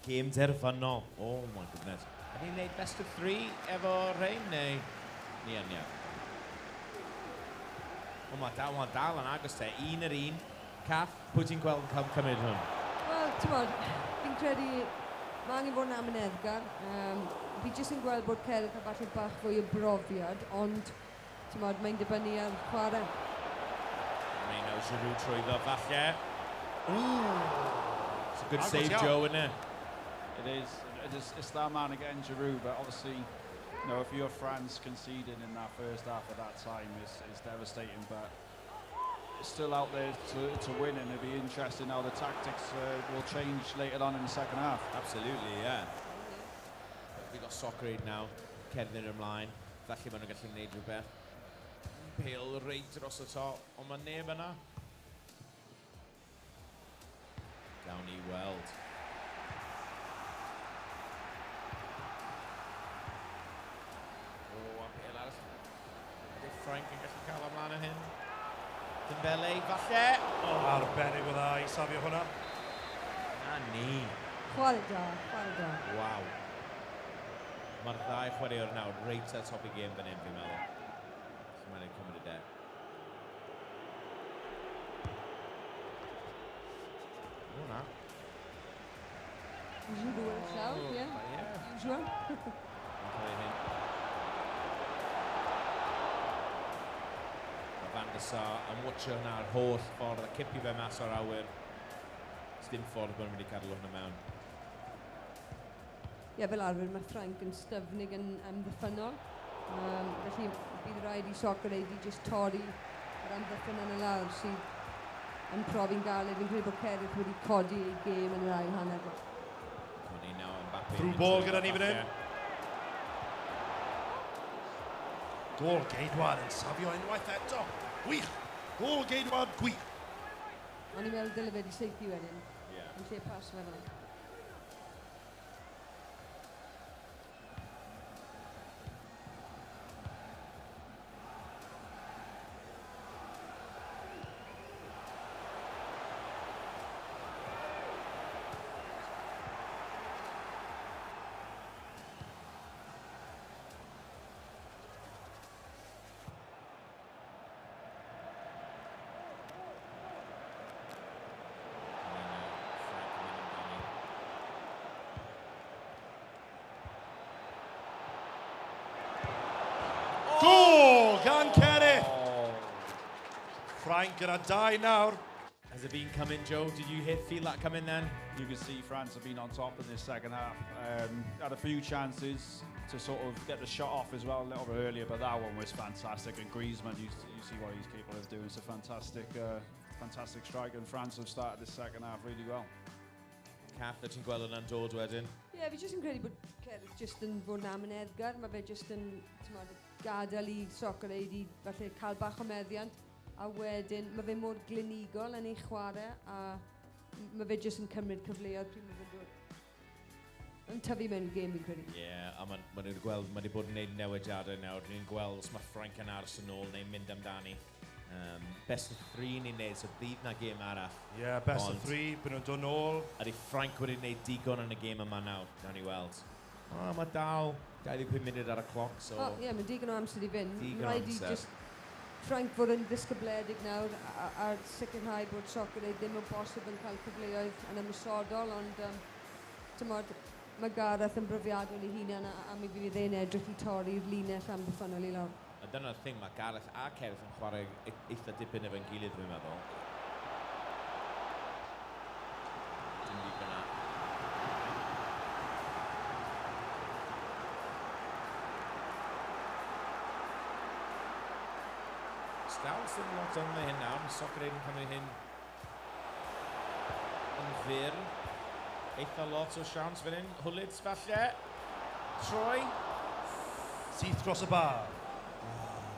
Gêm derfynol. Oh my goodness. Ydy ni'n gwneud best of three efo rhain, neu? Ni yn, ie. O, mae dal, ma dal yn agos te. Un yr un. Cath, pwy ti'n gweld yn cael cymryd hwn? Wel, ti'n bod, fi'n credu mae angen fod yn amyneddgar. Fi jyst yn gweld bod Cerith a falle bach fwy o brofiad, ond ti'n bod, mae'n dibynnu ar chwarae. Mae'n nawr Giroud trwyddo falle. Ooh! It's a good save, Joe, isn't it? It is. It's that man again, Giroud, but obviously, you know, if you're France conceding in that first half at that time, it's devastating, but it's still out there to win, and it'll be interesting how the tactics will change later on in the second half. Absolutely, yeah. We've got Soccer Aid now, cerdded ymlaen, falle maen nhw'n gallu gwneud rhywbeth. Pêl reit dros y top, ond mae neb yna. Gawn ni weld. O, a pêl arall. Ydy Ffrainc yn gallu cael ymlaen yn hyn? Dembele, falle. Oh, arbennig o dda i safio hwnna. Na ni. Chwarae da, chwarae da. Waw. Mae'r ddau chwaraewr nawr reit ar top i gêm fan hyn, fi'n meddwl. So mae'n cymryd y de. O, na. Giroud yn llaw, ie. Usual. Mae Van der Sar yn watcho hwnna'r holl ffordd a cipio fe mas o'r awyr. Dim ffordd bod nhw'n mynd i cadw hwnna mewn. Ie, fel arfer mae Ffrainc yn styfnig yn amddiffynnol. Felly bydd rhaid i Soccer Aid i jyst torri yr amddiffyn yn y lawr sydd yn profi'n galed. Fi'n credu bod Cerith wedi codi ei gêm yn yr ail hanner. Through ball gyda ni fan hyn. Gôl geidwad yn safio unwaith eto. Gwych! Gôl geidwad gwych! O'n i'n meddwl dyle fe wedi saethu wedyn. Yn lle pas fe fel. Gôl gan Cerith! Ffrainc gyda 2 nawr. Has it been coming, Joe? Did you feel that coming then? You can see France have been on top in this second half. Had a few chances to sort of get the shot off as well a little bit earlier, but that one was fantastic. And Griezmann, you see what he's capable of doing. It's a fantastic strike, and France have started this second half really well. Cath, ti'n gweld hwnna'n dod wedyn? Ie, fi jyst yn credu bod Cerith jyst yn fod yn amyneddgar. Mae fe jyst yn, t'mod, gadael i Soccer Aid i falle cael bach o meddiant, a wedyn mae fe mor glinigol yn ei chwarae, a mae fe jyst yn cymryd cyfleoedd pryd mae fe'n dod yn tyfu mewn gêm, fi'n credu. Ie, a ma' nhw wedi gweld, mae wedi bod yn gwneud newidiadau nawr. Ni'n gweld os mae Ffrainc yn aros yn ôl neu'n mynd amdani. Best of three ni'n neud, so bydd na gêm arall. Ie, yeah, best of three, byd nhw'n dod nôl. Ydy Ffrainc wedi gwneud digon yn y gêm yma nawr, nawn ni weld. O, mae dal 25 munud ar y cloc, so... O, ie, mae digon o amser i fynd. Digon o amser. Rhaid i just Ffrainc fod yn ddisgybledig nawr a sicrhau bod Soccer Aid ddim yn bosib yn cael cyfleoedd yn ymosodol, ond tymod, mae Gareth yn brofiadol ei hunan a mi fydd e'n edrych i torri'r linell amddiffynnol i lawr. A dyna'r thing, mae Gareth a Cerith yn chwarae eitha dipyn efo'n gilydd, dwi'n meddwl. Dim byd fyna. Dal sy'n lot yn hyn nawr. Mae Soccer Aid yn cymryd hyn yn fyr. Eitha lot o siawns fan hyn. Hwlyd falle. Troi. Syth dros y bar.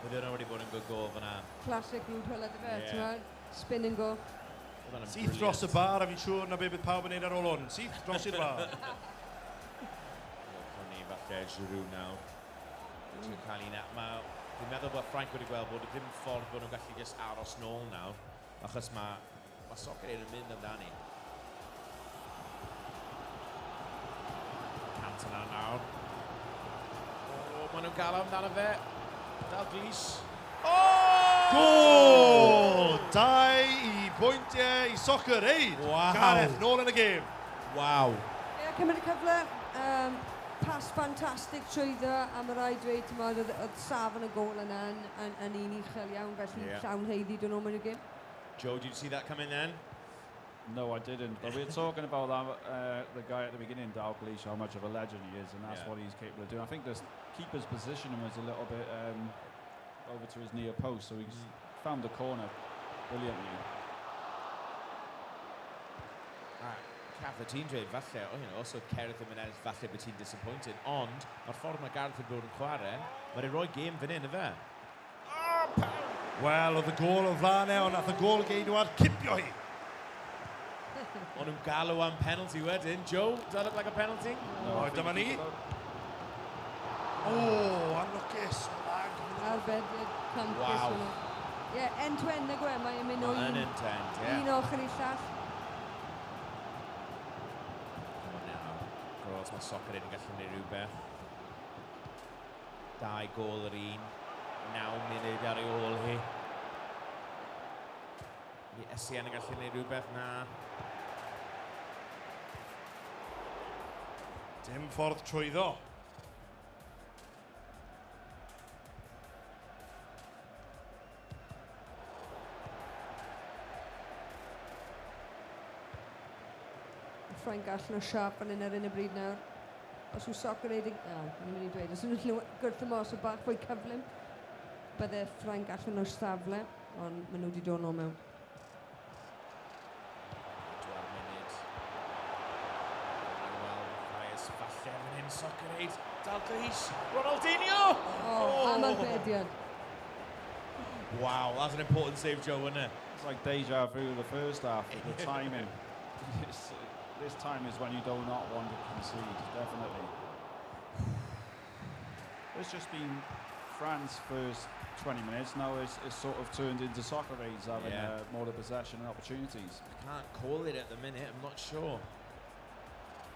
Bydde hwnna wedi bod yn good goal fyna. Classic Ruud Gullit, ife, Ie. ti'n gwbod? Spin and go. Oedd hwnna'n Syth dros y brilliant. bar, a fi'n siŵr na be bydd pawb yn neud ar ôl hwn. Syth dros i'r bar. Lwcwn ni falle Giroud nawr. Ti'n cael un Fi'n meddwl bod Ffrainc wedi gweld bod ddim ffordd bod nhw'n gallu just aros nôl nawr. Achos mae Soccer Aid yn mynd amdani. Cantona nawr. O, maen nhw'n gael amdano fe. Dalglish. Oh! Gôl! 2 i bwyntiau i Soccer Aid. Waw. Gareth nôl yn y gêm. Waw. Ie, cymryd y cyfle. Pas ffantastig trwyddo, a mae rhaid dweud, ti'n gwbod, oedd safon y gôl yna yn un uchel iawn, felly llawn haeddu dod nôl mewn i'r gêm. Joe, did you see that coming then? No, I didn't. But we were talking about that, the guy at the beginning, Dalglish, how much of a legend he is, and that's what he's capable of doing. I think the keeper's position was a little bit over to his near post, so he's found the corner brilliantly. A Cath, o ti'n dweud, falle, oh, os oedd Cerith ddim yn ennill, falle bod ti'n disappointed, ond mae'r ffordd mae Gareth wedi bod yn chwarae, mae'n rhoi gêm fan hyn, ife? Wel, oedd y gôl o flaen e, ond nath y gôl geidwad cipio hi. O'n nhw'n galw am penalty wedyn. Joe, does that look like a penalty? No, o, dyma ni. O, anlwcus. Lag. Arbediad campus. Waw. hwnna. Ie, end-to-end nag yw e, mae'n mynd o Yn un, end-to-end, ie. un ochr i'r llall. Come on now. Gros, mae Soccer Aid yn gallu gwneud rhywbeth. 2 gôl yr un. 9 munud ar ei ôl hi. Ydy Essien yn gallu gwneud rhywbeth? Na. Dim ffordd trwyddo. Ffrainc allan o siap fan hyn ar un y bryd nawr. Os yw Soccer Aid yn... O, ni'n mynd i dweud, os yw'n gwrthymos o bach fwy cyflym, bydde Ffrainc allan o'r safle, ond maen nhw wedi dod nôl mewn. 4 munud. Wel, Matthias falle fan hyn, Soccer Aid. Dalglish, Ronaldinho! O, am arbediad. Wow, that's an important save, Joe, wasn't it? It's like deja vu the first half, the timing. This time is when you do not want to concede, definitely. It's just been France first 20 minutes. Now it's sort of turned into Soccer Aid's having more of the possession and opportunities. I can't call it at the minute, I'm not sure.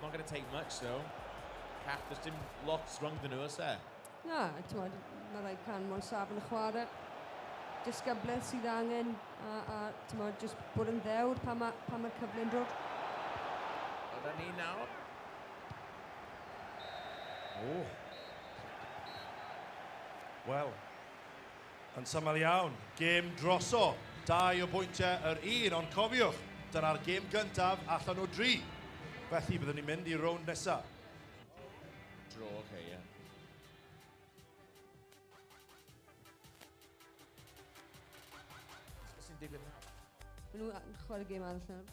Not going to take much, though. Cath, there's dim lot rhwng nhw, oes e? Na, ti'n gwbod, mae rhaid canmol safon y chwarae. Disgyblaeth sydd angen, a ti'n gwbod, just bod yn ddewr pan mae'r cyfle'n dod. Yna ni nawr. O. Wel, yn syml iawn, gêm droso. 2 o bwyntiau yr un, ond cofiwch, dyna'r gêm gyntaf allan o 3. Felly byddwn ni'n mynd i'r rownd nesaf. Draw, okay, yeah. Beth sy'n digwydd nawr? Maen nhw'n chwarae gêm arall nawr.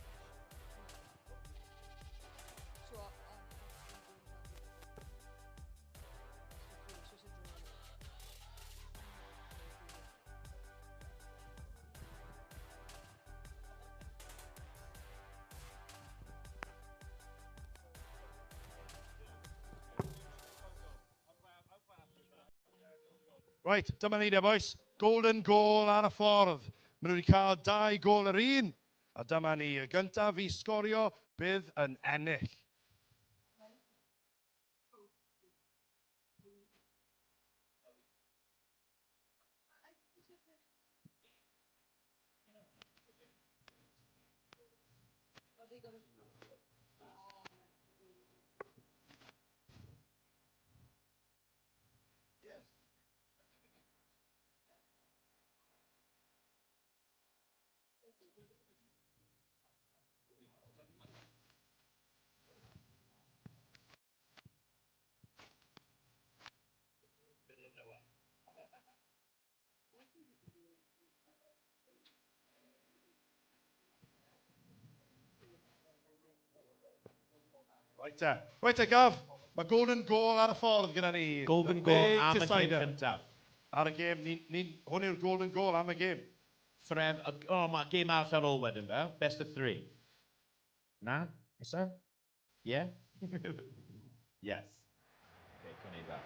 Right, dyma ni de, boys. Golden goal ar y ffordd. Maen nhw wedi cael 2 gôl yr un. A dyma ni, y gyntaf i sgorio bydd yn ennill. Right te. Right te, Gav. Mae golden goal ar y ffordd gyda ni. Golden The goal big am y gêm decider. cyntaf. Ar y gêm, ni, hwn yw'r golden goal am y gêm. Thref, o, oh, mae gêm arall ar ôl wedyn fe. Best of three. Na? Is that? Yeah? Yes. Okay, can need that.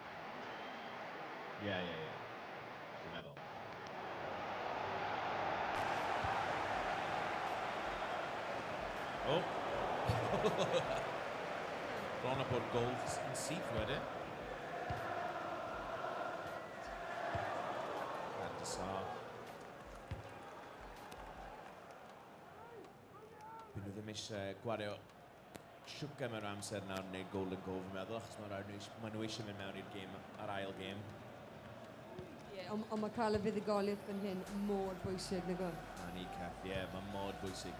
Yeah. Dwi'n meddwl. Oh. Bron a bod gol yn syth wedyn. Van der Sar. Byd nhw ddim eisiau gwario siwgr mewn amser nawr yn gwneud golden goal, fi'n meddwl, achos ma nhw eisiau mynd mewn i'r gêm, ar ail gêm. Yeah, ond mae cael y fuddugoliaeth fan hyn mor bwysig, nag o? Na ni, Cath, ie, yeah, mae mor bwysig.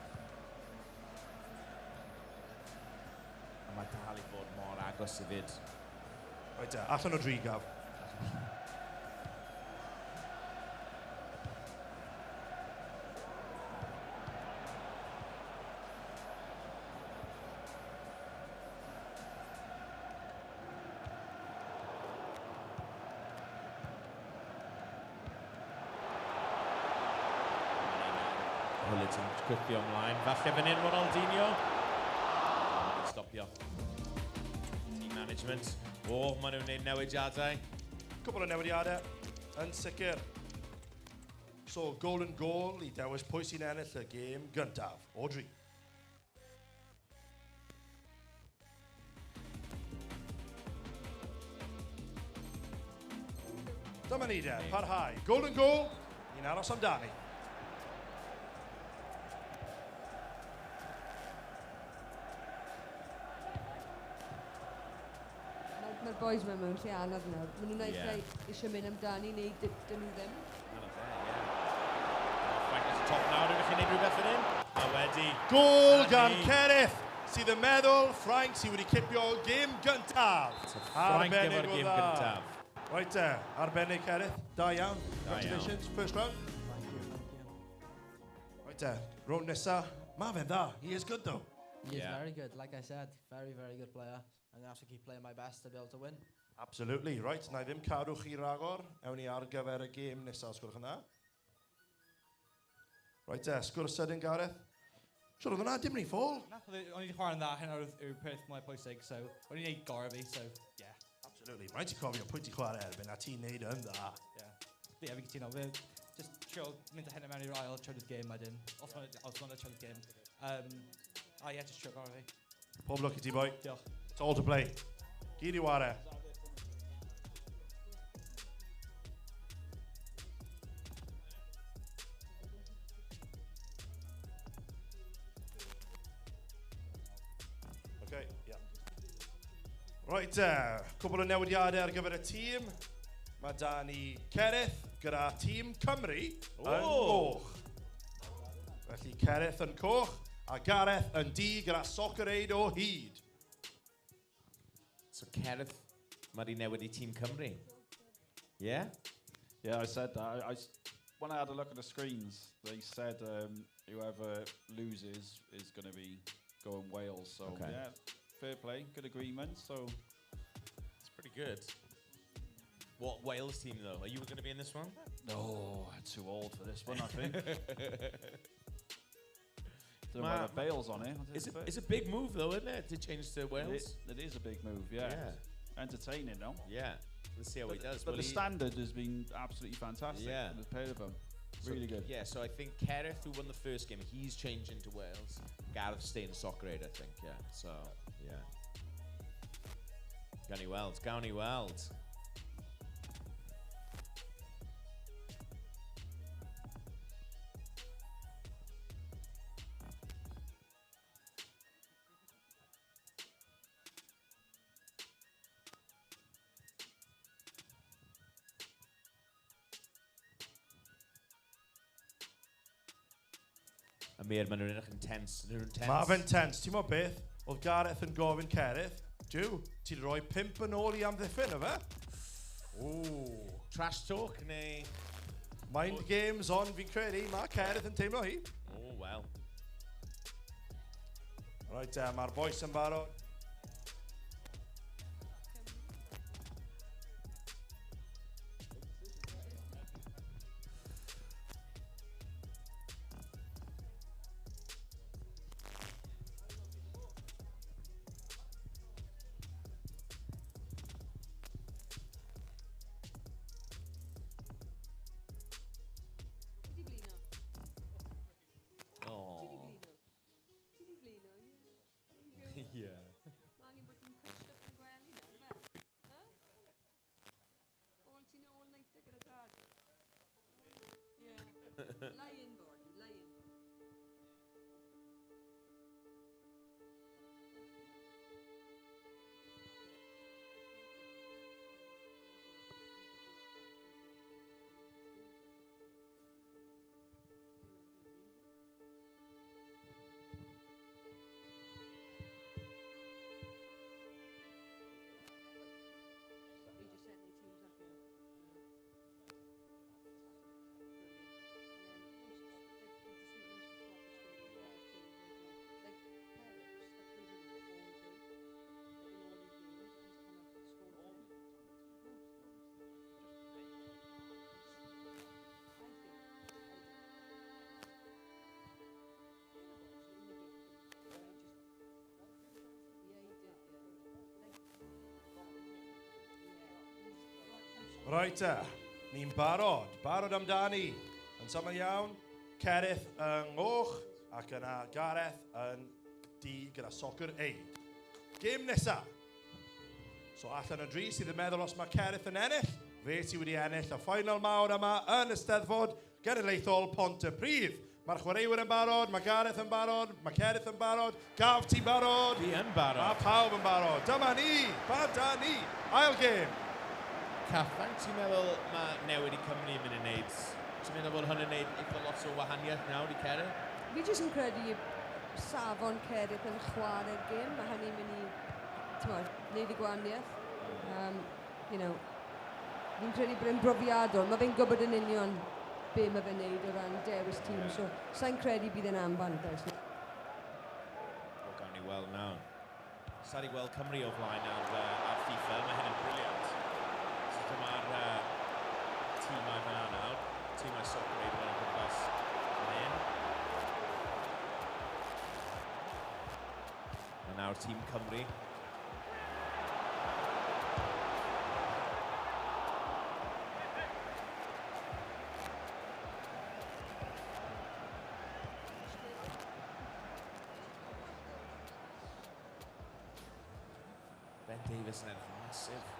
A mae dal i fod mor agos hefyd. Right te, allan o dri, Gav. Gullit yn gwthio ymlaen. Falle fan hyn Ronaldinho. Maen nhw'n stopio. Team management. O, maen nhw'n gwneud newidiadau. Cwbl o newidiadau, yn sicr. So, golden goal i dewis pwy sy'n ennill y gêm gyntaf o dri. Dyma ni de, parhau. Golden goal, ni'n aros amdani. Mae'r boys mewn mewn lle anodd nawr. Maen nhw'n naill Ie. ai eisiau mynd amdani neu dyn nhw ddim. Dyna fe, ie. Frank at the top nawr, ydych chi'n gwneud rhywbeth fan hyn? A wedi. Gôl Na gan ni. Cerith, sydd yn meddwl Ffrainc sydd wedi cipio gêm gyntaf. Ffrainc Arbennig efo'r o gêm dda. gyntaf. Right te, arbennig Cerith, da iawn. Da iawn. Congratulations, first round. Thank you, thank you. Right te, round nesa. Mae fe'n dda, he is good though. He is Yeah. very good, like I said, very, very good player. I'm going to have to keep playing my best to be able to win. Absolutely, right, na i ddim cadw chi ragor. Ewn ni ar gyfer y gêm nesaf, os gwelwch yn dda. Right te, sgwrs sydyn Gareth. Siwr oedd hwnna, dim rhy ffôl. Na, o'n i wedi chwarae'n dda, hynna yw'r peth mwy pwysig, so o'n i'n neud gorau fi, so yeah. Absolutely, rhaid ti cofio pwy ti'n chwarae erbyn a ti'n neud yn dda. Yeah. Ie, fi'n cytuno. Fi just trio mynd â hynna mewn i'r ail trydydd game wedyn. Os mae'n y trydydd game. A ie, just trio gorau fi. Pob lwc i ti, boi. Diolch. It's all to play. Gyd i ware. Okay, yeah. Right te, cwbl o newidiadau ar gyfer y tîm. Mae da ni Cerith gyda tîm Cymru yn O! goch. Felly Cerith yn coch a Gareth yn du gyda Soccer Aid o hyd. So Cerith, mae wedi newid i tîm Cymru. Yeah? Yeah, I said that. When I had a look at the screens, they said whoever loses is going to be going Wales. So, Okay. yeah, fair play, good agreement. So It's pretty good. What Wales team, though? Are you going to be in this one? No, I'm too old for this one, I think. Don't know Ma- whether Bale's on it. It's a big move, though, isn't it, to change to Wales? It is a big move, yeah. Yeah. Entertaining, though. Yeah. Let's see how But he does. But Will the he- standard has been absolutely fantastic. Yeah. The pair of them. So, Really good. Yeah, so I think Cerith, who won the first game, he's changing to Wales. Gareth's staying Soccer Aid, I think, yeah. So, yeah. Gawn ni weld, gawn ni weld. Amir, maen nhw'n edrych yn tense. Maen nhw'n tense. Mae fe'n tense. Ti'n meddwl beth? Oedd Gareth yn gofyn Cerith, Duw, ti'n rhoi 5 yn ôl i amddiffyn, yfe? Ooh. Trash talk neu... Mind games on, fi'n credu. Mae Cerith yn teimlo hi. Oh, well. Right, mae'r boys yn barod. Right te, ni'n barod. Barod amdani. Yn syml iawn, Cerith yng Ngoch ac yna Gareth yn du gyda Soccer Aid. Gêm nesa. So allan o dri sydd yn meddwl os mae Cerith yn ennill, fe sydd wedi ennill y final mawr yma yn Eisteddfod Genedlaethol Pontypridd. Mae'r chwaraewyr yn barod, mae Gareth yn barod, mae Cerith yn barod, Gaf ti'n barod? Fi yn barod. Mae pawb yn barod. Dyma ni, bant a ni. Ail gêm. Caff, faint ti'n meddwl mae newid i Cymru yn mynd i wneud? Ti'n meddwl bod hwn yn wneud eitha lot o wahaniaeth nawr i Cerith? Fi jyst yn credu safon Cerith yn chwarae'r gêm. Mae hynny'n mynd i, t'mod, wneud y gwahaniaeth. Fi'n credu bod e'n brofiadol. Mae fe'n gwybod yn union be mae fe'n neud o ran dewis tîm. So, sa'n credu bydd e'n anfantais. O, gawn ni weld nawr. Sa di gweld Cymru o flaen ar FIFA, mae hyn yn brilliant. So dyma'r tîmau fyna nawr. Tîmau Soccer Aid yn gwmpas fan hyn. A nawr tîm Cymru. Ben Davies yn edrych yn massive.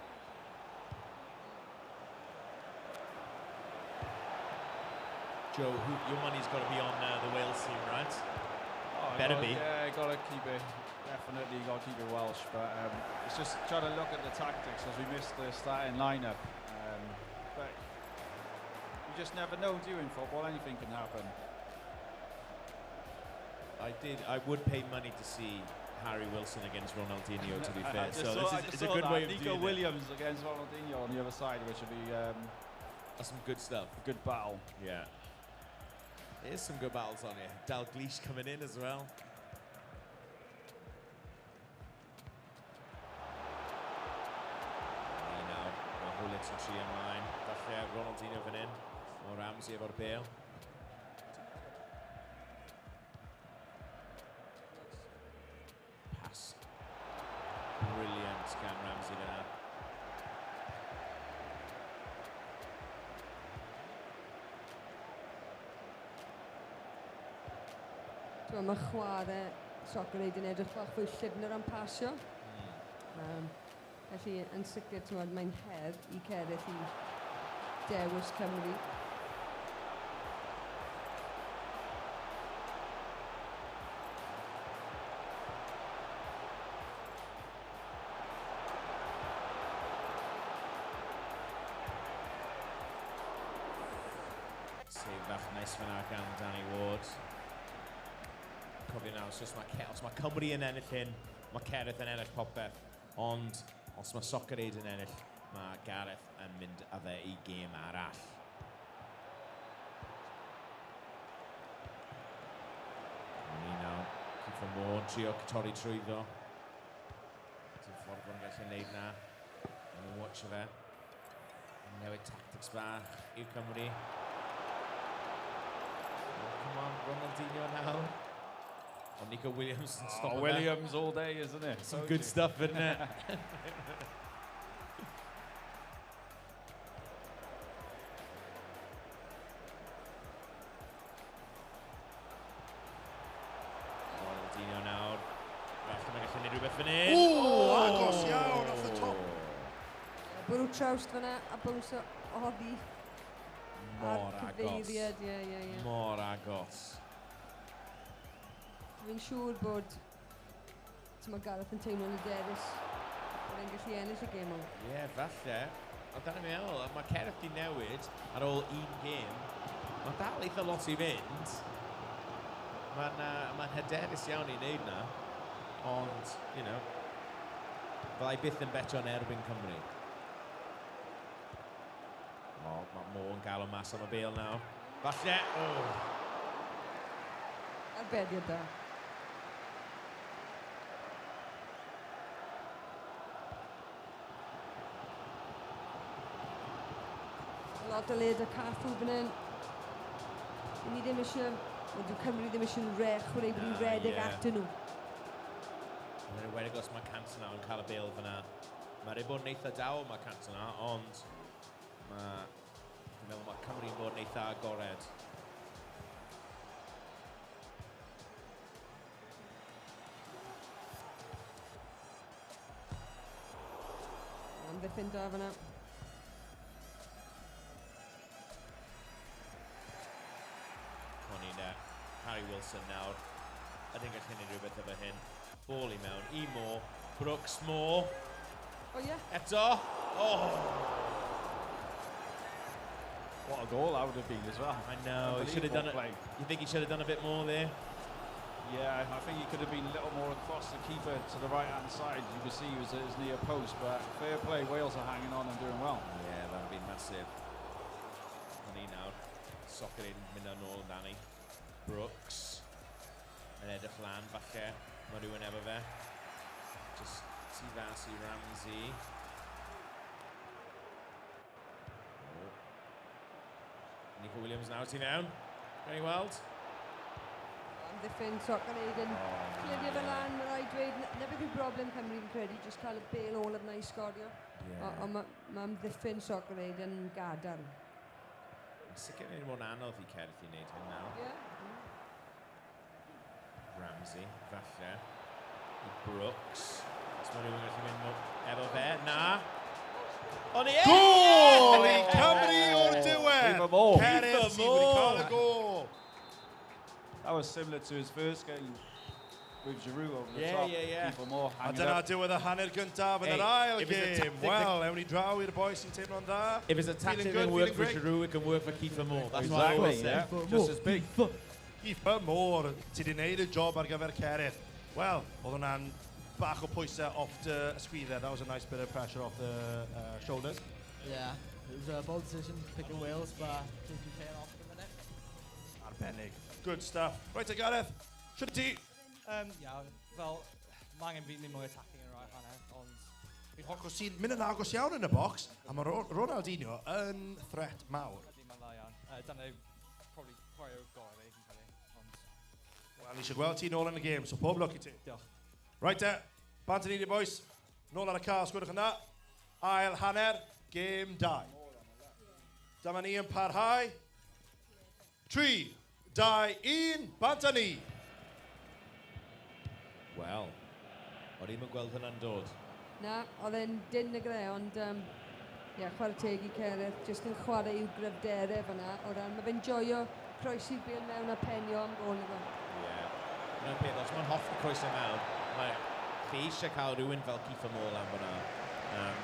Joe, your money's got to be on the Wales team, right? Oh, Better be. Yeah, got to keep it. Definitely got to keep it Welsh, but it's just trying to look at the tactics as we missed the starting lineup. But you just never know, do you, in football? Anything can happen. I did. I would pay money to see Harry Wilson against Ronaldinho, to be fair. So this I is just it's a saw good that. way of Nico doing it. Williams against Ronaldinho on the other side, which would be That's some good stuff. A good battle. Yeah. There's some good battles on here. Dalglish coming in as well. Ni nawr, mae Gullit yn tri ymlaen. Falle Ronaldinho fan hyn. O Ramsey efo'r bêl. Pass. Brilliant gan Ramsey fyna. T'mod, mae chwarae Soccer Aid yn edrych bach fwy llyfn o ran pasio. Felly, yn sicr, t'mod, mae'n her i Cerith i dewis Cymru. Save fach neis fyna gan Danny Ward. Cofio nawr, so os mae Cymru yn ennill hyn, mae Cerith yn ennill popeth. Ond os mae Soccer Aid yn ennill, mae Gareth yn mynd â fe i gêm arall. Ni nawr, Kieffer Moore yn trio torri trwyddo. Dim ffordd bod yn gallu neud na. Maen nhw'n watcho fe. Newid tactics bach i'w Cymru. Oh, come on, Ronaldinho nawr. Oh, Nico Williams yn Oh, stopo fe. Williams all day, isn't it? Some Told good you. stuff, isn't it? Ronaldinho nawr. Falle mae'n gallu gwneud rhywbeth fan hyn. Ooh, agos iawn off the top. Bwrw trawst fyna a bownsio oddi Mor ar agos. cyfeiriad, ie, ie, ie. Mor agos. Fi'n siŵr bod Gareth yn teimlo'n hyderus bod e'n gallu ennill y gêm o'n. Ie, yeah, falle. Ond dyna ni'n meddwl, mae Cerith di newid ar ôl un gêm. Mae dal eitha lot i fynd. Mae'n hyderus iawn i wneud na. Ond, byddai byth yn betio yn erbyn Cymru. O, mae Mo yn gael o mas am y bêl nawr. Falle, o! Arbediad da. Lot o led y Cafu fan hyn. Ni ddim eisiau, wel, dyw Cymru ddim eisiau chwarae bod ni'n Na, redeg ie. atyn nhw. Yn enwedig os mae Cantona yn cael y bêl fyna. Mae rhaid bod yn eitha dawel mae Cantona, ond Mae, fi'n meddwl mae Cymru'n bod yn eitha agored. Amddiffyn da fyna. Connie na. Harry Wilson nawr. Ydy'n gallu gwneud rhywbeth efo hyn. Ball i mewn. I Moore. Brooks Moore. O ie. Eto. Oh! What a goal that would have been as well. I know. He should have done it. Play. You think he should have done a bit more there? Yeah, I think he could have been a little more across the keeper to the right-hand side. You could see he was at his near post, but fair play, Wales are hanging on and doing well. Yeah, that would be massive. Ni nawr. Soccer in, mynd yn ôl amdani. Brooks. Yn edrych lan, falle. Mae rhywun efo fe. Just tu fas i Ramsey. Oh. Nico Williams nawr tu mewn. Gawn ni weld. Amddiffyn, Soccer Aid yn clirio fe lan, mae rhaid dweud, na beth yw broblem Cymru fi'n credu, jyst cael y bel olaf na i sgorio. Yeah. Ond ma amddiffyn Soccer Aid yn gadarn. Mae'n sicr yn bod yn anodd i Cerith i wneud hyn nawr. Yeah. Ramsey, falle. I Brooks. Os mae rhywun gallu mynd efo fe. Na. Ond ie! Gôl i Cymru o'r diwedd! Keeper Moore. Cerith sydd wedi cael y gôl. That was similar to his first game with Giroud over the top. Keeper Moore A hanging dyna up. diwedd y hanner gyntaf yn Hey, yr ail if it's a gêm. tactic Wel, ewn ni draw i'r boi sy'n teimlo'n dda. If it's a tactic Feeling that good, can work feeling for great. Giroud, it can work for Kiefer Moore. That's what I Exactly, always say. yeah. Just as big. Kiefer Moore, ti wedi gwneud y job ar gyfer Cerith. Wel, oedd hwnna'n bach o pwysau off the ysgwyddau. That was a nice bit of pressure off the shoulders. Yeah, it was a bold decision picking Wales, but seems to be paying off at the minute. Arbennig. Good stuff. Right, Gareth, siwt ti? Yeah, fel, mae angen fi ddim mwy attacking yn yr ail hanner, ond... Achos ti'n mynd yn agos iawn yn y box, a mae Ronaldinho yn threat mawr. Ydy, mae'n dda iawn. Dyna yw probably chwaraewr gorau fi, fi'n credu, ond... Wel, ni eisiau gweld ti nôl yn y gêm, so pob lwc i ti. Diolch. Right te, bant yn un i boys. Nôl ar y car, os gwelwch yn dda. Ail hanner, gêm 2. Dyma ni yn parhau. 3, 2, 1, bant â ni. Wel, o'n i'm yn gweld hwnna'n dod. Na, oedd e'n dyn y gre, ond ie, chwarae teg i Cerith, jyst yn chwarae i'w gryfderau fyna, o ran, mae fe'n joio croesi'r bêl mewn a penio am gôl iddo. Ie. Dyna'r peth, os mae'n hoffi croeso mewn, mae chi eisiau cael rhywun fel Kiefer Moore lan fyna,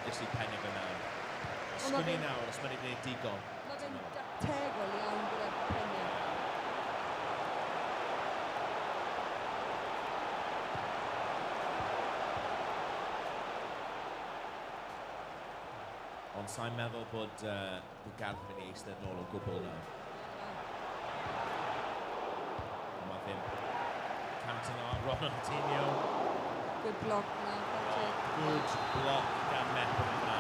jyst i penio fe mewn. Ond ma' Sgwn i nawr, os mae'n gwneud digon. Mae fe'n dactegol iawn gyda peniau. Ond sa'n meddwl bod Gareth yn mynd i eistedd nôl o gwbl nawr. Ond mae ddim. Cantona, Ronaldinho. Good block na, chwarae teg. Good block gan Mepham yna.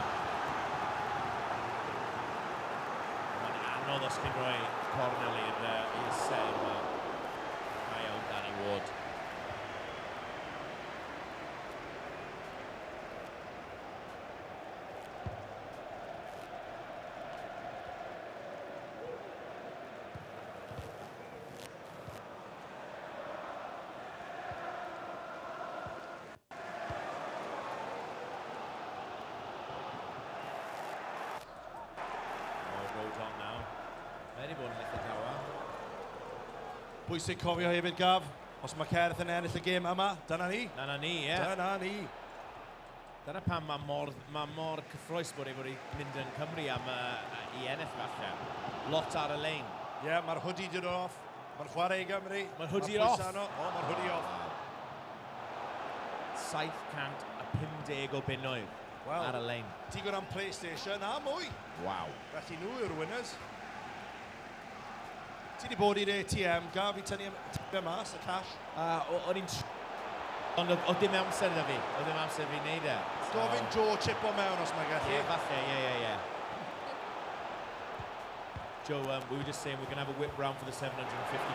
Mae'n anodd os chi'n rhoi cornel i'r ser yma. Da iawn Danny Ward. Rodon nawr. Mae wedi bod yn eitha dawel. Bwysig cofio hefyd, Gaf, os mae Cerith yn ennill y gêm yma, dyna ni. Dyna ni, ie. Dyna ni. Dyna pam mae mor cyffrous bod ei fod i mynd yn Cymru am i ennill falle. Lot ar y lein. Ie, yeah, mae'r hoodie di dod off. Mae'r chwarae i Gymru. Mae'r hoodie Ma'r off. pwysau arno. O, mae'r hoodie off. 750 o bunnoedd Wel, ar y lein. Digon am PlayStation a mwy. Waw. Felly nhw yw'r winners. Ti wedi bod i'r ATM, gaf i tynnu fe mas, y cash. O'n i'n... Ond oedd dim amser iddo fi. Oedd dim amser fi wneud e. Gofyn Joe chip o mewn os mae gallu. Ie, falle, ie. Joe, we were just saying we're going to have a whip round for the 750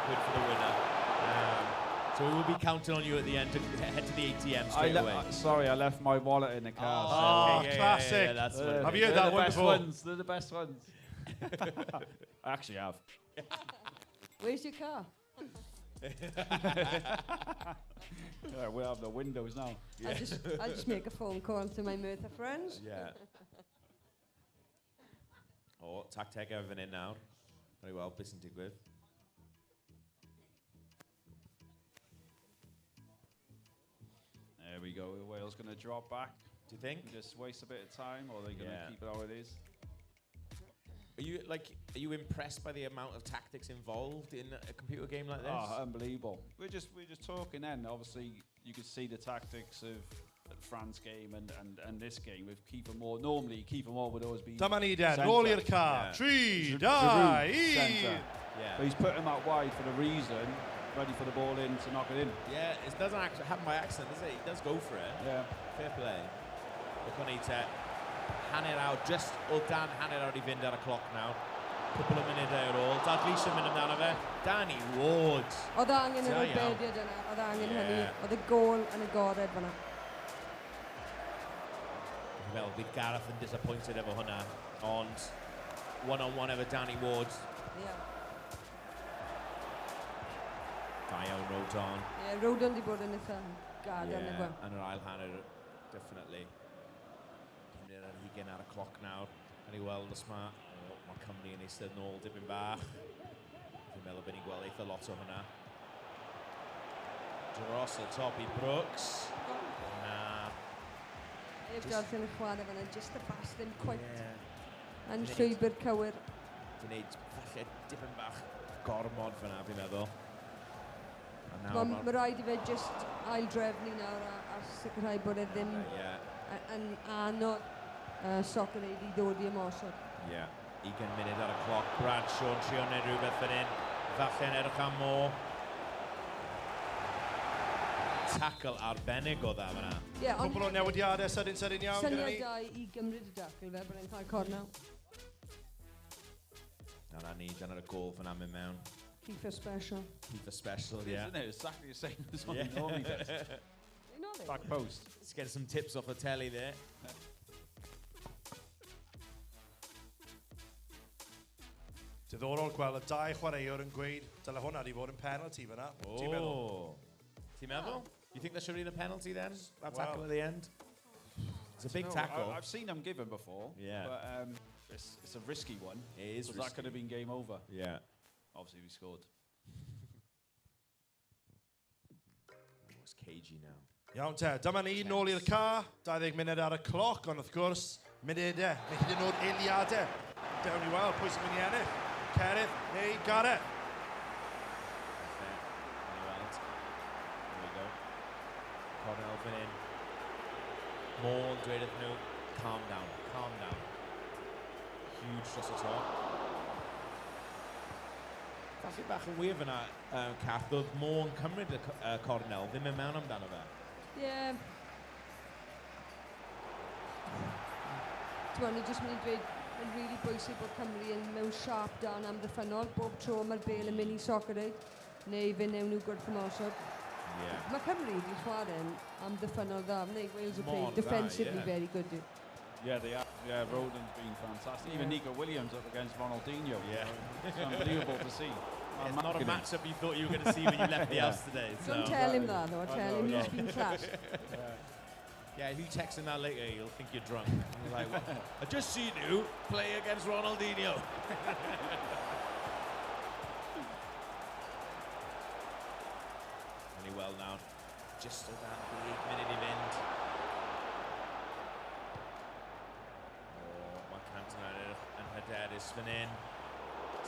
quid for the winner. So we will be counting on you at the end to head to the ATM straight away. Sorry, I left my wallet in the car. Oh, so. okay, yeah, classic. Yeah, that's what it Have is. you heard They're that the one best before? ones. They're the best ones. I actually have. Where's your car? Yeah, we have the windows now. I'll just make a phone call to my Merthyr friends. Yeah. O, tactegau fan hyn nawr. Gawn ni weld beth sy'n digwydd. There we go. Wales going to drop back. Do you think? And just waste a bit of time, or are they going to Yeah. keep it how it is? Are you impressed by the amount of tactics involved in a computer game like this? Oh, unbelievable. We're just talking then. Obviously, you could see the tactics of the France game and this game with Kieffer Moore. Normally, Kieffer Moore would always be Dyma ni den, centre. nôl i'r car. Yeah. 3, 2, Giroud, 1. centre. Yeah. But he's put him out wide for the reason, ready for the ball in to knock it in. Yeah, it doesn't actually happen by accident, does it? He does go for it. Yeah. Fair play. Look on te. Hanner awr, just o dan hanner awr i fynd ar y cloc nawr. Cwpl o munudau ar ôl. Dalglish yn mynd amdano fe. Danny Ward. Oedd angen yr Da iawn. arbediad yna, oedd angen hynny. Yeah. Oedd y gôl yn agored fan'na. Fi'n meddwl bydd Gareth yn disappointed efo hwnna, ond one-on-one efo Danny Ward. Yeah. Da iawn, Rodon. Yeah, Rodon di bod yn eitha gadarn yeah. Yeah, Gweld. yn yr ail hanner, definitely. 5 ar hugain ar y cloc nawr. Gawn ni weld os mae ma Cymru yn eistedd nôl dipyn bach. Fi'n meddwl bod ni'n gweld eitha lot o hwnna. Dros y top i Brooks. Na. Heb darllen y chwarae fan'na, just y bas ddim quite Yeah. yn llwybr cywir. Di wneud falle dipyn bach gormod fyna, fi'n meddwl. A nawr Mae ma'r- ma rhaid i fe just aildrefnu nawr a sicrhau bod e ddim Yeah. yn anodd Soccer Aid i ddod i ymosod. Yeah. 20 munud ar y cloc. Bradshaw yn trio wneud rhywbeth fan hyn. Falle'n edrych am mo. Tackle arbennig o dda fyna. Ie, ond Cwpl o newidiadau sydyn iawn gyda syniad ni. da i gymryd y dacl fe, bod e'n cael cornel. Na ni, dyna'r gol fyna mynd mewn. Keeper special. Keeper special, It is, yeah. Isn't it? Exactly the same as what Yeah. he normally gets. You know they? Back post. Let's get some tips off the telly there. Diddorol gweld y dau chwaraewr yn gweud, dyle hwnna di fod yn penalty fyna. Ti'n meddwl? Oh. Ti'n meddwl? You think there should be a penalty then? That Well. tackle at the end? It's a big No, tackle. I've seen them given before. Yeah. But it's a risky one. It is 'cause risky. That could have been game over. Yeah. Obviously, we scored. Oh, it's cagey now. Iawn te, dyma ni nôl i'r car, 20 munud ar y cloc, ond wrth gwrs, munudau, neu hyd yn oed eiliadau. Dewn ni weld pwy sy'n mynd i ennill, Cerith neu Gareth. Falle, gawn ni weld. There we go. Cornel fan hyn. Moore yn dweud wrthyn nhw, calm down, calm down. Huge dros y top. Falle bach yn wir fyna, Cath, oedd Moore yn cymryd y cornel, ddim yn mewn amdano fe. Ie. Ti'n ni jyst mynd i dweud, mae'n rili bwysig bod Cymru yn mewn siâp dan amddiffynnol. Bob tro mae'r bêl yn mynd i Soccer Aid, neu fe newn nhw gwrth ymosod. Yeah. Mae Cymru wedi chwarae'n amddiffynnol dda, neu Wales have Mor played dda, defensively yeah. very good. Yeah, they are. Yeah, Rodon's been fantastic. Even Yeah. Nico Williams up against Ronaldinho. Yeah. It's unbelievable to see. It's not a matchup you thought you were going to see when you left the house today. So. Don't tell him that, though. I Tell know, him yeah. he's been classed. Yeah, if you text him that later, you'll think you're drunk. You're like, "What? I just seen you play against Ronaldinho. Really well now. Just o dan 10 munud i fynd. O, mae Cantona yn edrych yn hyderus fan hyn.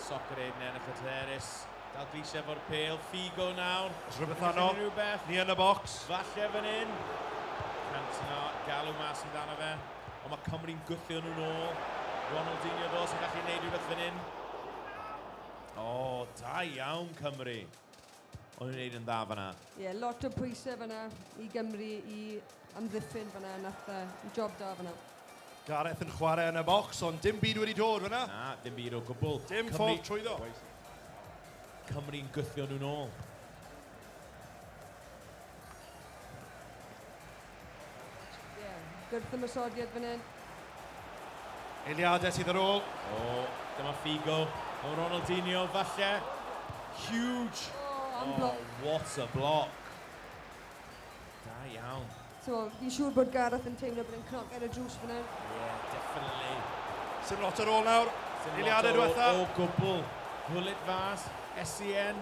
Soccer Aid yn edrych hyderus. Dalglish efo'r pêl, Figo nawr. Oes rhywbeth Gallu arno? Rhywbeth. Ni yn y box. Falle fan hyn. Cantona galw mas amdano fe. Ond mae Cymru'n gwthio nhw nôl. Ronaldinho ddo sy'n gallu gwneud rhywbeth fan hyn. O, da iawn Cymru. O'n nhw'n gwneud yn dda fan'na. Ie, yeah, lot o pwysau fyna i Gymru i amddiffyn fyna, nath job da fyna. Gareth yn chwarae yn y box, ond dim byd wedi dod fyna. Na, ddim byd o gwbl. Dim ffordd trwyddo. Cymru'n gwthio nhw nôl. gwrthymosodiad fan hyn. Eiliadau sydd ar ôl. O, dyma Figo. O, Ronaldinho, falle. Huge. Oh, am block. What a block. Da iawn. So, fi'n siŵr bod Gareth yn teimlo bod e'n cnoc ar y drws fan hyn. Yeah, definitely. Sim lot ar ôl nawr. Sim lot Eiliadau diwetha. O gwbl. Gullit fas. SCN.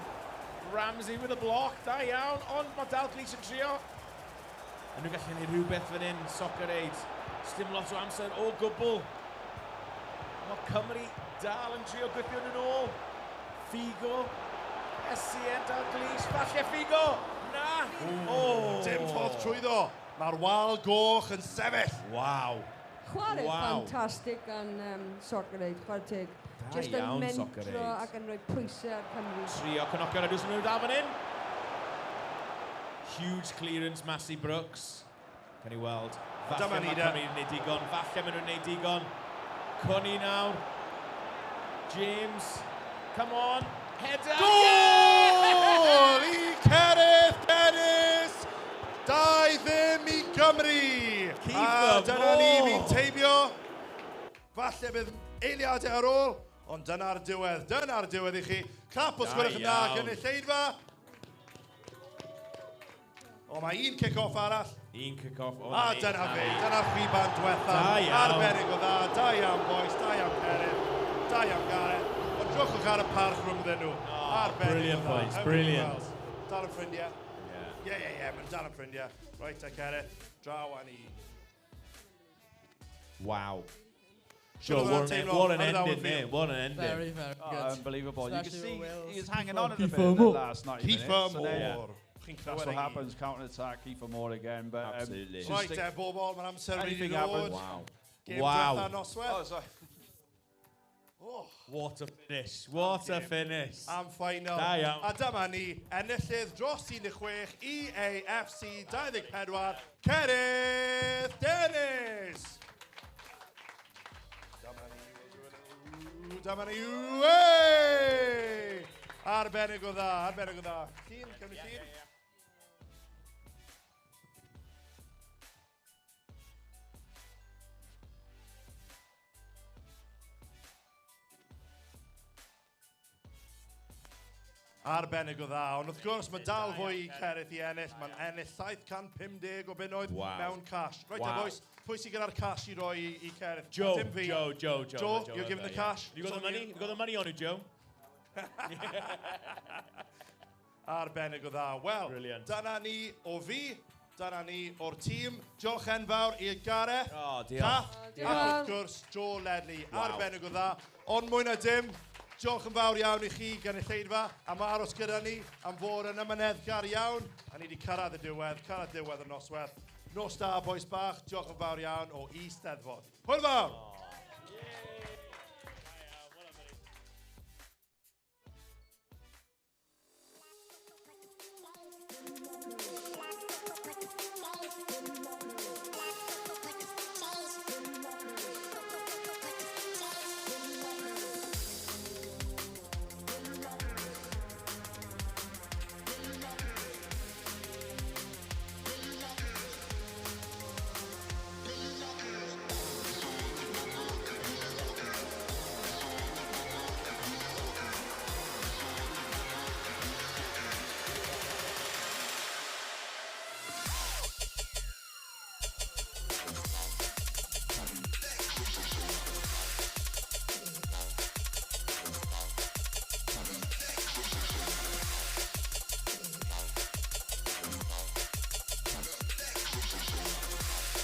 Ramsey with a block. Da iawn. Ond mae Dalglish yn trio. A nhw'n gallu gwneud rhywbeth fan hyn. Soccer Aid. Sdim lot o amser o gwbl. Mae Cymru dal yn trio gwthio nhw'n ôl. Figo. SCN Dalglish. Falle Figo. Na. Oh. Dim ffordd trwyddo. Mae'r wal goch yn sefyll. Waw. Chwarae Waw. ffantastig gan Soccer Aid, chwarae teg. Da Just yn iawn, Soccer mentro Aid. ac yn rhoi pwysau ar Cymru. Trio cnocio ar y drws, maen nhw'n dal fan hyn. Huge clearance, Massey Brooks. Can i weld. Falle Dyma ni mae de. Cymru'n gwneud digon. Falle maen nhw'n gwneud digon. Coni nawr. James. Come on. Header. Gôl i Cerith Dennis! 2-0 i Gymru! Keith A the dyna ni, ball. fi'n teimio. Falle bydd eiliadau ar ôl, ond dyna'r diwedd, dyna'r diwedd i chi. Clap os Da gwelwch yn dda iawn. gynulleidfa. O, mae un kick-off arall. Un kick-off. O, A na ni, dyna na fe, ni. dyna'r chwiban diwetha. Da iawn. Arbennig o dda, da iawn boys, da iawn Cerith, da iawn Gareth. Ond drychwch ar y parch rhwngddyn nhw. Arbennig o brilliant, dda. boys, Hyfryd i brilliant. weld. Dal yn ffrindiau. Yeah. Ie, ie, ie, mae'n dal yn ffrindiau. Reit, te Cerith, draw â ni. Wow. Siwr Sure, oedd what hwnna'n an, teimlo? what an How did that one ending feel? there. What an ending. Very, very Oh, good. unbelievable. You could Especially see with Wales. he was hanging on a bit Kiefer in the Moore. last 90 Kiefer minutes. And then Moore. Chi'n That's clywed what e happens, counter-attack, Kiefer Moore again. But, Absolutely. just Right, stick- te, bobl, mae'n amser wedi Anything dod. happens. Wow. Gêm Wow. diwetha noswaith. Oh, sorry. Oh. What a finish. What a finish. Am final. Da iawn. A dyma ni, enillydd dros 16 EAFC 24, Cerith Dennis! Dyma ni, we'll do it. Dyma ni, wey! Arbennig o dda, arbennig o dda. Llun, cawn ni llun? Arbennig o dda, ond wrth gwrs mae dal fwy i Cerith i ennill. Mae'n ennill 750 o bunnoedd Wow. mewn cash. Right, Wow. wow. Boys, pwy sydd gyda'r cash i roi i Cerith? Joe, Dim fi. Joe, Joe, Joe. Joe, Joe, you're giving the yeah. cash. You got It's the on money? you. You got the money on you, Joe? Arbennig o dda. Wel, Brilliant. dyna ni o fi, dyna ni o'r tîm. Diolch enfawr i Gareth, Oh, diolch. Kath, Diolch. ac wrth gwrs Joe Ledley. Wow. Arbennig o dda. Ond mwy na dim, diolch yn fawr iawn i chi gynulleidfa am aros gyda ni, am fod yn ymaneddgar iawn. A ni wedi cyrraedd y diwedd, cyrraedd diwedd y noswaith. Nos da, boys bach. Diolch yn fawr iawn o Eisteddfod. Hwyl fawr! Oh.